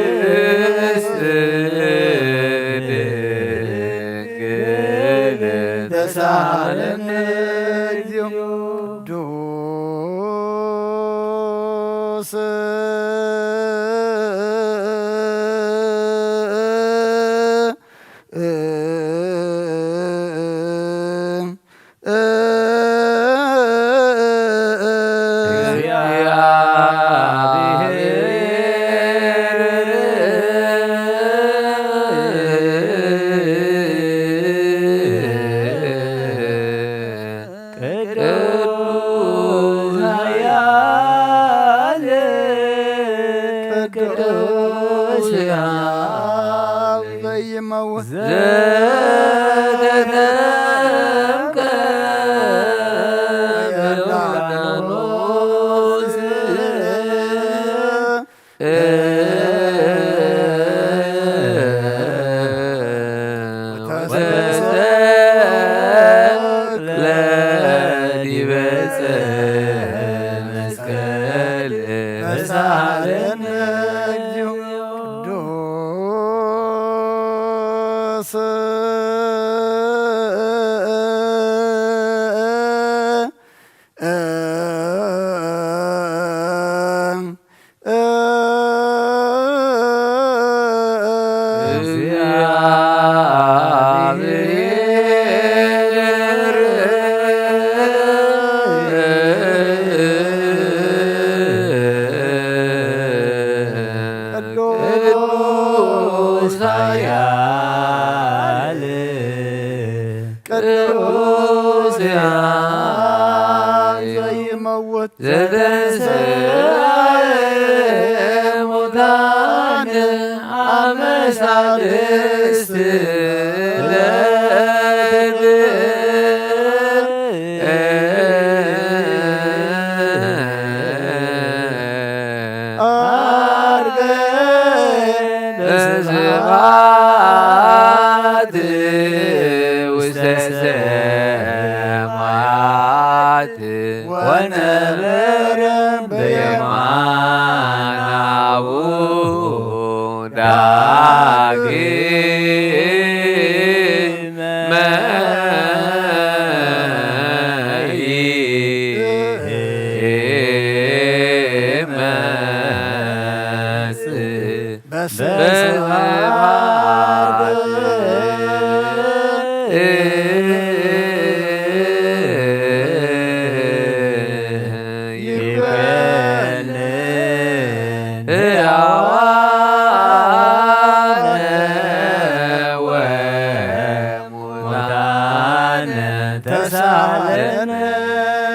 ድንግል ተሳለነ እግዚኦ። ቅዱስ ቅዱስ ኃያል ቅዱስ ሕያው ዘይመውት ዘተጠምቀ በዮርዳኖስ ወተሰቅለ ዲበ ዕፀ መስቀል ተሳለነ እግዚኦ። ቅዱስ ርስት ለልብ ዓርከ በስብሐት ውስተ ሰማያት ወነበረ በየማነ አቡሁ ዳግመ ይመጽእ በስብሐት ይኮንን ሕያዋነ ወሙታነ ተሳለነ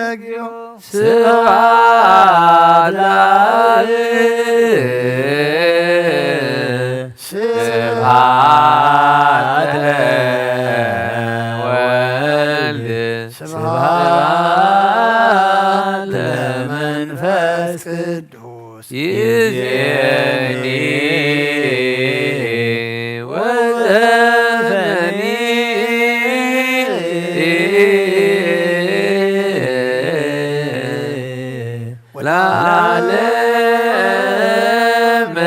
እግዚኦ። ስብሐት ለአብ ስብሐት ለወልድ ስብሐት ለመንፈስ ቅዱስ ይዜኒ ወዘፈኒ ወለዓለመ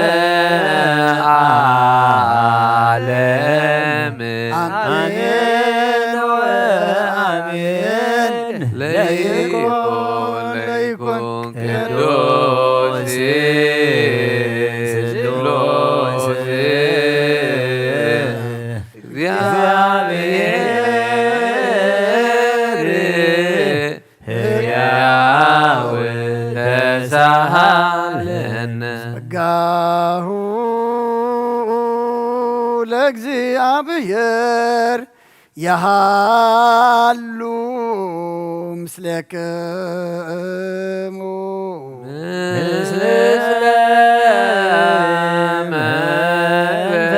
ዓለም። አሜን ወአሜን። ለይኩን ለይኩን ቅዱስ ስሉስ እግዚአብሔር ሕያው ተሳሃለነ። ጸጋሁ ለእግዚአብሔር የሃሉ ምስሌክሙ ምስለ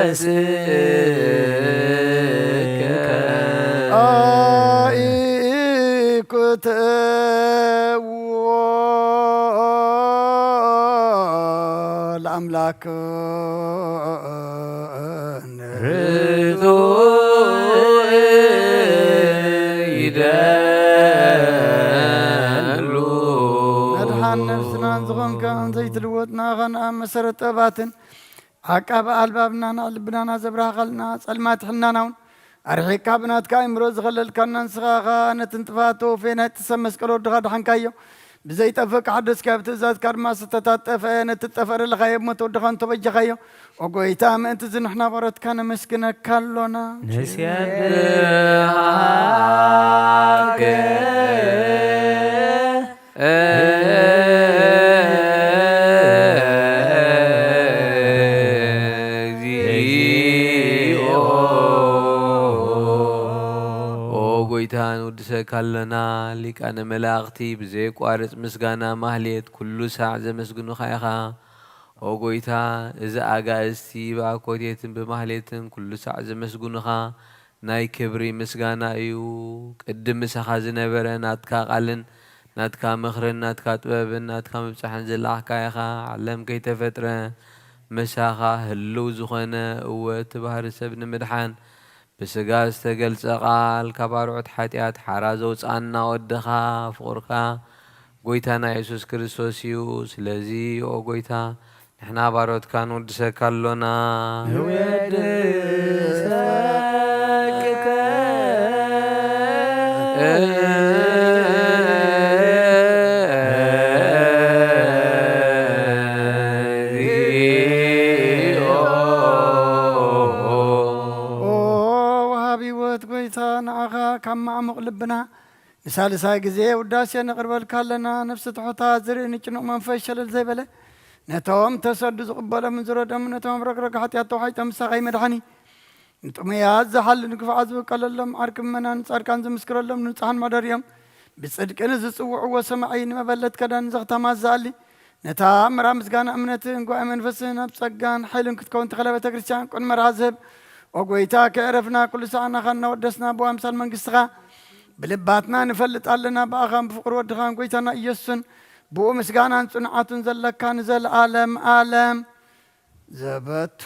መንፈስከ። አኢኩትዎ ለአምላክ ርቱዕ ይደሉ። መድሓን ነፍስናን ዝኾንካ ዘይትልወጥ ንኣኻ ንኣብ መሰረት ጥበባትን ዓቃቢ ኣልባብና ንኣልብናና ዘብራህኻልና ጸልማት ሕልናና እውን ኣርሒቕካ ብናትካ ኣእምሮ ዝኸለልካና ንስኻ ኸኣ ነቲ ንጥፋት ተወፌ ናይቲ ሰብ መስቀል ወድኻ ድሓንካዮ። ብዘይጠፍእ ክሓደስካዮ ብትእዛዝካ ድማ ዝተታጠፈ ነቲ ዝጠፍአ ደለኻዮ ብሞት ወድኻ እንተበጀኻዮ። ኦ ጐይታ፣ ምእንቲ እዚ ንሕና ባሮትካ ነመስግነካ ኣሎና። ንስብሐ እግዚኦ። ኦ ጐይታ፣ ንውድሰካ ኣሎና። ሊቃነ መላእኽቲ ብዘየቋርጽ ምስጋና ማህሌት ኩሉ ሳዕ ዘመስግኑኻ ኢኻ። ኦ ጐይታ፣ እዚ ኣጋእዝቲ ብኣኮቴትን ብማህሌትን ኩሉ ሳዕ ዘመስግኑኻ ናይ ክብሪ ምስጋና እዩ። ቅድም ምሳኻ ዝነበረ ናትካ ቃልን ናትካ ምኽርን ናትካ ጥበብን ናትካ ምብጻሕን ዝለኣኽካ ኢኻ። ዓለም ከይተፈጥረ ምሳኻ ህልው ዝኾነ፣ እወ እቲ ባህሪ ሰብ ንምድሓን ብስጋ ዝተገልጸ ቃል ካብ ኣርዑት ሓጢኣት ሓራ ዘውጽኣና ወድኻ ፍቑርካ ጐይታና የሱስ ክርስቶስ እዩ። ስለዚ ኦ ጐይታ ንሕና ባሮትካ ንውድሰካ ኣሎና። ንወድሰከ። ኦ ወሃቢ ህይወት ጐይታ ንዓኻ ካብ ማዕሙቕ ልብና ንሳልሳይ ግዜ ውዳሴ ነቕርበልካ ኣለና። ነፍሲ ትሑታ ዝርኢ ንጭኑቕ መንፈስ ሸለል ዘይበለ ነቶም ተሰዱ ዝቕበሎምን ዝረዶምን ነቶም ረግረግ ሓጢኣት ተዋሒጦም ምሳኻ ይመድሓኒ። ንጥሙያት ዝሓሊ ንግፉዓት ዝብቀለሎም ዓርኪ ምእመናን ንጻድቃን ዝምስክረሎም ንጹሓን ማደር እዮም። ብጽድቂ ንዝጽውዕዎ ሰማዒ ንመበለት ከዳን ዘኽታማት ዝኣሊ ነታ መራ ምስጋና እምነትን ጓኤ መንፈስን ኣብ ጸጋን ሓይልን ክትከውን ተኸለ ቤተ ክርስቲያን ቁን መርሃ ዝህብ። ኦ ጎይታ፣ ከዕረፍና ኩሉ ሰዓናኻ እናወደስና ብኣምሳል መንግስትኻ ብልባትና ንፈልጥ ኣለና። ብኣኻን ብፍቕሪ ወድኻን ጎይታና ኢየሱስን ብኡ ምስጋናን ጽንዓቱን ዘለካ ንዘለዓለም ዓለም ዘበቱ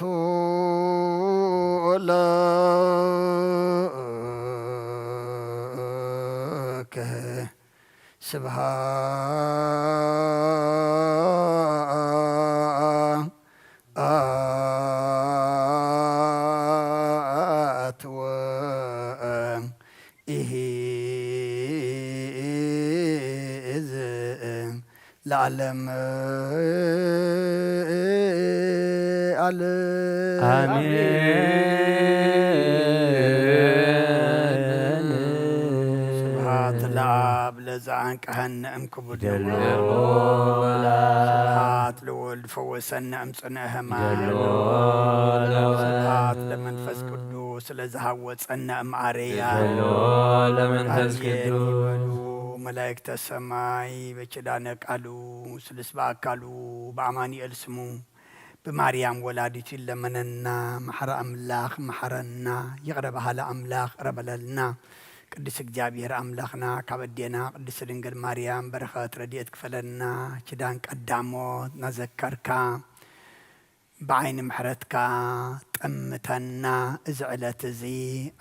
ለከ ስብሃት ወኢሂ እዝ ለዓለም ዓለም። ኣሜን። ስብሐት ለአብ ለዘአንቀሐነ እምክቡድ። ጀሎ ስብሐት ለወልድ ፈወሰነ እምጽንዕ ሕማም። ጀሎ ስብሐት ለመንፈስ ቅዱስ ለዝሃወጸነ እምአርያ። ጀሎ ለመንፈስ ኣሜን ቅዱስ። ይበሉ መላእክተ ሰማይ በኪዳነ ቃሉ ስሉስ በአካሉ በአማኑኤል ስሙ ብማርያም ወላዲቱ ይለመነና። መሓሪ ኣምላኽ መሓረና፣ ይቕረ በሃሊ ኣምላኽ ይቕረ በለልና። ቅዱስ እግዚኣብሔር ኣምላኽና ካብ ኣዴና ቅድስት ድንግል ማርያም በረኸት ረድኤት ክፈለና። ኪዳን ቀዳሞት ናዘከርካ ብዓይኒ ምሕረትካ ጠምተና። እዚ ዕለት እዚ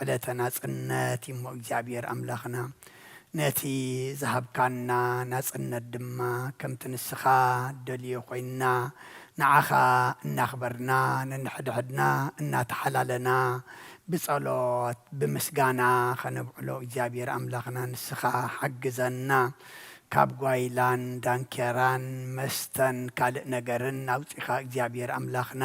ዕለተ ናጽነት እሞ እግዚኣብሔር ኣምላኽና ነቲ ዝሃብካና ናጽነት ድማ ከምቲ ንስኻ ደልዮ ኮይንና ንዓኻ እናኽበርና ነንሕድሕድና እናተሓላለና ብጸሎት ብምስጋና ኸነብዕሎ እግዚኣብሔር ኣምላኽና ንስኻ ሓግዘና። ካብ ጓይላን ዳንኬራን መስተን ካልእ ነገርን ኣውጺኻ እግዚኣብሔር ኣምላኽና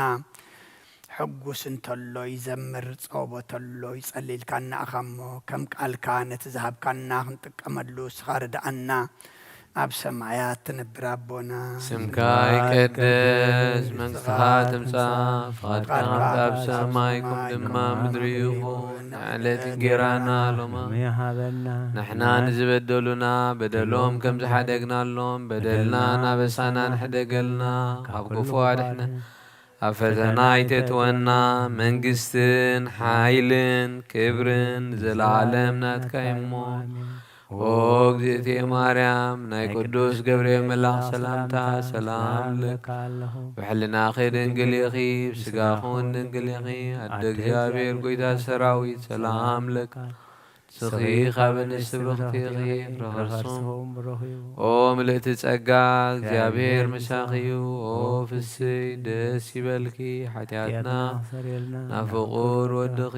ሕጉስ እንተሎ ይዘምር፣ ጸወቦ ተሎ ይጸሊ ኢልካና ኢኻ እሞ፣ ከም ቃልካ ነቲ ዝሃብካና ክንጥቀመሉ ንስኻ ርድኣና። ኣብ ሰማያት ትነብር ኣቦና፣ ስምካ ይቀደስ፣ መንግስትኻ ትምጻእ፣ ፍቓድካ ከምቲ ኣብ ሰማይ ከምኡ ድማ ምድሪ ይኹን። ዕለት እንጌራና ሎማ ሃበና። ንሕና ንዝበደሉና በደሎም ከም ዝሓደግናሎም በደልና ናበሳና ንሕደገልና፣ ካብ ክፉ ኣድሕነ። ኣብ ፈተና ኣይተእትወና፣ መንግስትን ሓይልን ክብርን ንዘለዓለም ናትካ እዩ እሞ። ኦ እግዝእትየ ማርያም፣ ናይ ቅዱስ ገብርኤል መልኣኽ ሰላምታ ሰላም እብለኪ። ብሕልናኺ ድንግል ኢኺ፣ ብስጋኺ እውን ድንግል ኢኺ። ኣደ እግዚኣብሔር፣ ጎይታ ሰራዊት፣ ሰላም ለኪ። ንስኺ ካብ ኣንስቲ ብርኽቲ ኢኺ፣ ፍረ ከርስኺ እውን ብሩኽ እዩ። ኦ ምልእቲ ጸጋ፣ እግዚኣብሔር ምሳኺ እዩ። ኦ ፍስይ፣ ደስ ይበልኪ፣ ሓጢኣትና ኣስተሰርየልና፣ ናብ ፍቑር ወድኺ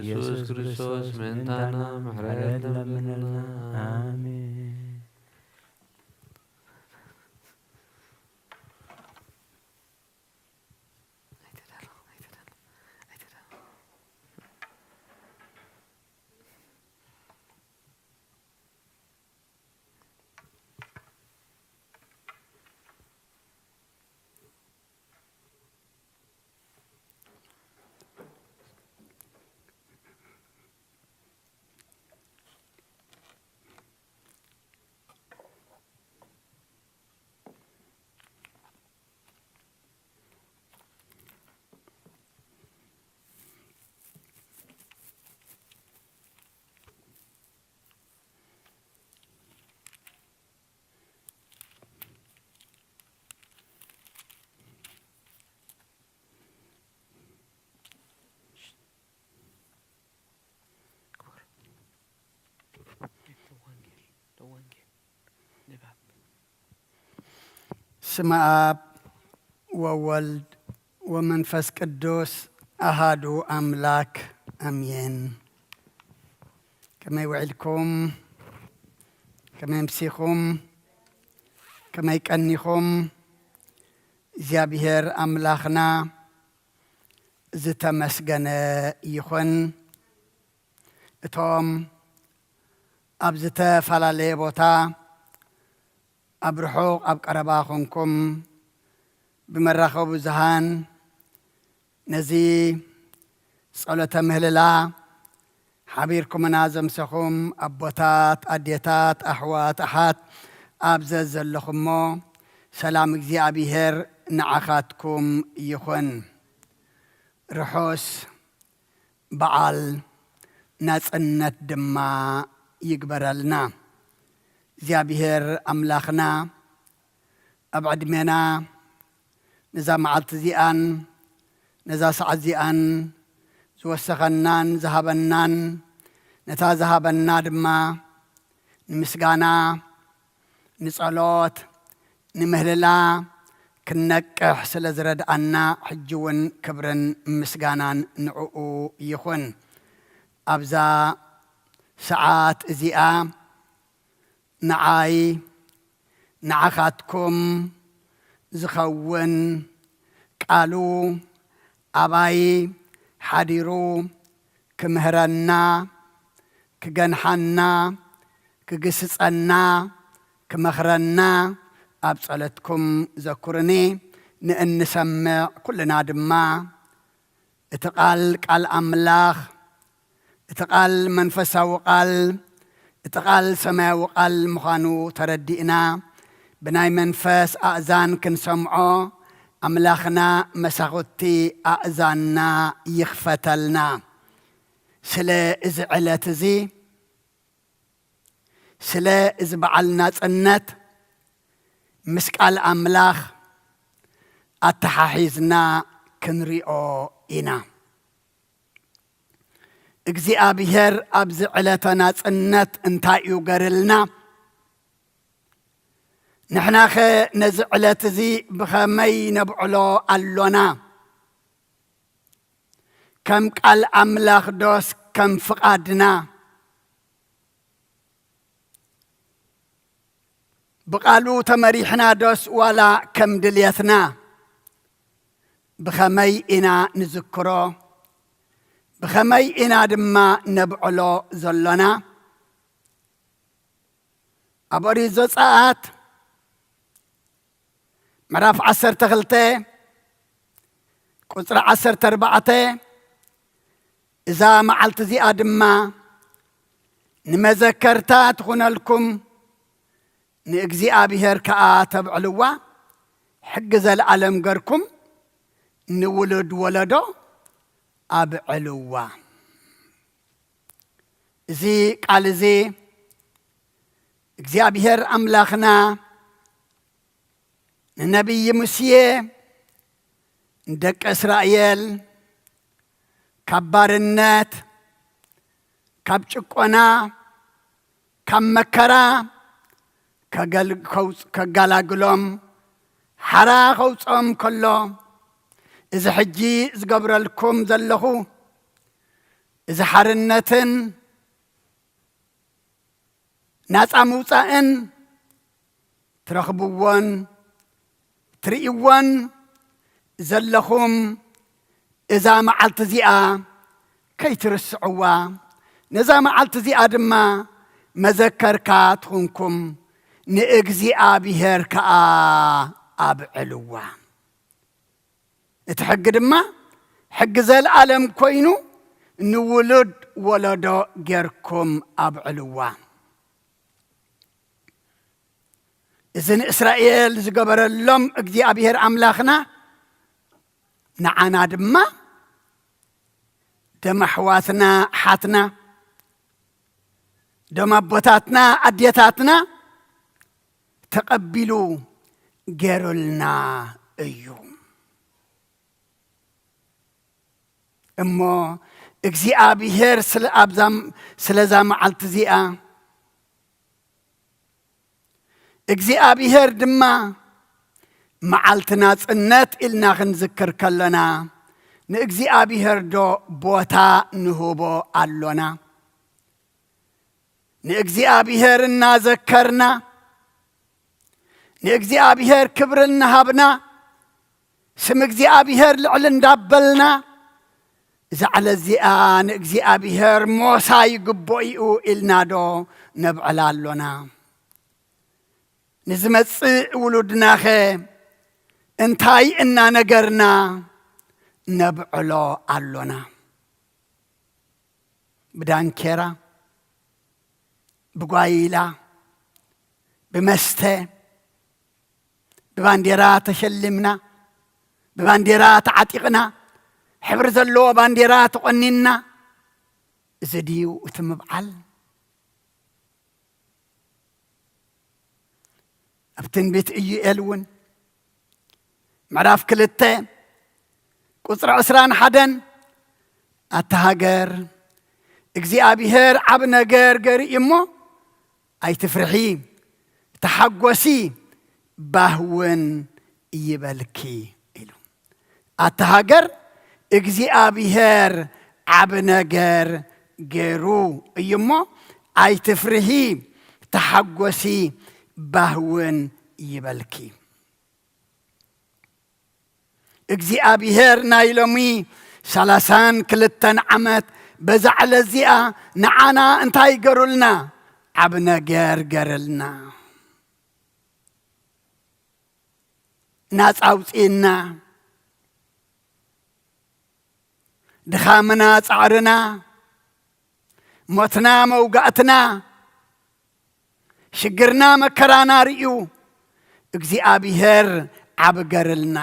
ኢየሱስ ክርስቶስ ምእንታና ምሕረት ለምንልና። ኣሜን። ስመ ኣብ ወወልድ ወመንፈስ ቅዱስ ኣሃዱ ኣምላክ ኣሜን። ከመይ ውዒልኩም? ከመይ ኣምሲኹም? ከመይ ቀኒኹም? እግዚኣብሔር ኣምላኽና ዝተመስገነ ይኹን። እቶም ኣብ ዝተፈላለየ ቦታ፣ ኣብ ርሑቕ ኣብ ቀረባ ኾንኩም ብመራኸቢ ብዙሃን ነዚ ጸሎተ ምህልላ ሓቢርኩምና ዘምሰኹም ኣቦታት፣ ኣዴታት፣ ኣሕዋት፣ ኣሓት ኣብ ዘዘለኹሞ ሰላም እግዚኣብሔር ንዓኻትኩም ይኹን። ርሑስ በዓል ናጽነት ድማ ይግበረልና። እግዚኣብሔር ኣምላኽና ኣብ ዕድሜና ነዛ መዓልቲ እዚኣን ነዛ ሰዓት እዚኣን ዝወሰኸናን ዝሃበናን፣ ነታ ዝሃበና ድማ ንምስጋና፣ ንጸሎት፣ ንምህልላ ክንነቅሕ ስለ ዝረድኣና፣ ሕጂ እውን ክብርን ምስጋናን ንዕኡ ይኹን። ኣብዛ ሰዓት እዚኣ ንዓይ ንዓኻትኩም ዝኸውን ቃሉ ኣባይ ሓዲሩ ክምህረና፣ ክገንሓና፣ ክግስጸና፣ ክመኽረና ኣብ ጸሎትኩም ዘኩርኒ። ንእንሰምዕ ኩልና ድማ እቲ ቃል፣ ቃል ኣምላኽ፣ እቲ ቃል መንፈሳዊ ቃል፣ እቲ ቃል ሰማያዊ ቃል ምዃኑ ተረዲእና፣ ብናይ መንፈስ ኣእዛን ክንሰምዖ፣ ኣምላኽና መሳኹቲ ኣእዛንና ይኽፈተልና። ስለ እዚ ዕለት እዚ፣ ስለ እዚ በዓል ናጽነት፣ ምስ ቃል ኣምላኽ ኣተሓሒዝና ክንሪኦ ኢና። እግዚኣብሔር ኣብዚ ዕለተ ናጽነት እንታይ እዩ ገርልና? ንሕናኸ ነዚ ዕለት እዚ ብኸመይ ነብዕሎ ኣሎና? ከም ቃል ኣምላኽ ዶስ ከም ፍቓድና? ብቓሉ ተመሪሕና ዶስ ዋላ ከም ድልየትና? ብኸመይ ኢና ንዝክሮ? ብኸመይ ኢና ድማ ነብዕሎ ዘሎና? ኣብ ኦሪት ዘጸኣት ምዕራፍ ዓሰርተ ክልተ ቁጽሪ ዓሰርተ ኣርባዕተ፣ እዛ መዓልቲ እዚኣ ድማ ንመዘከርታ ትኹነልኩም፣ ንእግዚኣብሔር ከኣ ተብዕልዋ፣ ሕጊ ዘለኣለም ገርኩም ንውሉድ ወለዶ ኣብዕልዋ። እዚ ቃል እዚ እግዚኣብሔር ኣምላኽና ንነቢይ ሙሴ ንደቂ እስራኤል ካብ ባርነት፣ ካብ ጭቆና፣ ካብ መከራ ከገል-፣ ከውጽ-፣ ከጋላግሎም፣ ሓራ ከውጽኦም ከሎ፣ እዚ ሕጂ ዝገብረልኩም ዘለኹ፣ እዚ ሓርነትን ናጻ ምውጻእን ትረኽብዎን ትርእይዎን ዘለኹም፣ እዛ መዓልቲ እዚኣ ከይትርስዕዋ፣ ነዛ መዓልቲ እዚኣ ድማ መዘከርካ ትኹንኩም፣ ንእግዚኣብሔር ከኣ ኣብዕልዋ። እቲ ሕጊ ድማ ሕጊ ዘለኣለም ኮይኑ፣ ንውሉድ ወለዶ ጌርኩም ኣብዕልዋ። እዚ ንእስራኤል ዝገበረሎም እግዚኣብሔር ኣምላኽና፣ ንዓና ድማ ደም ኣሕዋትና ኣሓትና፣ ደም ኣቦታትና ኣዴታትና ተቐቢሉ ጌሩልና እዩ። እሞ እግዚኣብሔር ስለ ኣብዛ፣ ስለዛ መዓልቲ እዚኣ፣ እግዚኣብሔር ድማ መዓልቲ ናጽነት ኢልና ክንዝክር ከለና፣ ንእግዚኣብሔር ዶ ቦታ ንህቦ ኣሎና? ንእግዚኣብሔር እናዘከርና፣ ንእግዚኣብሔር ክብሪ እናሃብና፣ ስም እግዚኣብሔር ልዕል እንዳበልና፣ እዛ ዕለት እዚኣ ንእግዚኣብሔር ሞሳ ይግብኦ እዩ ኢልና ዶ ነብዕላ ኣሎና? ንዝመጽእ ውሉድናኸ እንታይ እናነገርና ነብዕሎ ኣሎና? ብዳንኬራ፣ ብጓይላ፣ ብመስተ፣ ብባንዴራ ተሸሊምና፣ ብባንዴራ ተዓጢቕና፣ ሕብሪ ዘለዎ ባንዴራ ተቖኒንና። እዚ ድዩ እቲ ምብዓል? ኣብ ትንቢት ኢዩኤል እውን ምዕራፍ ክልተ ቁጽሪ ዕስራን ሓደን፣ ኣታ ሃገር፣ እግዚኣብሄር ዓቢ ነገር ገይሩ እዩ እሞ፣ ኣይትፍርሒ፣ ተሓጎሲ፣ ባህ እውን ይበልኪ ኢሉ። ኣታ ሃገር፣ እግዚኣብሄር ዓቢ ነገር ገይሩ እዩ እሞ፣ ኣይትፍርሂ፣ ተሓጎሲ፣ ባህ እውን ይበልኪ። እግዚኣብሄር ናይ ሎሚ ሰላሳን ክልተን ዓመት በዛ ዕለት እዚኣ ንዓና እንታይ ገሩልና? ዓቢ ነገር ገርልና። ናጻ ኣውጽእና። ድኻምና፣ ጻዕርና፣ ሞትና፣ መውጋእትና፣ ሽግርና፣ መከራና ርእዩ እግዚኣብሄር ዓቢ ገርልና።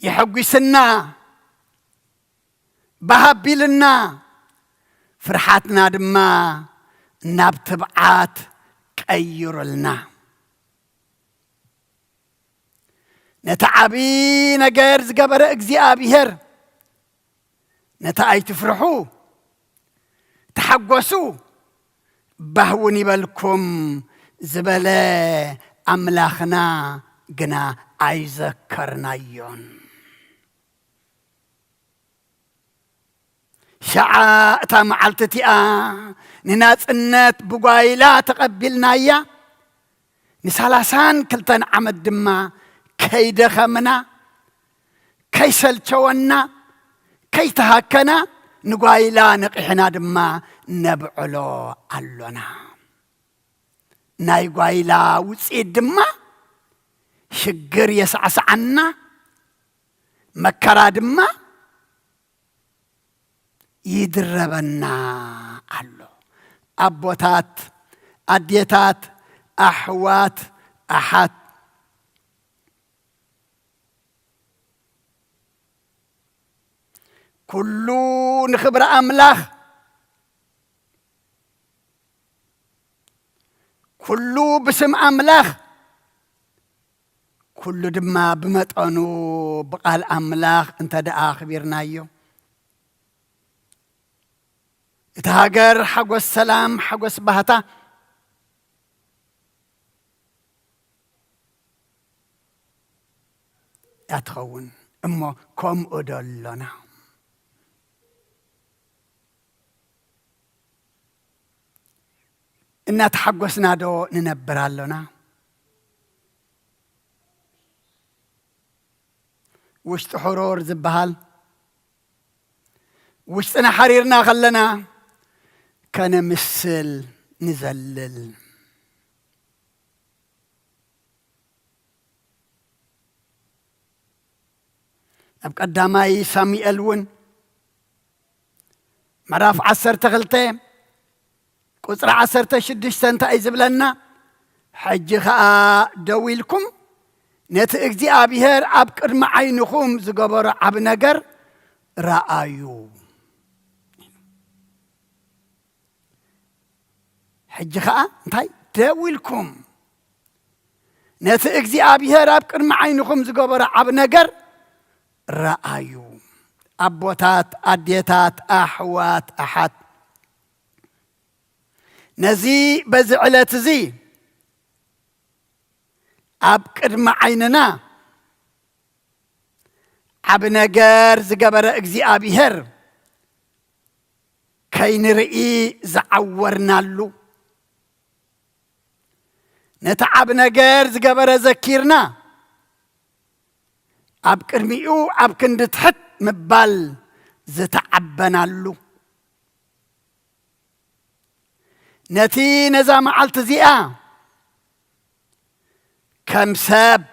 የሐጒስና፣ ባህ ኣቢልና፣ ፍርሓትና ድማ ናብ ትብዓት ቀይሩልና። ነቲ ዓቢ ነገር ዝገበረ እግዚኣብሄር፣ ነቲ ኣይትፍርሑ፣ ተሓጎሱ፣ ባህ እውን ይበልኩም ዝበለ ኣምላኽና ግና ኣይዘከርናዮን። ሸዓ እታ መዓልቲ እቲኣ ንናጽነት ብጓይላ ተቐቢልናያ። ንሳላሳን ክልተን ዓመት ድማ ከይደኸምና፣ ከይሰልቸወና፣ ከይተሃከና፣ ንጓይላ ነቒሕና ድማ ነብዕሎ ኣሎና። ናይ ጓይላ ውጽኢት ድማ ሽግር የሳዕስዓና፣ መከራ ድማ ይድረበና ኣሎ። ኣቦታት፣ ኣዴታት፣ ኣሕዋት፣ ኣሓት፣ ኩሉ ንኽብሪ ኣምላኽ፣ ኩሉ ብስም ኣምላኽ፣ ኩሉ ድማ ብመጠኑ ብቓል ኣምላኽ እንተ ደኣ ኣኽቢርናዮ፣ እታ ሃገር ሓጎስ ሰላም፣ ሓጎስ ባህታ እያ ትኸውን። እሞ ከምኡ ዶ ኣሎና? እናተሓጎስና ዶ ንነብር ኣሎና? ውሽጢ ሕሩር ዝበሃል፣ ውሽጥና ሓሪርና ከለና ከነምስል ንዘልል። ኣብ ቀዳማይ ሳሙኤል እውን ምዕራፍ ዓሰርተ ክልተ ቁጽሪ ዓሰርተ ሽዱሽተ እንታይ እዩ ዝብለና? ሕጂ ኸኣ ደው ኢልኩም ነቲ እግዚኣብሄር ኣብ ቅድሚ ዓይንኹም ዝገበሮ ዓቢ ነገር ረኣዩ። ሕጂ ኸኣ እንታይ? ደው ኢልኩም ነቲ እግዚኣብሄር ኣብ ቅድሚ ዓይንኹም ዝገበሮ ዓቢ ነገር ረኣዩ። ኣቦታት፣ ኣዴታት፣ ኣሕዋት፣ ኣሓት፣ ነዚ በዚ ዕለት እዚ ኣብ ቅድሚ ዓይንና ዓቢ ነገር ዝገበረ እግዚኣብሄር ከይንርኢ ዝዓወርናሉ፣ ነቲ ዓቢ ነገር ዝገበረ ዘኪርና ኣብ ቅድሚኡ ኣብ ክንዲ ትሕት ምባል ዝተዓበናሉ፣ ነቲ ነዛ መዓልቲ እዚኣ ከም ሰብ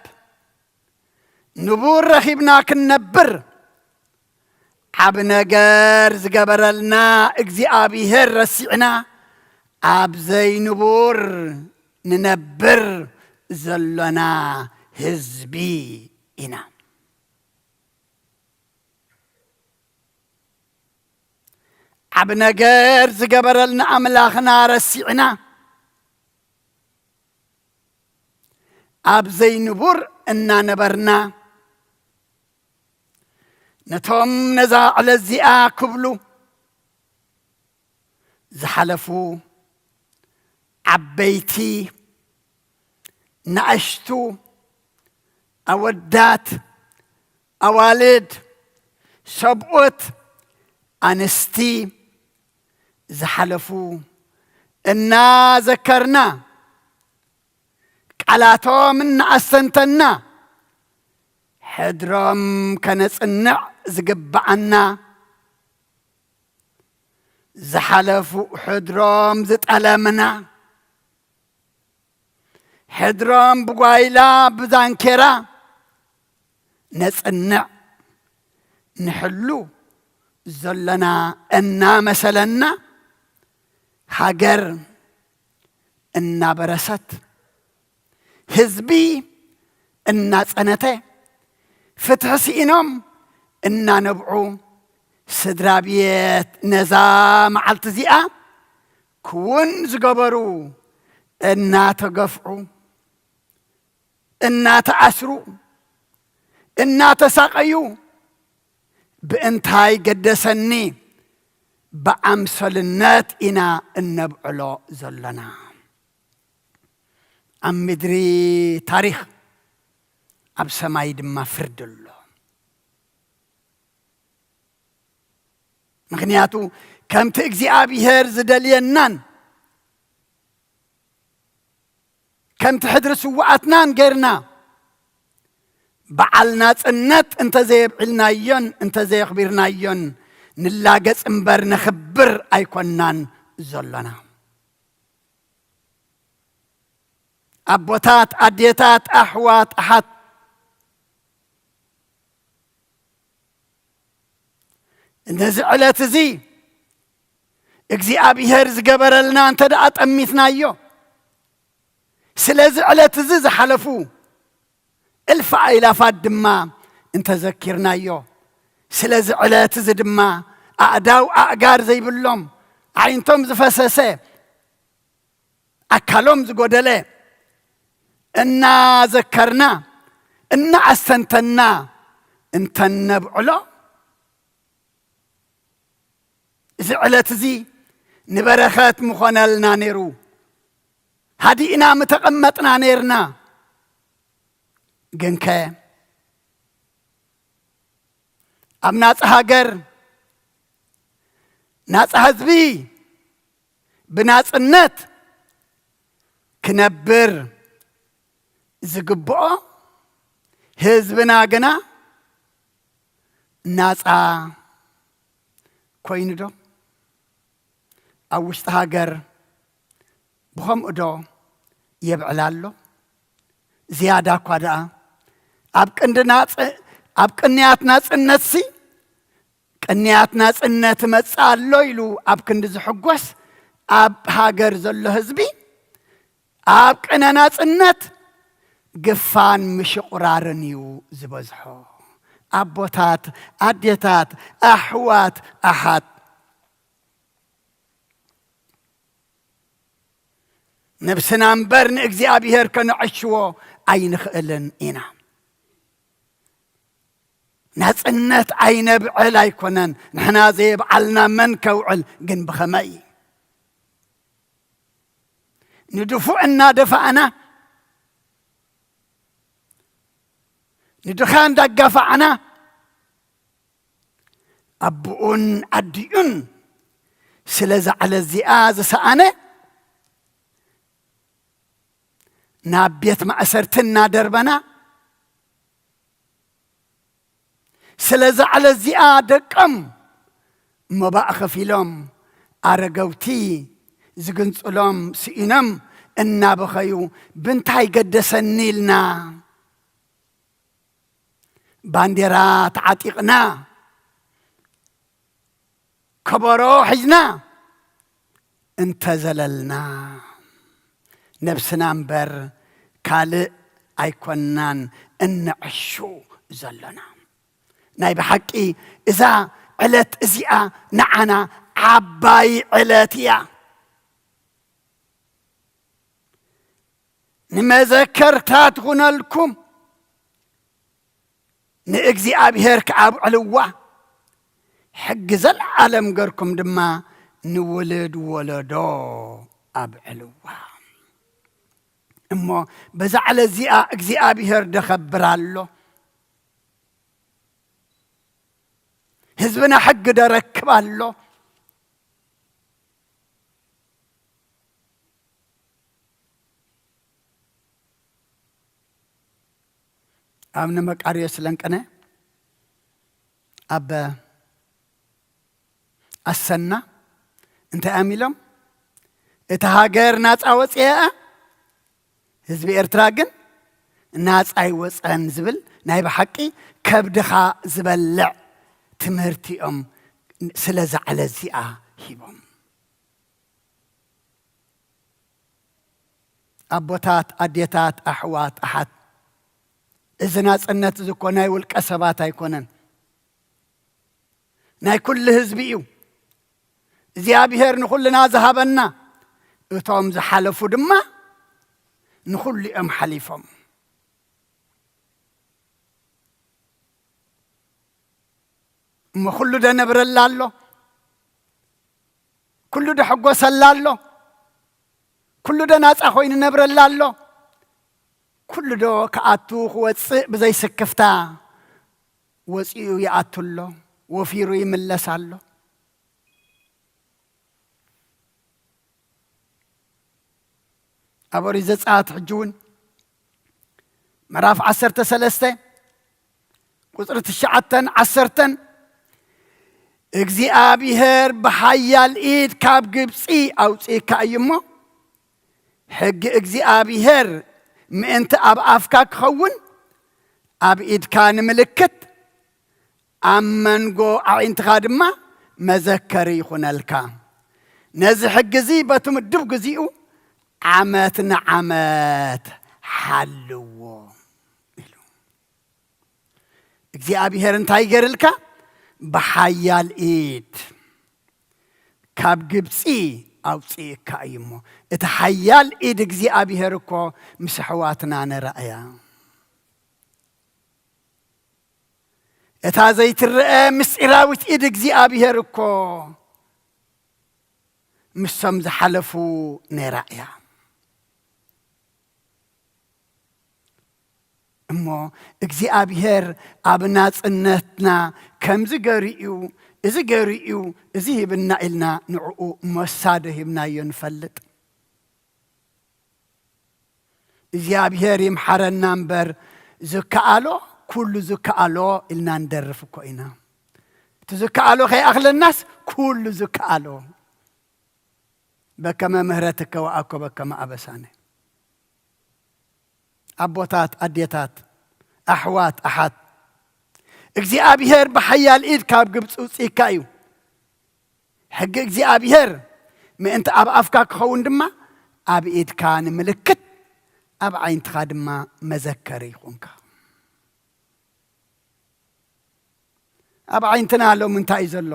ንቡር ረኺብና ክንነብር ዓቢ ነገር ዝገበረልና እግዚኣብሄር ረሲዕና ኣብ ዘይንቡር ንነብር ዘሎና ህዝቢ ኢና። ዓቢ ነገር ዝገበረልና ኣምላኽና ረሲዕና፣ ኣብ ዘይንቡር እናነበርና፣ ነቶም ነዛ ዕለት እዚኣ ክብሉ ዝሓለፉ ዓበይቲ፣ ንኣሽቱ፣ ኣወዳት፣ ኣዋልድ፣ ሰብኡት፣ ኣንስቲ ዝሓለፉ እናዘከርና፣ ቃላቶም እናኣስተንተና፣ ሕድሮም ከነጽንዕ ዝግብኣና፣ ዝሓለፉ ሕድሮም ዝጠለምና፣ ሕድሮም ብጓይላ ብዛንኬራ ነጽንዕ፣ ንሕሉ ዘሎና እናመሰለና፣ ሃገር እናበረሰት፣ ህዝቢ እናጸነተ፣ ፍትሒ ስኢኖም እናነብዑ፣ ስድራ ቤት ነዛ መዓልቲ እዚኣ ክውን ዝገበሩ እናተገፍዑ፣ እናተኣስሩ፣ እናተሳቐዩ፣ ብእንታይ ገደሰኒ፣ ብኣምሰልነት ኢና እነብዕሎ ዘሎና። ኣብ ምድሪ ታሪኽ፣ ኣብ ሰማይ ድማ ፍርዲ ኣሎ። ምኽንያቱ፣ ከምቲ እግዚኣብሔር ዝደልየናን ከምቲ ሕድሪ ስውኣትናን ጌርና፣ በዓል ናጽነት እንተዘየብዕልናዮን እንተዘየኽቢርናዮን፣ ንላገጽ እምበር ነኽብር ኣይኮናን ዘሎና። ኣቦታት፣ ኣዴታት፣ ኣሕዋት፣ ኣሓት፣ ነዚ ዕለት እዚ እግዚኣብሔር ዝገበረልና እንተ ደኣ ጠሚትናዮ፣ ስለዚ ዕለት እዚ ዝሓለፉ እልፊ ኣእላፋት ድማ እንተዘኪርናዮ፣ ስለዚ ዕለት እዚ ድማ ኣእዳው ኣእጋር ዘይብሎም፣ ኣዒንቶም ዝፈሰሰ፣ ኣካሎም ዝጎደለ እናዘከርና፣ እናኣስተንተና እንተነብዕሎ፣ እዚ ዕለት እዚ ንበረኸት ምኾነልና ነይሩ። ሃዲእና ምተቐመጥና ነይርና። ግንከ ኣብ ናጻ ሃገር፣ ናጻ ህዝቢ ብናጽነት ክነብር ዝግብኦ ህዝብና ግና ናጻ ኮይኑ ዶ? ኣብ ውሽጢ ሃገር ብኸምኡ ዶ የብዕል ኣሎ? ዝያዳ እኳ ደኣ ኣብ ቅንዲ ናጽ-፣ ኣብ ቅንያት ናጽነትሲ፣ ቅንያት ናጽነት እመጽእ ኣሎ ኢሉ ኣብ ክንዲ ዝሕጎስ፣ ኣብ ሃገር ዘሎ ህዝቢ ኣብ ቅነ ናጽነት ግፋን ምሽቑራርን እዩ ዝበዝሖ። ኣቦታት፣ ኣዴታት፣ ኣሕዋት፣ ኣሓት፣ ነብስና እምበር ንእግዚኣብሔር ከነዐሽዎ ኣይንኽእልን ኢና። ናጽነት ኣይነብዕል ኣይኮነን፣ ንሕና ዘየብዓልና መን ከውዕል? ግን ብኸመይ? ንድፉዕ እናደፋእና፣ ንድኻ እንዳጋፋዕና፣ ኣቦኡን ኣዲኡን ስለ እዛ ዕለት እዚኣ ዝሰኣነ ናብ ቤት ማእሰርቲ እናደርበና፣ ስለ እዛ ዕለት እዚኣ ደቆም መባእ ከፊሎም፣ ኣረገውቲ ዝግንጽሎም ስኢኖም እናበኸዩ፣ ብንታይ ገደሰኒ ኢልና ባንዴራ ተዓጢቕና፣ ከበሮ ሒዝና እንተዘለልና፣ ነብስና እምበር ካልእ ኣይኮናን እንዕሹ ዘሎና። ናይ ብሓቂ እዛ ዕለት እዚኣ ንዓና ዓባይ ዕለት እያ። ንመዘከርታ ትኹነልኩም፣ ንእግዚኣብሔር ከኣብዕልዋ፣ ሕጊ ዘለዓለም ገርኩም ድማ ንውሉድ ወለዶ ኣብዕልዋ። እሞ በዛ ዕለት እዚኣ እግዚኣብሔር ደኸብር ኣሎ፣ ህዝብና ሕጊ ደረክብ ኣሎ። ኣብ ንመቃርዮስ ለንቅነ ኣብ ኣሰና እንታይ እዮም ኢሎም? "እቲ ሃገር ናጻ ወጽአ፣ ህዝቢ ኤርትራ ግን ናጻ ኣይወጸን" ዝብል ናይ ብሓቂ ከብድኻ ዝበልዕ ትምህርቲ እዮም ስለ ዛዕለ እዚኣ ሂቦም። ኣቦታት፣ ኣዴታት፣ ኣሕዋት፣ ኣሓት፣ እዚ ናጽነት እዚ እኮ ናይ ውልቀ ሰባት ኣይኮነን፣ ናይ ኩሉ ህዝቢ እዩ። እግዚኣብሔር ንኹልና ዝሃበና፣ እቶም ዝሓለፉ ድማ ንኹሉ እዮም ሓሊፎም። እሞ ኩሉ ዶ ነብረላ ኣሎ? ኩሉ ዶ ሕጎሰላ ኣሎ? ኩሉ ዶ ናጻ ኮይኑ ነብረላ ኣሎ? ኩሉ ዶ ክኣቱ ክወጽእ ብዘይ ስክፍታ ወጺኡ ይኣቱ ኣሎ፣ ወፊሩ ይምለስ ኣሎ? ኣብ ኦሪት ዘጸኣት ሕጂ እውን ምዕራፍ ዓሰርተ ሰለስተ ቁጽሪ ትሽዓተን ዓሰርተን፣ እግዚኣብሔር ብሓያል ኢድ ካብ ግብጺ ኣውጺእካ እዩ እሞ፣ ሕጊ እግዚኣብሔር ምእንቲ ኣብ ኣፍካ ክኸውን፣ ኣብ ኢድካ ንምልክት፣ ኣብ መንጎ ኣዒንትኻ ድማ መዘከሪ ይኹነልካ። ነዚ ሕጊ እዚ በቲ ምዱብ ግዚኡ ዓመት ንዓመት ሓልዎ ኢሉ። እግዚኣብሔር እንታይ ገርልካ? ብሓያል ኢድ ካብ ግብጺ ኣውጽእካ እዩ እሞ። እቲ ሓያል ኢድ እግዚኣብሔር እኮ ምስ ኣሕዋትና ነራእያ። እታ ዘይትረአ ምስጢራዊት ኢድ እግዚኣብሔር እኮ ምስቶም ዝሓለፉ ነይራ እያ። እሞ እግዚኣብሔር ኣብ ናጽነትና ከምዚ ገይሩ እዩ፣ እዚ ገይሩ እዩ፣ እዚ ሂብና ኢልና ንዕኡ ሞሳ ዶ ሂብናዮ ንፈልጥ? እግዚኣብሔር ይምሓረና እምበር፣ ዝከኣሎ ኩሉ ዝከኣሎ ኢልና ንደርፍ እኮ ኢና። እቲ ዝከኣሎ ከይኣኽለናስ ኩሉ ዝከኣሎ። በከመ ምሕረትከ ወአኮ በከመ አበሳነ። ኣቦታት፣ ኣዴታት፣ ኣሕዋት፣ ኣሓት፣ እግዚኣብሔር ብሓያል ኢድ ካብ ግብፂ ውፅኢካ እዩ። ሕጊ እግዚኣብሔር ምእንቲ ኣብ ኣፍካ ክኸውን ድማ ኣብ ኢድካ ንምልክት፣ ኣብ ዓይንትኻ ድማ መዘከሪ ይኹንካ። ኣብ ዓይንትና ሎሚ እንታይ እዩ ዘሎ?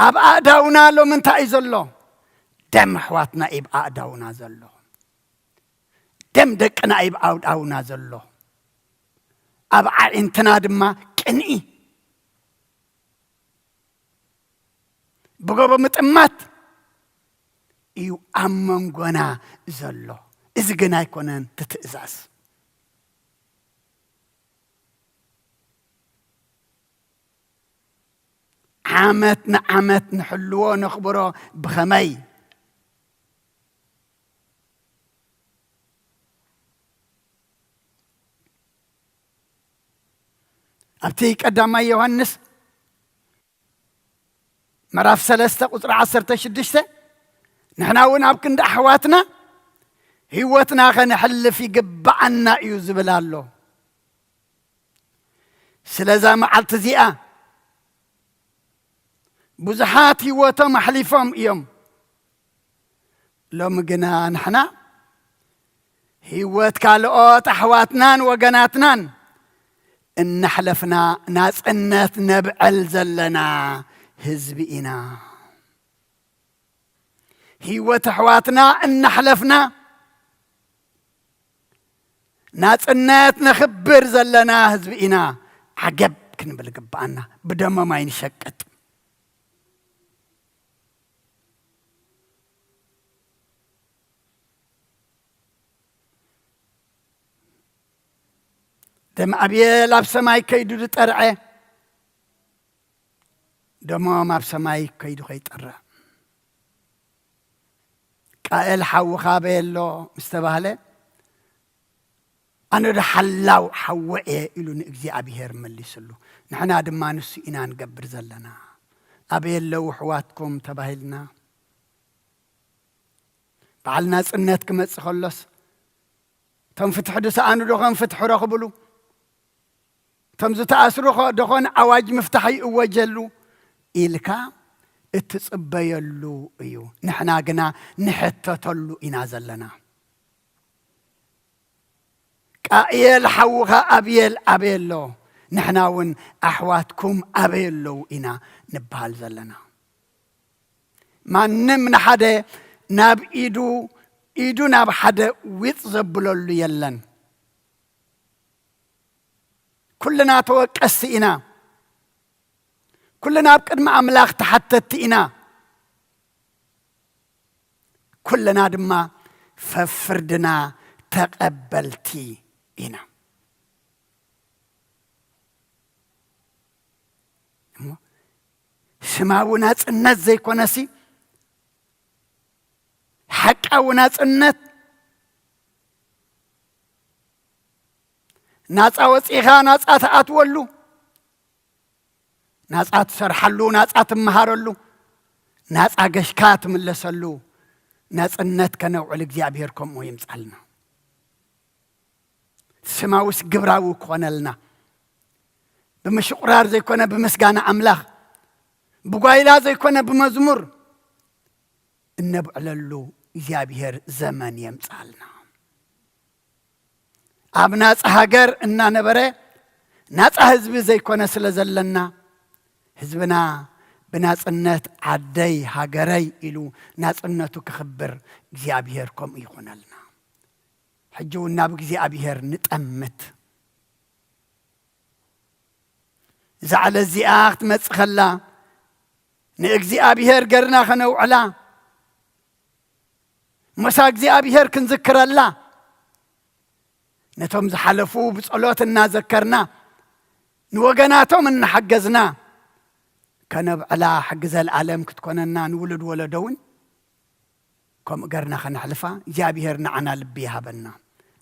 ኣብ ኣእዳውና ሎሚ እንታይ እዩ ዘሎ? ደም ኣሕዋትና እዩ ኣብ ኣእዳውና ዘሎ። ደም ደቅና እዩ ኣብ ኣእዳውና ዘሎ። ኣብ ኣዒንትና ድማ ቅንኢ፣ ብጎቦ ምጥማት እዩ ኣብ መንጎና ዘሎ። እዚ ግን ኣይኮነን እቲ ትእዛዝ። ዓመት ንዓመት ንሕልዎ ነኽብሮ ብኸመይ? ኣብቲ ቀዳማይ ዮሃንስ ምዕራፍ ሰለስተ ቁጽሪ ዓሰርተ ሽዱሽተ፣ ንሕና እውን ኣብ ክንዲ ኣሕዋትና ህይወትና ኸነሕልፍ ይግብኣና እዩ ዝብል ኣሎ። ስለዛ መዓልቲ እዚኣ ብዙሓት ህይወቶም ኣሕሊፎም እዮም። ሎሚ ግና ንሕና ህይወት ካልኦት ኣሕዋትናን ወገናትናን እናሕለፍና ናጽነት ነብዕል ዘለና ህዝቢ ኢና። ህይወት ኣሕዋትና እናሕለፍና ናጽነት ነኽብር ዘለና ህዝቢ ኢና። ዓገብ ክንብል ግብኣና። ብደሞም ኣይንሸቅጥ። ደም ኣቤል ኣብ ሰማይ ከይዱ ዝጠርዐ፣ ደሞም ኣብ ሰማይ ከይዱ ከይጠርዕ። ቃኤል ሓውኻ ኣበይ ኣሎ ምስ ተባህለ፣ ኣነ ዶ ሓላው ሓወ እየ ኢሉ ንእግዚኣብሔር መሊስሉ። ንሕና ድማ ንሱ ኢና ንገብር ዘለና። ኣበይ ኣለዉ ኣሕዋትኩም ተባሂልና፣ በዓል ናጽነት ክመጽእ ከሎስ፣ እቶም ፍትሒ ዝሰኣኑ ዶ ኾን ፍትሒ ረኽብሉ? እቶም ዝተኣስሩ ኸ-፣ ዶ ኾን ኣዋጅ ምፍታሕ ይእወጀሉ? ኢልካ እትጽበየሉ እዩ። ንሕና ግና ንሕተተሉ ኢና ዘለና። ቃኤል ሓውኻ ኣብየል ኣበይ ኣሎ? ንሕና እውን ኣሕዋትኩም ኣበይ ኣለዉ ኢና ንበሃል ዘለና። ማንም ንሓደ ናብ ኢዱ፣ ኢዱ ናብ ሓደ ዊጥ ዘብለሉ የለን። ኩልና ተወቀስቲ ኢና። ኩልና ኣብ ቅድሚ ኣምላኽ ተሓተትቲ ኢና። ኩልና ድማ ፈፍርድና ተቐበልቲ ኢና። እሞ ስማዊ ናጽነት ዘይኮነሲ፣ ሓቃዊ ናጽነት፣ ናጻ ወጺኻ ናጻ ትኣትወሉ፣ ናጻ ትሰርሓሉ፣ ናጻ ትመሃረሉ፣ ናጻ ገሽካ ትምለሰሉ ናጽነት ከነውዕል እግዚኣብሔር ከምኡ ይምጻልና። ስማውስ ግብራዊ ክኾነልና፣ ብምሽቑራር ዘይኮነ ብምስጋና ኣምላኽ፣ ብጓይላ ዘይኮነ ብመዝሙር እነብዕለሉ እግዚኣብሔር ዘመን የምጻልና። ኣብ ናጻ ሃገር እናነበረ ናጻ ህዝቢ ዘይኮነ ስለ ዘለና፣ ህዝብና ብናጽነት ዓደይ ሃገረይ ኢሉ ናጽነቱ ክኽብር እግዚኣብሔር ከምኡ ይኹነልና። ሕጂ እውን ናብ እግዚኣብሔር ንጠምት። እዛ ዕለት እዚኣ ክትመጽእ ከላ ንእግዚኣብሔር ገርና ከነውዕላ፣ ሞሳ እግዚኣብሔር ክንዝክረላ፣ ነቶም ዝሓለፉ ብጸሎት እናዘከርና፣ ንወገናቶም እናሓገዝና ከነብዕላ፣ ሕጊ ዘለኣለም ክትኮነና፣ ንውሉድ ወለዶ እውን ከምኡ ገርና ከነሕልፋ እግዚኣብሔር ንዓና ልቢ ይሃበና።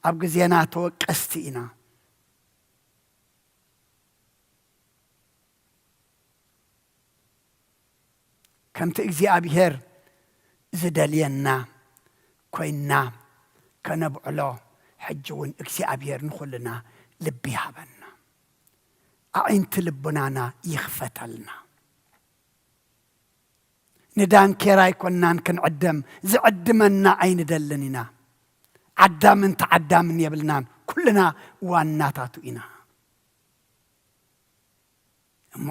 ኣብ ግዜና ተወቀስቲ ኢና። ከምቲ እግዚኣብሔር ዝደልየና ኮይንና ከነብዕሎ፣ ሕጂ እውን እግዚኣብሔር ንኹልና ልቢ ይሃበና። ኣዒንቲ ልቡናና ይኽፈተልና። ንዳንኬራ ኣይኮንናን ክንዕደም፣ ዝዕድመና ኣይንደልን ኢና። ዓዳምን ተዓዳምን የብልናን፣ ኩልና ዋናታቱ ኢና። እሞ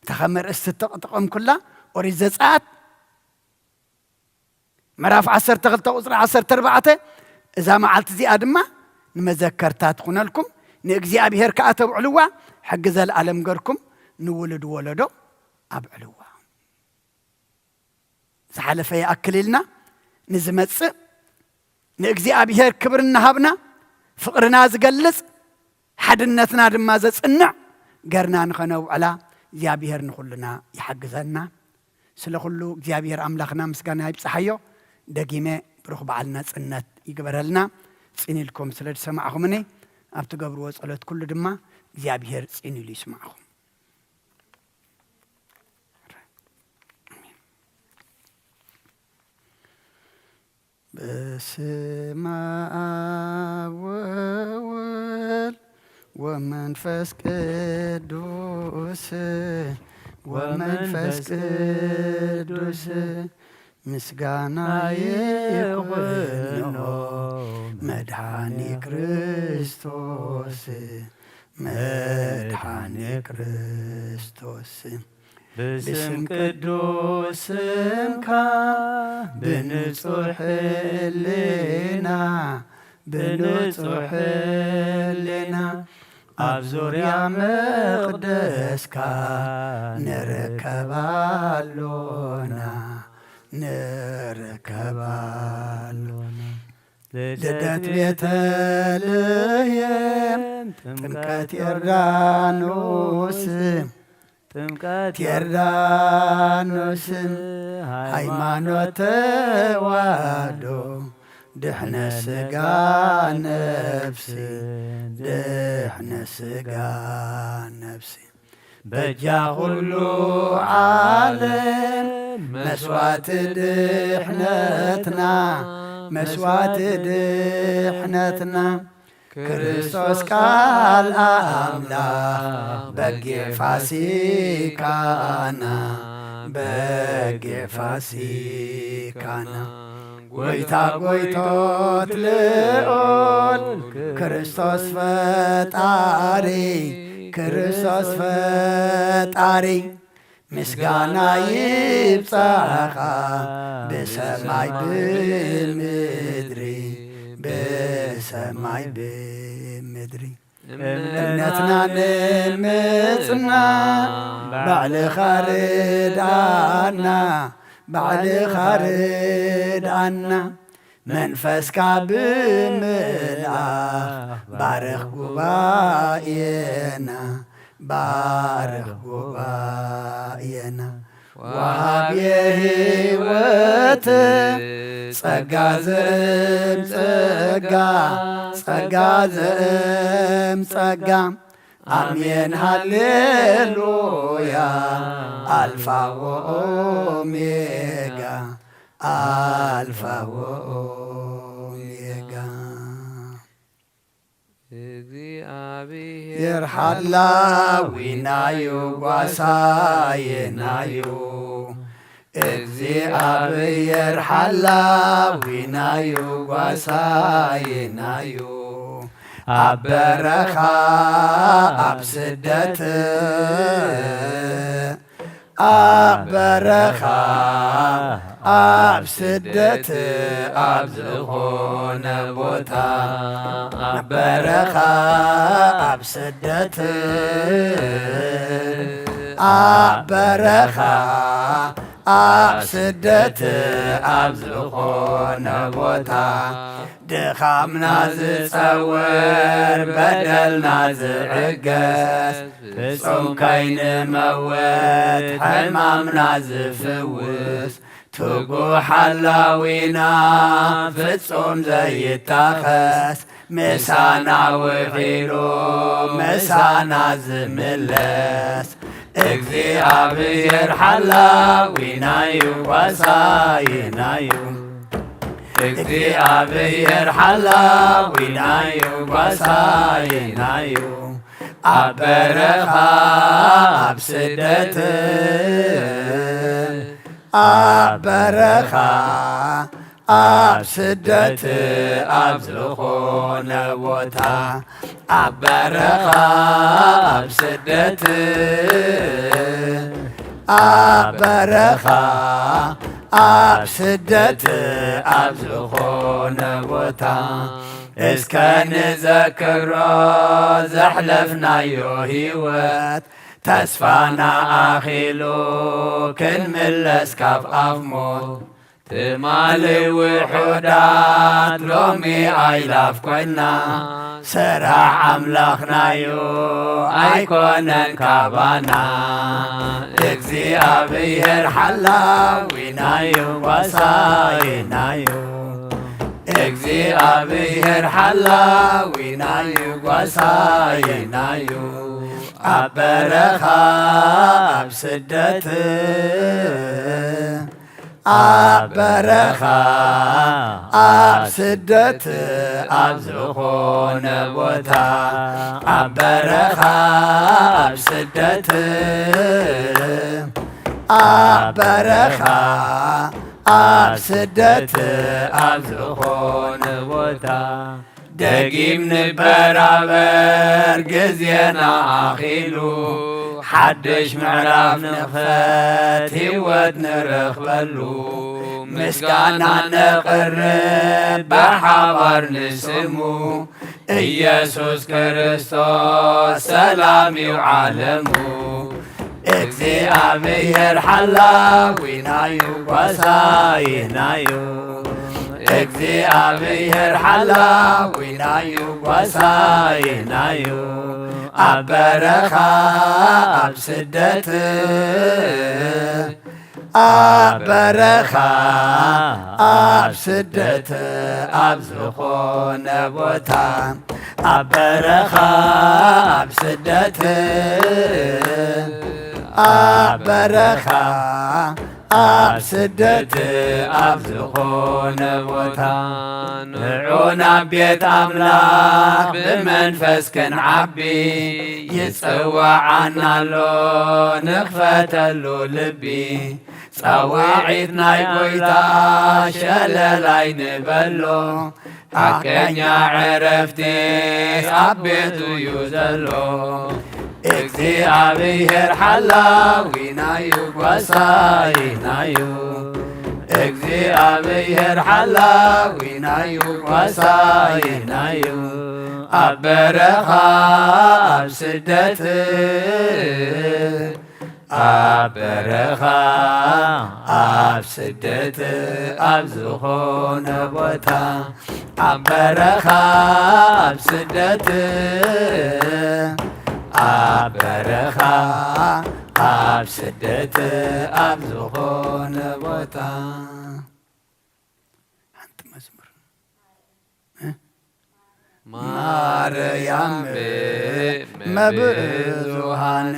እታ ከም ኣርእስቲ እተጠቐምኩላ ኦሪት ዘጸኣት ምዕራፍ ዓሰርተ ክልተ ቁጽሪ ዓሰርተ ኣርባዕተ፣ እዛ መዓልቲ እዚኣ ድማ ንመዘከርታ ትኹነልኩም፣ ንእግዚኣብሔር ከኣ ተብዕልዋ፣ ሕጊ ዘለኣለም ገርኩም ንውሉድ ወለዶ ኣብዕልዋ። ዝሓለፈ ይኣክል ኢልና ንዝመጽእ ንእግዚኣብሔር ክብሪ እናሃብና፣ ፍቕርና ዝገልጽ፣ ሓድነትና ድማ ዘጽንዕ ገርና ንኸነውዕላ እግዚኣብሔር ንኹልና ይሓግዘና። ስለ ኩሉ እግዚኣብሔር ኣምላኽና ምስጋና ይብጽሓዮ። ደጊመ ብሩኽ በዓል ናጽነት ይግበረልና። ጽን ኢልኩም ስለ ዝሰማዕኹምኒ፣ ኣብ ትገብርዎ ጸሎት ኩሉ ድማ እግዚኣብሔር ጽን ኢሉ ይስማዕኹም። በስመ አብ ወወልድ ወመንፈስ ቅዱስ፣ ወመንፈስ ቅዱስ ምስጋና ይኹኖ መድሓኒ ክርስቶስ፣ መድሓኒ ክርስቶስ። ብስም ቅዱስ ስምካ ብንጹሕ ህልና፣ ብንጹሕ ህልና ኣብ ዙርያ መቕደስካ ንርከብ ኣሎና፣ ንርከብ ኣሎና። ልደት ቤተልሔም፣ ጥምቀት ዮርዳኖስ፣ ጥምቀት ዮርዳኖስ፣ ሃይማኖት ተዋህዶ፣ ድሕነ ስጋ ነፍሲ፣ ድሕነ ስጋ ነፍሲ። በጃ ኩሉ ዓለም መስዋዕቲ ድሕነትና፣ መስዋዕቲ ድሕነትና። ክርስቶስ ቃል ኣምላኽ በጊዕ ፋሲካና፣ በጊዕ ፋሲካና። ጎይታ ጎይቶት ልዑል ክርስቶስ ፈጣሪ፣ ክርስቶስ ፈጣሪ። ምስጋና ይብጻኻ ብሰማይ ብምድሪ፣ ብሰማይ ብምድሪ። እምነትና ንምጽና ባዕልኻ ርድኣና፣ ባዕልኻ ርድኣና። መንፈስካ ብምልኣኽ ባርኽ ጉባኤና፣ ባርኽ ጉባኤና። ወሃብየ ህይወት ጸጋ ዘእም ጸጋ፣ ጸጋ ዘእም ጸጋ። ኣሜን ሃሌሉያ፣ ኣልፋ ወኦሜጋ፣ ኣልፋ ወኦሜጋ። እግዚኣብሔር ሓላዊናዩ ጓሳይናዩ። እግዚኣብሔር ሓላዊናዩ ጓሳይናዩ። ኣብ በረኻ ኣብ ስደት ኣብ በረኻ ኣብ ስደት ኣብ ዝኾነ ቦታ ኣብ በረኻ ኣብ ስደት ኣብ በረኻ ኣብ ስደት ኣብ ዝኾነ ቦታ ድኻምና ዝጸውር በደልና ዝዕገስ ፍጹም ከይንመውት ሕማምና ዝፍውስ ትጉሕ ሓላዊና ፍጹም ዘይታኸስ ምሳና ውዒሉ ምሳና ዝምለስ እግዚኣብሔር ሓላዊናዩ ጓሳይናዩ። እግዚኣብሔር ሓላዊናዩ ጓሳይናዩ። ኣብ በረኻ ኣብ ስደት ኣብ በረኻ ኣብ ስደት ኣብ ዝኾነ ቦታ ኣብ በረኻ ኣብ ስደት ኣብ በረኻ ኣብ ስደት ኣብ ዝኾነ ቦታ እስከ ንዘክሮ ዘሕለፍናዮ ህይወት ተስፋና ኣኺሉ ክንምለስ ካብ ኣፍ ሞት ትማሊ ውሑዳት ሎሚ ኣይላፍ ኮይና ስራሕ ኣምላኽናዩ ኣይኮነን ካባና እግዚኣብሔር ሓላዊናዩ ጓሳይናዩ እግዚኣብሔር ሓላዊናዩ ጓሳይናዩ ኣብ በረኻ ኣብ ስደት ኣብ በረኻ ኣብ ስደት ኣብ ዝኾነ ቦታ ኣብ በረኻ ኣብ ስደት ኣብ በረኻ ኣብ ስደት ኣብ ዝኾነ ቦታ ደጊም ንበራበር፣ ግዜና ኣኺሉ ሓድሽ ምዕራፍ ንኽፈት፣ ህይወት ንረኽበሉ ምስጋና ነቕርብ ብሓባር ንስሙ። ኢየሱስ ክርስቶስ ሰላም እዩ ዓለሙ። እግዚኣብሔር ሓላዊናዩ ጓሳይናዩ። እግዚኣብሔር ሓላዊናዩ ጓሳይናዩ። ኣብ በረኻ ኣብ ስደት ኣብ በረኻ ኣብ ስደት ኣብ ዝኾነ ቦታ ኣብ በረኻ ኣብ ስደት ኣብ በረኻ ኣብ ስደት ኣብ ዝኾነ ቦታ ንዑ ናብ ቤት ኣምላኽ ብመንፈስ ክንዓቢ ይጽዋዓና ኣሎ ንኽፈተሉ ልቢ። ጸዋዒት ናይ ጎይታ ሸለላይ ንበሎ፣ ሓቀኛ ዕረፍቲ ኣብ ቤቱ እዩ ዘሎ። እግዚኣብሔር ሓላዊናዩ ጓሳይናዩ። እግዚኣብሔር ሓላዊናዩ ጓሳይናዩ። ኣብ በረኻ ኣብ ስደት ኣብ በረኻ ኣብ ስደት ኣብ ዝኾነ ቦታ ኣብ በረኻ ኣብ ስደት ኣብ በረኻ ኣብ ስደት ኣብ ዝኾነ ቦታ ሓንቲ መዝሙር ማርያም መብዙሃን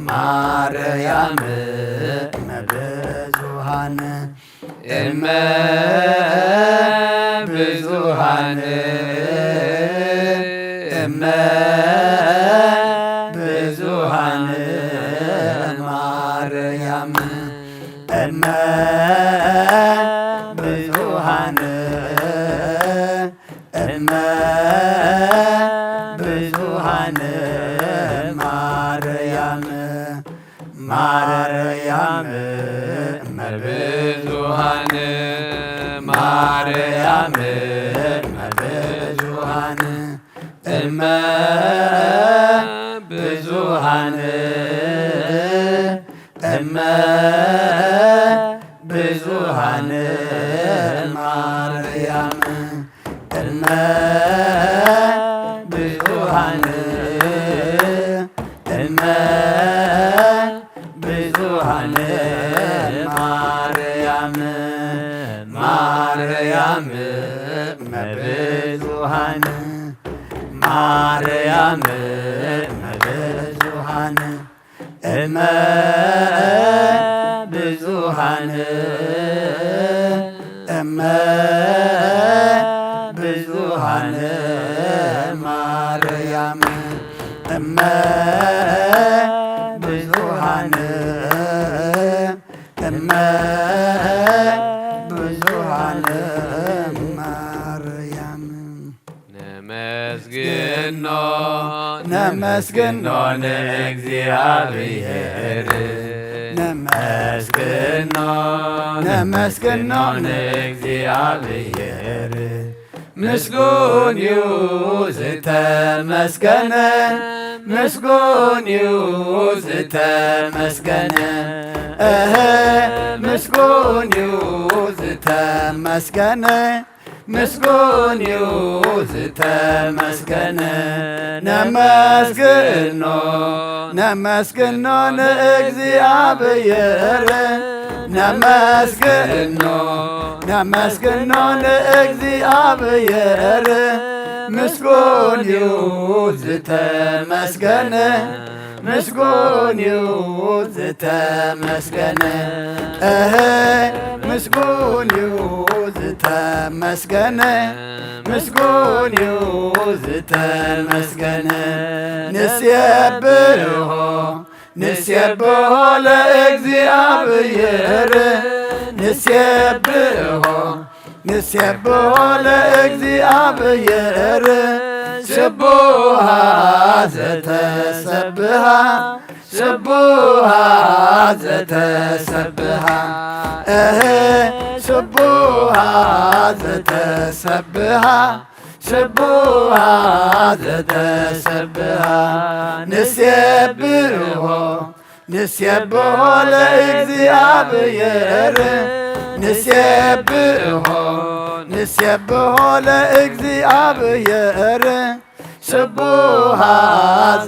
ማርያም መብዙሃን እመ ብዙሃን እመ ብዙሃን ማርያም እመ ብዙሃን እመ ብዙሃን ማርያም ማርያም እመ ብዙሃን ማርያም እመ ብዙሃን እመ ብዙሃን እመ ብዙሃን ማርያም እመ ብዙሃን እመ ብዙሃን ማርያም ማርያም እመ ብዙሃን ማርያም እመ ብዙሃን እመ ብዙሃን እመ ብዙሃን ማርያም እመ ብዙሃን እመ ብዙሃን ማርያም ነመስግኖ ነመስግኖ ንእግዚኣብሔር ነመስግኖ ነመስግኖ ንእግዚኣብሔር ምስጉን እዩ ዝተመስገነ ምስጉን እዩ ዝተመስገነ እህ ምስጉን እዩ ዝተመስገነ ምስጉን እዩ ዝተመስገነ ነመስግኖ ነመስግኖ ንእግዚኣብሔር ነመስግኖ ነመስግኖ ንእግዚኣብሔር ምስጉን እዩ ዝተመስገነ ምስጉን እዩ ዝተመስገነ እህ ምስጉን እዩ ዝተመስገነ ምስጉን እዩ ዝተመስገነ ንሴብሖ ንሴብሖ ለእግዚኣብሔር ንሴብሖ ንሴብሖ ለእግዚኣብሔር ስቡሃ ዘተሰብሃ ስቡሃ ዘተሰብሃ እህ ስቡሃ ዘተሰብሃ ስቡሃ ዘተሰብሃ ንሴብሖ ንሴብሖ ለእግዚኣብሔር ንሴብሖ ንሴብሖ ለእግዚኣብሔር ስቡሃ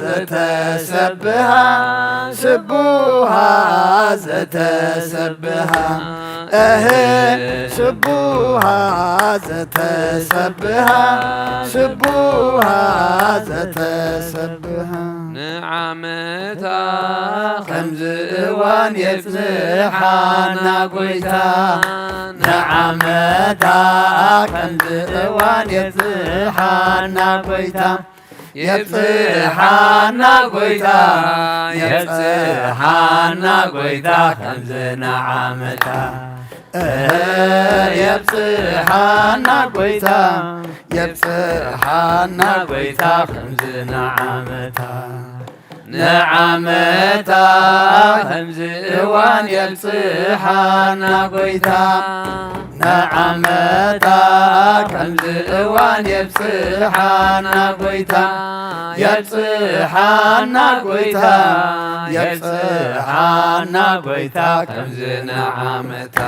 ዘተሰብሃ ስቡሃ ዘተሰብሃ እህ ስቡሃ ዘተሰብሃ ስቡሃ ዘተሰብሃ ንዓመታ ከምዚ እዋን የብጽሓና ጎይታ ንዓመታ ከምዚ እዋን የብጽሓና ጎይታ የብጽሓና ጎይታ የብጽሓና ጎይታ ከምዚ ንዓመታ የብጽሓና ጎይታ የብጽሓና ጎይታ ከምዚ ንዓመታ ንዓመታ ከምዚ እዋን የብጽሓና ጎይታ ንዓመታ ከምዚ እዋን የብጽሓና ጎይታ የብጽሓና ጎይታ የብጽሓና ጎይታ ከምዚ ንዓመታ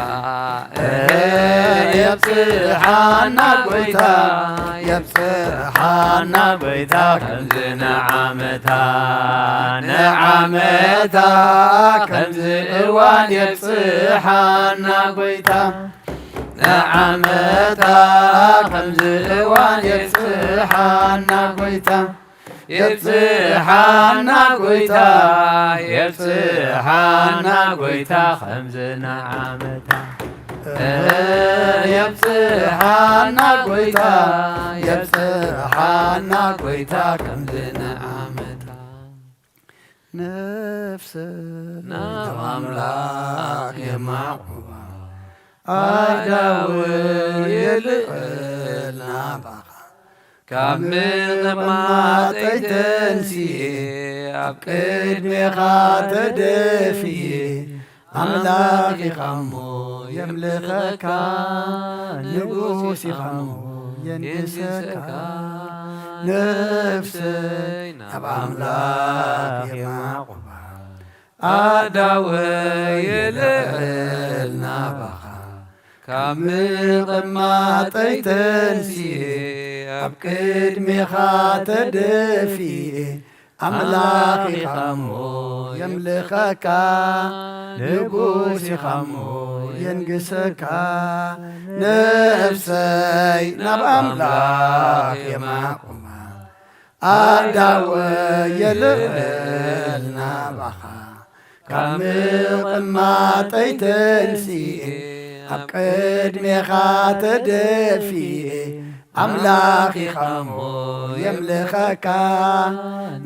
የብጽሓና ጎይታ የብጽሓና ጎይታ ከምዚ ንዓመታ ንዓመታ ከምዚ እዋን የብጽሓና ጎይታ ንዓመታ ከምዚ እዋን የብጽሓና ጎይታ የብጽሓና ጎይታ የብጽሓና ጎይታ ከምዚ ንዓመታ የብጽሓና ጎይታ የብጽሓና ጎይታ ከምዚ ንዓመታ ነፍሰ ናብ ኣምላኽ የማዕቁባ ኣዳው የልዕል ናባኻ ካብ ምቕማጠይ ተንስኤ ኣብ ቅድሜኻ ተደፍኤ ኣምላኽ ኢኻሞ የምልኸካ ንጉስ ኢኻሞ የንግሰካ ነፍሰይ ናብ ኣምላኽ የማዕቁባ ኣዳወ የልዕል ናባኻ ካብ ምቕማጠይ ተንስኤ ኣብ ቅድሜኻ ተደፊኤ ኣምላኽ ኢኻሞ የምልኸካ ንጉስ ኢኻሞ የንግሰካ ነፍሰይ ናብ ኣምላኽ የማቁማ ኣዳወ የልዕል ናባኻ ካብ ምቕማጠይ ተንስኤ ኣብ ቅድሜኻ ተደፊኤ ኣምላኽ ኢኻሞ የምልኸካ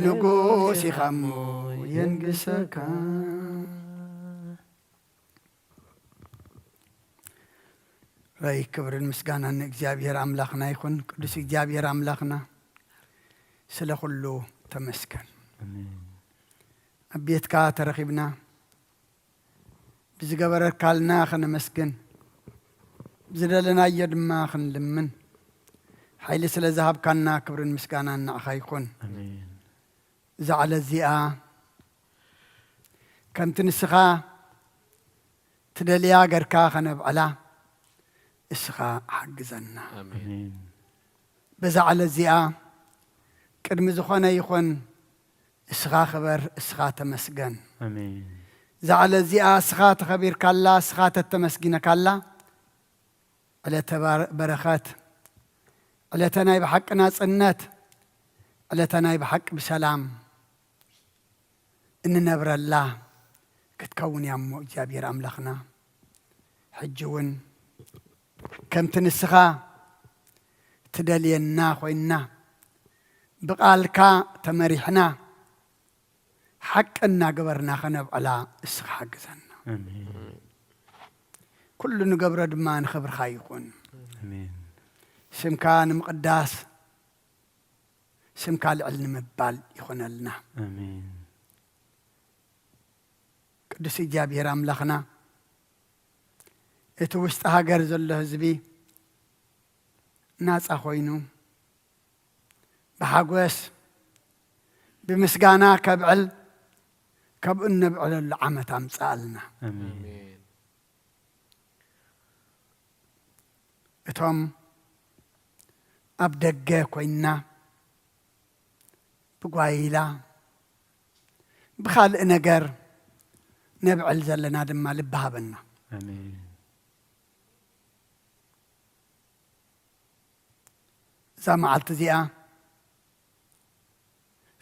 ንጉስ ኢኻሞ የንግሰካ ራይ ክብርን ምስጋናን ንእግዚኣብሔር ኣምላኽና ይኹን። ቅዱስ እግዚኣብሔር ኣምላኽና ስለ ኩሉ ተመስገን። ኣብ ቤትካ ተረኺብና ብዝገበረካልና ኸነመስግን ብዝደለናዮ ድማ ክንልምን ሓይሊ ስለ ዝሃብካና ክብርን ምስጋናን ንዓኻ ይኹን። እዛ ዕለት እዚኣ ከምቲ ንስኻ ትደልያ ገርካ ኸነብዕላ እስኻ ሓግዘና። በዛ ዕለት እዚኣ ቅድሚ ዝኾነ ይኹን እስኻ ኽበር፣ እስኻ ተመስገን። እዛ ዕለት እዚኣ እስኻ ተኸቢርካላ፣ እስኻ ተተመስጊነካላ ዕለተ በረኸት፣ ዕለተ ናይ ብሓቂ ናጽነት፣ ዕለተ ናይ ብሓቂ ብሰላም እንነብረላ ክትከውን እያ እሞ እግዚኣብሔር ኣምላኽና ሕጂ እውን ከምቲ ንስኻ ትደልየና ኮይንና ብቓልካ ተመሪሕና ሓቂ እናገበርና ኸነብዕላ እስኻ ሓግዘና። ኣሜን። ኩሉ ንገብሮ ድማ ንኽብርኻ ይኹን። ኣሜን። ስምካ ንምቕዳስ፣ ስምካ ልዕል ንምባል ይኹነልና። ኣሜን። ቅዱስ እግዚኣብሔር ኣምላኽና፣ እቲ ውሽጢ ሃገር ዘሎ ህዝቢ ናጻ ኮይኑ ብሓጎስ ብምስጋና ከብዕል፣ ከምኡ እነብዕለሉ ዓመት ኣምጽኣልና። ኣሜን። እቶም ኣብ ደገ ኮይንና ብጓይላ ብኻልእ ነገር ነብዕል ዘለና ድማ ልቢ ሃበና። ኣሜን። እዛ መዓልቲ እዚኣ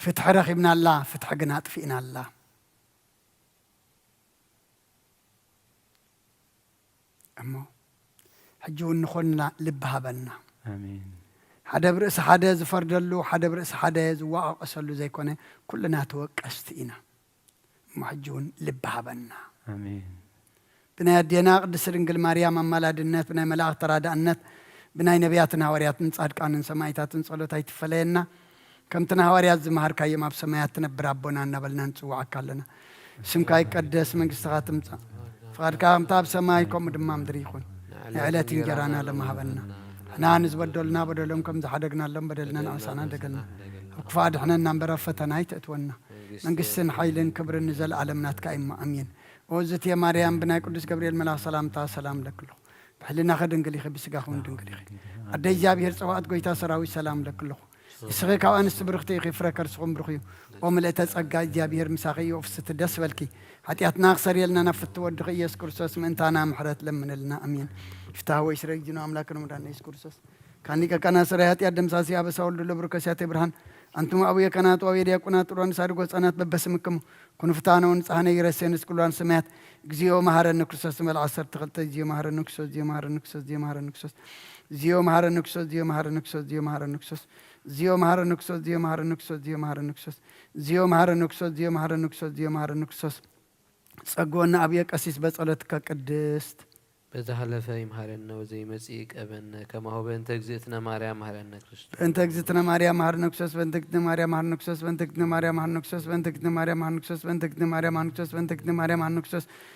ፍትሒ ረኺብናላ፣ ፍትሒ ግን ኣጥፊእናላ። እሞ ሕጂ እውን ንኾንና ልቢ ሃበና። ኣሜን። ሓደ ብርእሲ ሓደ ዝፈርደሉ፣ ሓደ ብርእሲ ሓደ ዝዋቐቀሰሉ ዘይኮነ፣ ኩልና ተወቀስቲ ኢና። እሞ ሕጂ እውን ልቢ ሃበና። ኣሜን። ብናይ ኣዴና ቅድስቲ ድንግል ማርያም ኣማላድነት፣ ብናይ መላእኽቲ ተራዳእነት፣ ብናይ ነቢያትን ሃዋርያትን ጻድቃንን ሰማዕታትን ጸሎት ኣይትፈለየና። ከምቲ ንሃዋርያት ዝመሃርካዮም ኣብ ሰማያት ትነብር ኣቦና እናበልና ንጽውዓካ ኣለና። ስምካ ይቀደስ፣ መንግስትኻ ትምጻእ፣ ፍቓድካ ከምታ ኣብ ሰማይ ከምኡ ድማ ምድሪ ይኹን። ናይ ዕለት እንጀራና ሎሚ ሃበና። ንሕና ንዝበደሉና በደሎም ከም ዝሓደግናሎም በደልና ንኣሳና ደገልና። ኣብ ክፉእ ኣድሕነና እምበር ኣብ ፈተና ኣይተእትወና። መንግስትን ሓይልን ክብርን ንዘለኣለም ናትካ እዩ እሞ ኣሜን። ኦዝትየ ማርያም ብናይ ቅዱስ ገብርኤል መልኣኽ ሰላምታ ሰላም ለክልኹ። ብሕልናኺ ድንግል ኢኺ፣ ብስጋኺ እውን ድንግል ኢኺ። ኣደ እግዚኣብሔር ጸባኦት ጎይታ ሰራዊት ሰላም ለክልኹ። ንስኺ ካብ ኣንስቲ ብርኽቲ ኢኺ፣ ፍረ ከርስኹም ብሩኽ እዩ። ኦ ምልእተ ጸጋ እግዚኣብሔር ምሳኺ እዩ፣ ፍስቲ ደስ በልኪ። ሓጢኣትና ክሰርየልና ናብ ፍትው ወድኺ ኢየሱስ ክርስቶስ ምእንታና ምሕረት ለምንልና። ኣሜን። ፍትሐ ወይ ስረ እግዚእነ ኣምላክነ መድኃኒነ ኢየሱስ ክርስቶስ ካን ሊቀ ካህናት ሠራይ ኃጢአት ደምሳሲ አበሳ ወልዱ ለብሩክ ከሲያተ ብርሃን። አንትሙ አቡየ ካህናት ወአቡየ ዲያቆናት ጥሩያን ሳድጎ ሕፃናት በበስምክሙ ኩኑ ፍትሐነ ወንጽሐነ ይረሴ ንስኩላን ሰማያት። እግዚኦ መሐረነ ክርስቶስ። ንበል ዓሰርተ ክልተ። እግዚኦ መሐረነ ክርስቶስ። እግዚኦ መሐረነ ክርስቶስ። እግዚኦ መሐረነ ክርስቶስ። እግዚኦ መሐረነ ክርስቶስ። እግዚኦ መሐረነ ክርስቶስ። እግዚኦ መሐረነ ክርስቶስ። እግዚኦ መሐረነ ክርስቶስ። እግዚኦ መሐረነ ክርስቶስ። እግዚኦ መሐረነ ክርስቶስ። እግዚኦ መሐረነ ክርስቶስ። እግዚኦ መሐረነ ክርስቶስ። ጸግወና አቡየ ቀሲስ በጸሎትከ ቅድስት። በዘሓለፈ ይምሃረነ ወዘይመጽእ ይቀበነ ከማሁ በእንተ እግዝእትነ ማርያም መሃረነ ክርስቶስ። በእንተ እግዝእትነ ማርያም መሃረነ ክርስቶስ። በእንተ እግዝእትነ ማርያም መሃረነ ክርስቶስ። በእንተ እግዝእትነ ማርያም መሃረነ ክርስቶስ። በእንተ እግዝእትነ ማርያም መሃረነ ክርስቶስ። በእንተ እግዝእትነ ማርያም መሃረነ ክርስቶስ። በእንተ እግዝእትነ ማርያም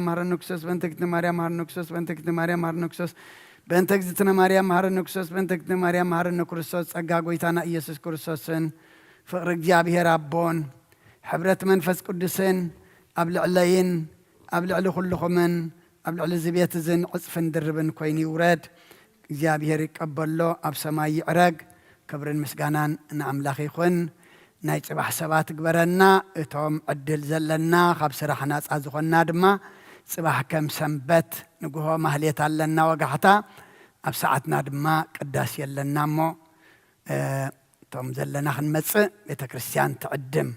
መሃረነ ክርስቶስ። በእንተ እግዝእትነ ማርያም መሃረነ ክርስቶስ። በእንተ እግዝእትነ ማርያም መሃረነ ክርስቶስ። በእንተ እግዝእትነ ማርያም መሃረነ ክርስቶስ። በእንተ እግዝእትነ ማርያም መሃረነ ክርስቶስ። በእንተ እግዝእትነ ማርያም መሃረነ ክርስቶስ። ጸጋ ጎይታና ኢየሱስ ክርስቶስን ፍቕሪ እግዚኣብሔር ኣቦን ሕብረት መንፈስ ቅዱስን ኣብ ልዕለይን ኣብ ልዕሊ ኩልኹምን ኣብ ልዕሊ እዚ ቤት እዝን ዕጽፍን ድርብን ኮይኑ ይውረድ። እግዚኣብሔር ይቀበሎ፣ ኣብ ሰማይ ይዕረግ። ክብርን ምስጋናን ንኣምላኽ ይኹን። ናይ ጽባሕ ሰባት ግበረና። እቶም ዕድል ዘለና ካብ ስራሕ ናጻ ዝኾንና ድማ ጽባሕ ከም ሰንበት ንግሆ ማህሌት ኣለና ወጋሕታ። ኣብ ሰዓትና ድማ ቅዳሴ ኣለና እሞ፣ እ፣ እቶም ዘለና ክንመጽእ ቤተ ክርስቲያን ትዕድም።